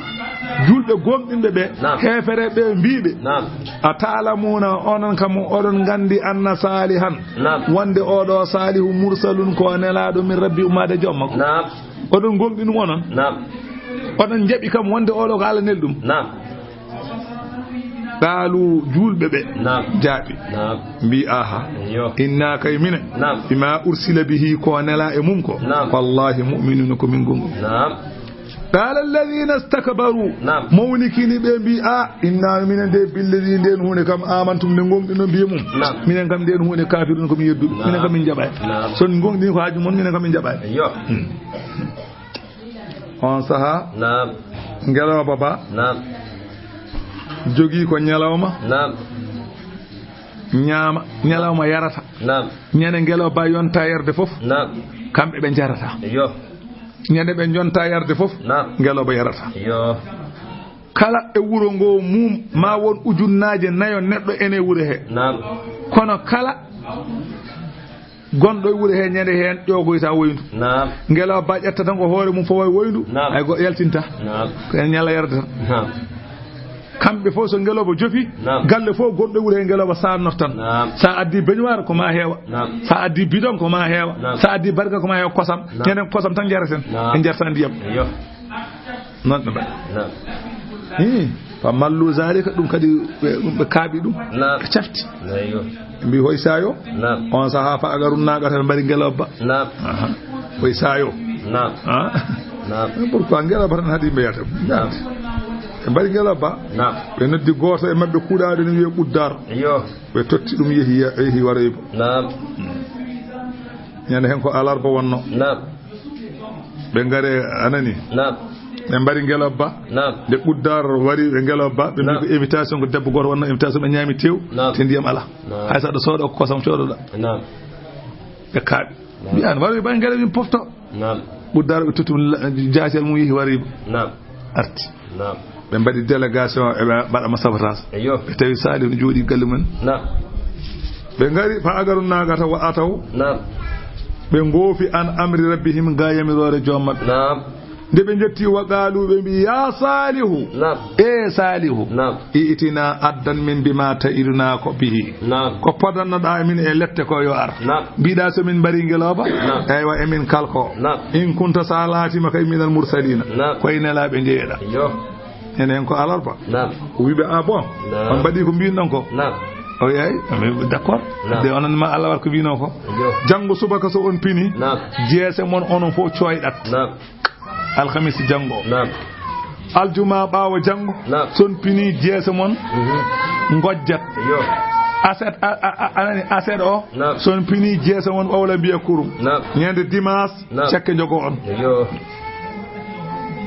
Juulɓe gooŋɗinɓe ɓe. Naam. Heefereeɓe ɓe mbii ɓe. Naam. A ta'lamuna, onon kam oɗon nganndi, anna Saalihan. Naam. Wonde oɗo Saalihu mursalun, ko nelaaɗo min Rabbi, ummaade joom makko. Naam. Oɗon gooŋɗini ɗum onon? Naam. Oɗon njaɓi kam wonde oɗo ko Allah neli ɗum? Naam. Qaalu, juulɓe ɓe, naam, jaabi. Naam. Mbii, aha. Iyo. Inna kay minen. Naam. Bima ursila bihi, ko nela e mum ko. Naam. Wallahi mu'minuna, ko min gooŋɗinɓe. Naam. Qala alladhina istakbaru. Naam. Mawnikini ɓe mbii, a, inna minen de billadhi, nden huunde kam, amantum, nde gooŋɗinɗon bee mum. Naam. Minen kam nden huunde kafirun, ko min yedduɓe. Naam. Minen kam min jaɓaay. Naam. So on gooŋɗini ko haaju mon, minen kam min jaɓaay. Iyo. Hmm. On saha. Naam. Ngelooba ba. Naam. Jogii ko ñalawma. Naam. Ñaama, ñalawma yarata. Naam. Ñande ngelooba yonta yarde fof. Naam. Kamɓe ɓe njarata. Iyo. Ñande ɓe jonta yarde fof. Naam. Ngelooba yarata. Iyo. Kala e wuro ngo mum, ma won ujunnaaje nayo neɗɗo ene wuro he. Naam. Kono kala Gonɗo e wuro hee ñande heen ƴoogoyta woyndu. Naam. Ngelooba ƴetta tan ko hoore mum fof wayi woyndu. Naam. Hay goɗɗo yaltinta. Naam. Ko en ñalla yarde tan. Naam. Kamɓe fof so ngelooba jofi, naam, galle fof gonɗo e wuro hee ngelooba saarnoto tan. Naam. Sa addi beñuwaar ko ma heewa. Naam. Sa addi bidon ko ma heewa. Naam. Sa addi barga ko ma heewa kosam. Naam. Ñande kosam tan jareten. Naam. En jarta ndiyam. Iyo. Noon ɓe mbaɗi. Naam. Ii, fa mallu zalika, ɗum kadi ɓe, ɗum ɓe kaaɓi ɗum. Naam. Ɓe cafti. Eyo. Ɓe mbi hoy sayo. Naam. On saha fa agarun naagata ɓe mbaɗi ngelooba. Naam. Aha. Hoy sayo. Naam. Ah. Naam. Pourquoi ngelooba tan haɗi ɓe yata? Naam. Ɓe mbaɗi ngelooba. Naam. Ɓe noddi gooto e maɓɓe kuuɗaaɗo ne wiyee Ɓuddaar. Iyo. Ɓe totti ɗum yehi, yehi waroyba. Naam. Ñande heen ko alarba wonno. Naam. Ɓe ngare, a nani? Naam. Ɓe mbari ngelooba. Naam. Nde Ɓuddaar wari ɓe ngelooba, ɓe mbi, naam, ko invitation ko debbo gooto wonno invitation, ɓe ñaami tew, naam, te ndiyam alaa. Naam. Hay so aɗa sooda ko kosam coodoɗa. Naam. Ɓe kaaɓi. Naam. Mbi an waroyba ngare min pofto. Naam. Ɓuddaar ɓe totti ɗum la-, jaasel mum yehi waroyba. Naam. Arti. Naam. Ɓe mbaɗi délégation, eɓe mbaɗa ma sabotage. Eyo. Ɓe tawi Salihu ne jooɗi galle mum. Naam. Ɓe ngari fa agaru naagata wa ataw. Naam. Ɓe ngoofi an amri rabbihim ga yamiroore joom maɓɓe. Naam. Nde ɓe njetti wa qaalu ɓe mbi, ya Salihu. Naam. E Salihu. Naam. I'tina addan min bima ta'iduna ko bihi. Naam. Ko podannoɗa min e lette ko yo ar. Naam. Mbiɗa so min mbari ngelooba. Naam. Eywa emin kalko. Naam. In kunta sa laatima kay minal mursalina. Naam. Koye nelaaɓe njeyeɗa. Yo. Enen ko alarba. Naam. O wiɓe, ah bon? Naam. On mbaɗi ko mbinɗon ko? Naam. O yayi, amin d'accord. Naam. De onon ma Allah war ko mbino ko. Yo. Janngo subaka so on pini. Naam. Jeese mon onon fof coyɗat. Naam. Alhamisi janngo. Naam. Aljuma ɓaawo janngo. Naam. Son pini jeese mon. Mhm. Ngojjat. Yo. Aset, a, a, a, anani aset o. Naam. Son pini jeese mon ɓawla mbiya kurum. Naam. Ñande dimanche. Naam. Cekke njogo on. Yo.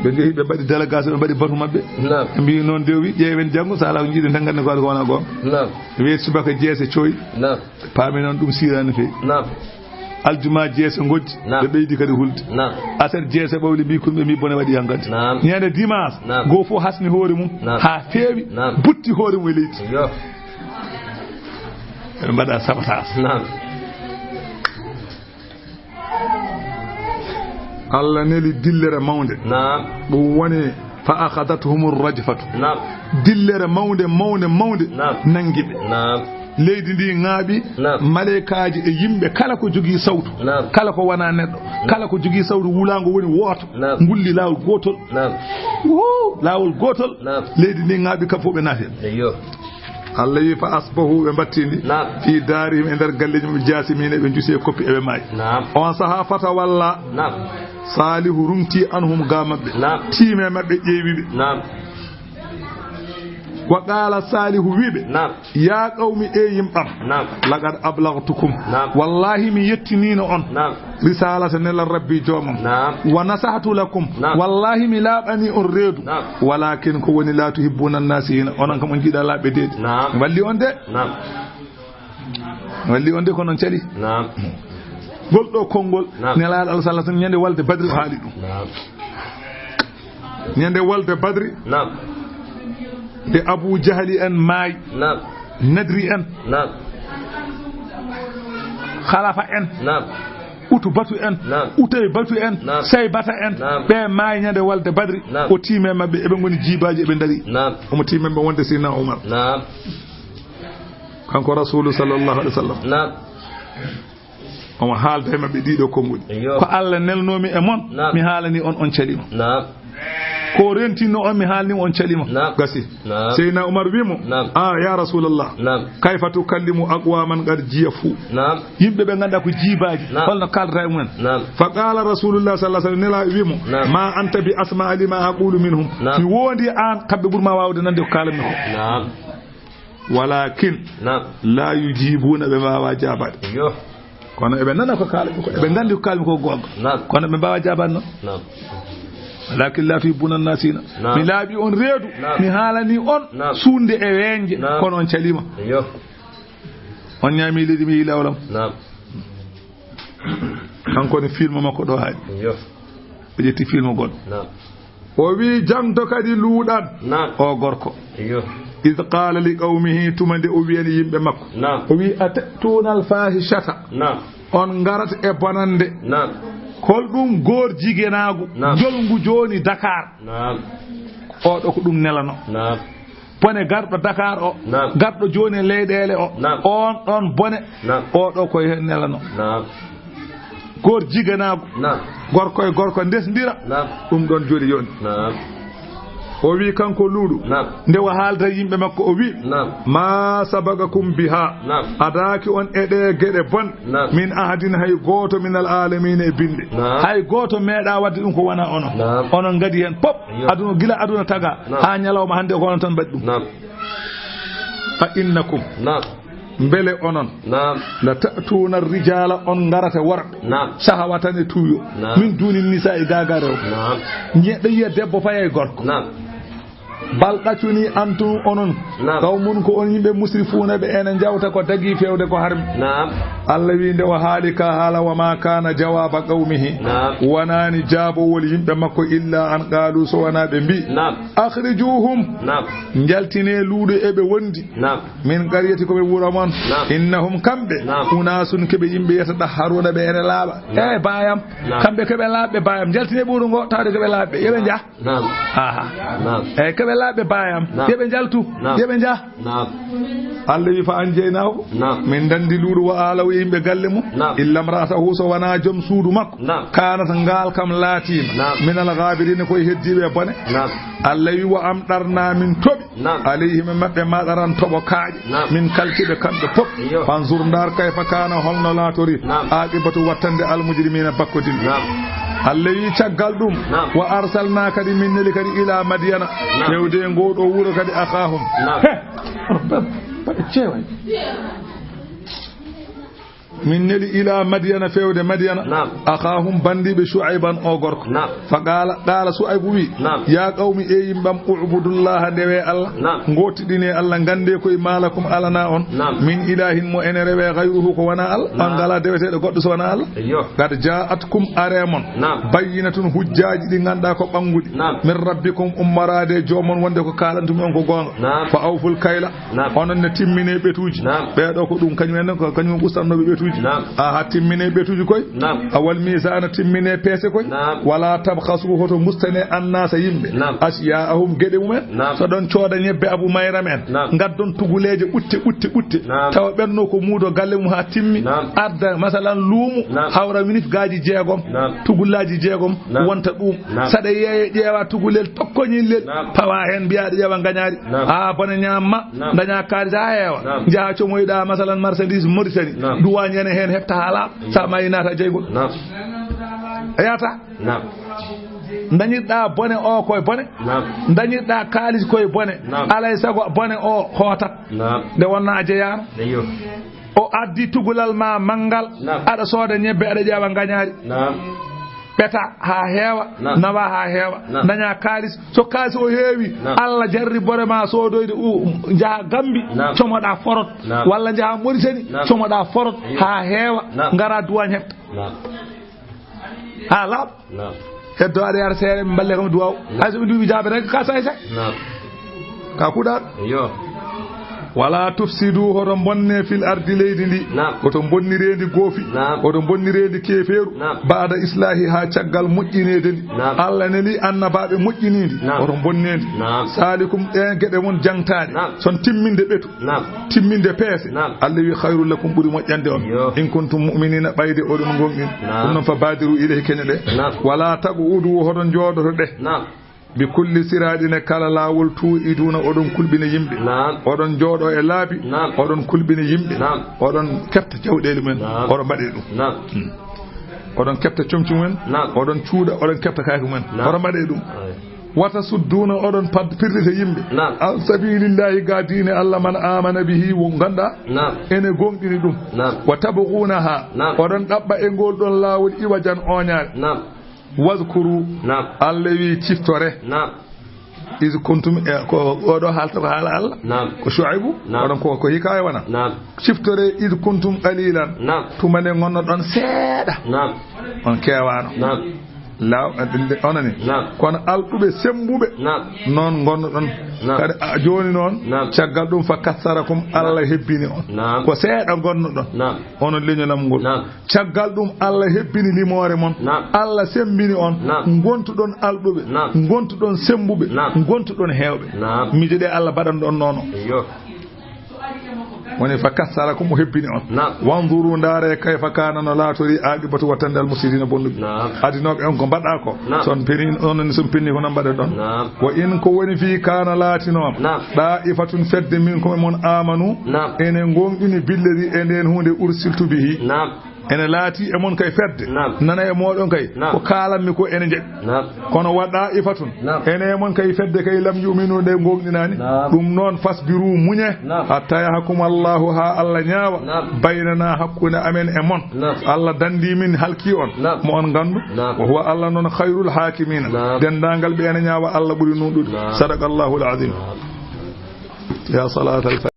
Ɓe njehi, ɓe mbaɗi délégation, ɓe mbaɗi batu maɓɓe. Naam. Ɓe mbi noon de, o wi, ƴeewen janngo, so alaa ko njiɗen tan, ngannden ko waɗi ko wona goonga. Naam. Weeti subaka jeese coy. Naam. Paami noon ɗum siiraani feewi. Naam. Aljuma jeese ngojji, naam, ɓe ɓeydi kadi hulde. Naam. Aset jeese ɓawli mbi kun, ɓe mbi bone waɗi hankadi. Naam. Ñande dimanche, naam, goo fof hasni hoore mum, naam, haa feewi, naam, butti hoore mum e leydi. Yo. Ɓe mbaɗa sabotage. Naam. Allah neli dillere mawnde. Naam. Ɗum woni fa akhadathumur rajfatu. Naam. Dillere mawnde, mawnde, mawnde, naam, nanngi ɓe. Naam. Leydi ndi ŋaaɓi, naam, maleykaaji e yimɓe, kala ko jogii sawtu, naam, kala ko wonaa neɗɗo, naam, kala ko jogii sawtu wulaango woni wooto, naam, ngulli laawol gootol. Naam. Wuu, laawol gootol. Naam. Leydi ndi ŋaaɓi, kam fof ɓe naati heen. Eyyo. Allah wi, fa asbahu, ɓe mbattindi, naam, fi daarihim, e nder galleeji maɓɓe, jaasimiina, ɓe njusi e koppi, eɓe maayi. Naam. On sahaa, fatawalla, naam, Saalihu runti anhum ga maɓɓe. Naam. Tiime maɓɓe ƴeewi ɓe. Naam. Wa qaala Saalihu wi ɓe, naam, ya qawmi, e yimɓam, naam, laqad ablaghtukum, naam, wallahi mi yettiniino on, naam, risalata nelal rabbi joomam. Naam. Wa nasahtu lakum. Naam. Wallahi mi laaɓani on reedu. Naam. Walakin ko woni la tuhibbuna nasihin, onon kam on jiɗa laaɓe deedi. Naam. Mi walli on de. Naam. Mi walli on de, kono on cali. Naam. Ngol ɗo konngol, naam, nelaaɗo Allah sallallahu alaihi wasallam ñande walde Badri o haali ɗum. Naam. Ñande walde Badri. Naam. Nde Abu Jahli en maayi. Naam. Nadri en. Naam. Khalafa en. Naam. Utubatu en. Naam. Utaybatu en. Naam. Saybata en. Naam. Ɓe maayi ñande walde Badri. Naam. O tiime maɓɓe, eɓe ngoni jiibaaji, eɓe ndari. Naam. Omo tiime maɓɓe wonde Seydina Umar. Naam. Kanko Rasulu sallallahu alaihi wasallam. Naam. Omo haalda e maɓɓe ɗiɗo konguɗi. Eyyo. Ko Allah nelnoomi e mon, naam, mi haalani on, on calima. Naam. Ko rentinno on, mi haalni on calima. Naam. Gasi. Naam. Seydina Umar wi mo, naam, ah, ya Rasulallah, naam, kayfa tukallimu aqwaman qad jiyafu? Naam. Yimɓe ɓe ngannduɗaa ko jiibaaji, naam, holno kaaldata e mumen? Naam. Fa qala Rasulullah sallallahu alaihi wasallam, nela wi mo, naam, ma anta bi asma lima aqulu minhum. Naam. Mi wondi an, kamɓe ɓuri ma waawde nande ko kaalanmi ko. Naam. Walakin, naam, la yujibuna, ɓe mbaawa jaabaade. Yo. Kono eɓe nana ko kaalmi ko, eɓe nganndi ko kaalmi ko goonga. Naam. Kono ɓe mbaawa jaabaade noon. Naam. Walakin la tuhibbuna nasina. Naam. Mi laaɓi on reedu, naam, mi haalani on, naam, suunde e weeñde, naam, kono on caliima. Yo. On ñaami leydi, mi yehi lawlam. Naam. Kanko ne film makko ɗo haaɗi. Yo. Ɓe ƴetti film goɗɗo. Naam. O wi, jangto kadi luuɗan. Naam. O gorko. Iyo. Id qala li qawmihi, tuma nde o wiyani yimɓe makko. Naam. O wi, atatuna alfahishata. Naam. On ngarata e bonannde. Naam. Hol ɗum goor jigenaagu? Naam. Jolngu jooni Dakar. Naam. Oɗo ko ɗum nelano. Naam. Bone garɗo Dakar o. Naam. Garɗo jooni e leyɗeele o. Naam. On ɗon bone. Naam. Oɗo ko heen nelano. Naam. Goor jigenaagu. Naam. Gorko e gorko ndesndira. Naam. Ɗum ɗon joli yoni. Naam. O wi kanko Luuɗu. Naam. Nde o haalda yimɓe makko o wi. Naam. Ma sabaqakum biha. Naam. Adaaki on e ɗe geɗe bon. Naam. Min ahadin hay gooto minal aalamiina e binde. Naam. Hay gooto meeɗa wadde ɗum ko wona onon. Naam. Onon ngadi heen pop. Iyo. Aduna gila aduna taga. Naam. Haa ñalawma hannde ko onon tan mbaɗi ɗum. Naam. A innakum. Naam. Mbele onon. Naam. La ta'tuuna rijaala on ngarata worɓe. Naam. Shahwatan e tuyo. Naam. Min duuni nisaa e gaaga rewɓe. Naam. Ñeɗɗo yiya debbo faya e gorko. Naam. Bal ɗaccuni antum onon. Naam. Qawmun ko on yimɓe musrifuuna ɓe ene njawta ko dagi fewde ko harmi. Naam. Allah wi nde o haali ka haala wa ma kana jawaaba qawmihi. Naam. Wonani jaabowol yimɓe makko illa an qaalu so wona ɓe mbi. Naam. Akhrijuhum. Naam. Njaltine Luuɗu e ɓe wondi. Naam. Min qaryati ko ɓe wuro mon. Naam. Innahum kamɓe. Naam. Unaasun ko ɓe yimɓe yatadahharuuna ɓe ene laaɓa. Naam. E baayam. Naam. Kamɓe ko ɓe laaɓɓe baayam. Njaltine ɓe wuro ngo tawde ko ɓe laaɓɓe. Yo ɓe njah. Naam. Aha. Naam. Eyi, ko ɓe laaɓɓe baayam. Naam. Yo ɓe njaltu. Naam. Yo ɓe njah. Naam. Allah wi fa anjaynaahu. Naam. Min dandi Luuɗu wa aalahu e yimɓe galle mum. Naam. Illa imra'atahu so wona joom suudu makko. Naam. Kaanat ngaal kam laatiima. Naam. Minal ghaabiriina ko e heddiiɓe e bone. Naam. Allah wi wa amɗarnaa min toɓi. Naam. Alayhim e maɓɓe maɗaran toɓo kaaƴe. Naam. Min kalkiɓe kamɓe pop. Iyo. Fanzur ndaar kayfa kaana holno laatori. Naam. Aqibatu wattande almujrimiina bakkodin. Naam. Allah wi caggal ɗum. Naam. Wa arsalnaa kadi min neli kadi ila Madyana. Naam. Fewde e ngoo ɗoo wuro kadi akhaahum. Naam. He! Onon ba-, ba-, ceeway. Min neli ila Madyana fewde Madyana. Naam. Akhaahum bandiiɓe Shu'ayban o gorko. Naam. Fa qaala, qaala Shu'aybu wi. Naam. Ya qawmi e yimɓam u'budullaha ndewe Allah. Naam. Ngootiɗine Allah ngande koye ma lakum alana on. Naam. Min ilahin mo ene rewe ghayruhu ko wona Allah. Naam. On ngala deweteeɗo goɗɗo so wona Allah. Iyo. Qad ja'atkum are mon. Naam. Bayyinatun hujjaaji ɗi ngannduɗaa ko ɓannguɗi. Naam. Min rabbikum ummoraade e joomon wonde ko kaalantumi on ko goonga. Naam. Fa awful kayla. Naam. Onon ne timmine ɓetuuji. Naam. Ɓeeɗo ko ɗum kañum en ko kañum en ɓustannooɓe ɓetuuji. Naam. Aha, timmine ɓetuuji koy. Naam. Awal miisaana timmine peese koy. Naam. Wala tabkhasu hoto mustane annaasa yimɓe. Naam. Asyaa'ahum geɗe mumen. Naam. So ɗon cooda ñebbe Abu Mayram en. Naam. Ngaddon tuguleeje ɓutte, ɓutte, ɓutte. Naam. Tawa ɓenno ko muudo galle mum haa timmi. Naam. Adda masalan luumo. Naam. Hawra minif gaaji jeegom. Naam. Tugullaaji jeegom. Naam. Wonta ɗum. Naam. Saɗa yeeye ƴeewa tugulel tokkoñillel. Naam. Pawa heen mbiya aɗa ƴeewa ngañaari. Naam. Haa bone ñaamma. Naam. Daña kaalis haa heewa. Naam. Njaha comoyɗa masalan marchandise Mauritanie. Naam. Duwaañ ene heen heɓta haa laaɓa. Sa mayi naata jeygol. Naam. A yata. Naam. Dañirɗa bone o koye bone. Naam. Dañirɗa kaalis koye bone. Naam. Alay sago bone o hootat. Naam. Nde wonna a jeyaano. Eyo. O addi tugulal ma manngal. Naam. Aɗa sooda ñebbe, aɗa ƴeewa ngañaari. Naam. Ɓeta haa heewa. Naam. Nawa haa heewa. Naam. Daña kaalis. So kaalis o heewi, naam, Allah jarribore ma soodoyde u-, njaha Gambi, naam, comoɗa forot. Naam. Walla njaha Mauritanie, naam, comoɗa forot, eyo, haa heewa. Naam. Ngara duwaañ heɓta. Naam. Haa laaɓa. Naam. Heddo aɗa yara seere, ɓe mballe kam duwaaw. Naam. Hay so ɓe nduuɓi jaabe tan, ka saay saay. Naam. Ka kuɗaɗo. Eyo. Wala tufsidu, hoto bonne, fil ardi, leydi ndi. Naam. Hoto bonnirendi goofi. Naam. Hoto bonnirendi keefeeru. Naam. Ba'da islahiha, caggal moƴƴineede ndi. Naam. Allah neli annabaaɓe moƴƴinindi. Naam. Hoto bonnendi. Naam. Salikum ɗen geɗe mon jangtaade. Naam. Son timminde ɓetu. Naam. Timminde peese. Naam. Allah wi khayrul lakum, ɓuri moƴƴande on. Yo. In kuntum mu'minina, ɓayde oɗon gonɗin. Naam. Ɗum noon fa badiru ilayhi, keñoɗe. Naam. Wala taqudu, hoɗon jooɗoto ɗe. Naam. Bi kulli siraɗin, e kala laawol, tu'iduna, oɗon kulɓina yimɓe. Naam. Oɗon jooɗo e laabi, naam, oɗon kulɓina yimɓe. Naam. Oɗon kefta jawɗeeli mumen. Naam. Oɗon mbaɗe ɗum. Naam. Hmm. Oɗon kefta comci mumen. Naam. Oɗon cuuɗa, oɗon kefta kaake mumen. Naam. Oɗon mbaɗe ɗum. Ay. Wa tasudduna, oɗon pad-, pirrita yimɓe. Naam. An sabilillahi, ga diine Allah, man amana bihi, wo ganduɗa, naam, ene gomɗini ɗum. Naam. Wa tabghunaha, naam, oɗon ɗaɓɓa e ngol ɗon laawol iwajan, ooñaare. Naam. Wazkuru. Naam. Allah wi ciftore. Naam. Iz kuntum, e, ko oɗo haalta ko haala Allah. Naam. Ko Shu'aybu. Naam. Oɗon ko, ko hikaya wona. Naam. Ciftore iz kuntum qalilan. Naam. Tuma nde ngonnoɗon seeɗa. Naam. On keewano. Naam. Law, onani. Naam. Kono alɗuɓe, semmbuɓe. Naam. Noon ngonno-ɗon. Naam. Kadi, a, jooni noon, naam, caggal ɗum, fa kassarakum, naam, Allah hebbini on. Naam. Ko seeɗa ngonno-ɗon. Naam. Onon leñol am ngol. Naam. Caggal ɗum, Allah hebbini limoore mon. Naam. Allah semmbini on. Naam. Ngontu-ɗon alɗuɓe. Naam. Ngontu-ɗon semmbuɓe. Naam. Ngontu-ɗon heewɓe. Naam. Miijo ɗe Allah mbaɗan ɗon noon. Eyyo. Woni fa kassarakum, o hebbini on. Naam. Wanzuru, ndaare kayfa kana, no laatori, aqibatu, wattande, al mufsidina, bonnuɓe. Naam. Adinooɓe on ko mbaɗa ko. Naam. Son pini, onon son pinni ko non mbaɗe ɗon. Naam. Wa in, ko woni fii, kana, laatinooma. Naam. Da'ifatun, fedde, minkum, e mon, amanu. Naam. Ene ngonɗini billadi, e nden huunde, ursiltu bihi. Naam. Ene laati e mon kay fedde. Naam. Nana e mooɗon kay. Naam. Ko kaalanmi ko ene njaɓi. Naam. Kono wa da'ifatun. Naam. Ene e mon kay fedde kay lam yu'minu, nde ngonɗinaani. Naam. Ɗum noon, fasbiru, muñe. Naam. Hatta yahkuma Allahu, haa Allah ñaawa. Naam. Baynana, hakkunde amen e mon. Naam. Allah danndi min, halki on. Naam. Mo on nganndu. Naam. Wa huwa, Allah noon, khayrul hakimina. Naam. Denndaangal ɓe ene ñaawa, Allah ɓuri nuunɗude. Naam. Sadaqallahul azim. Naam. Ya salatal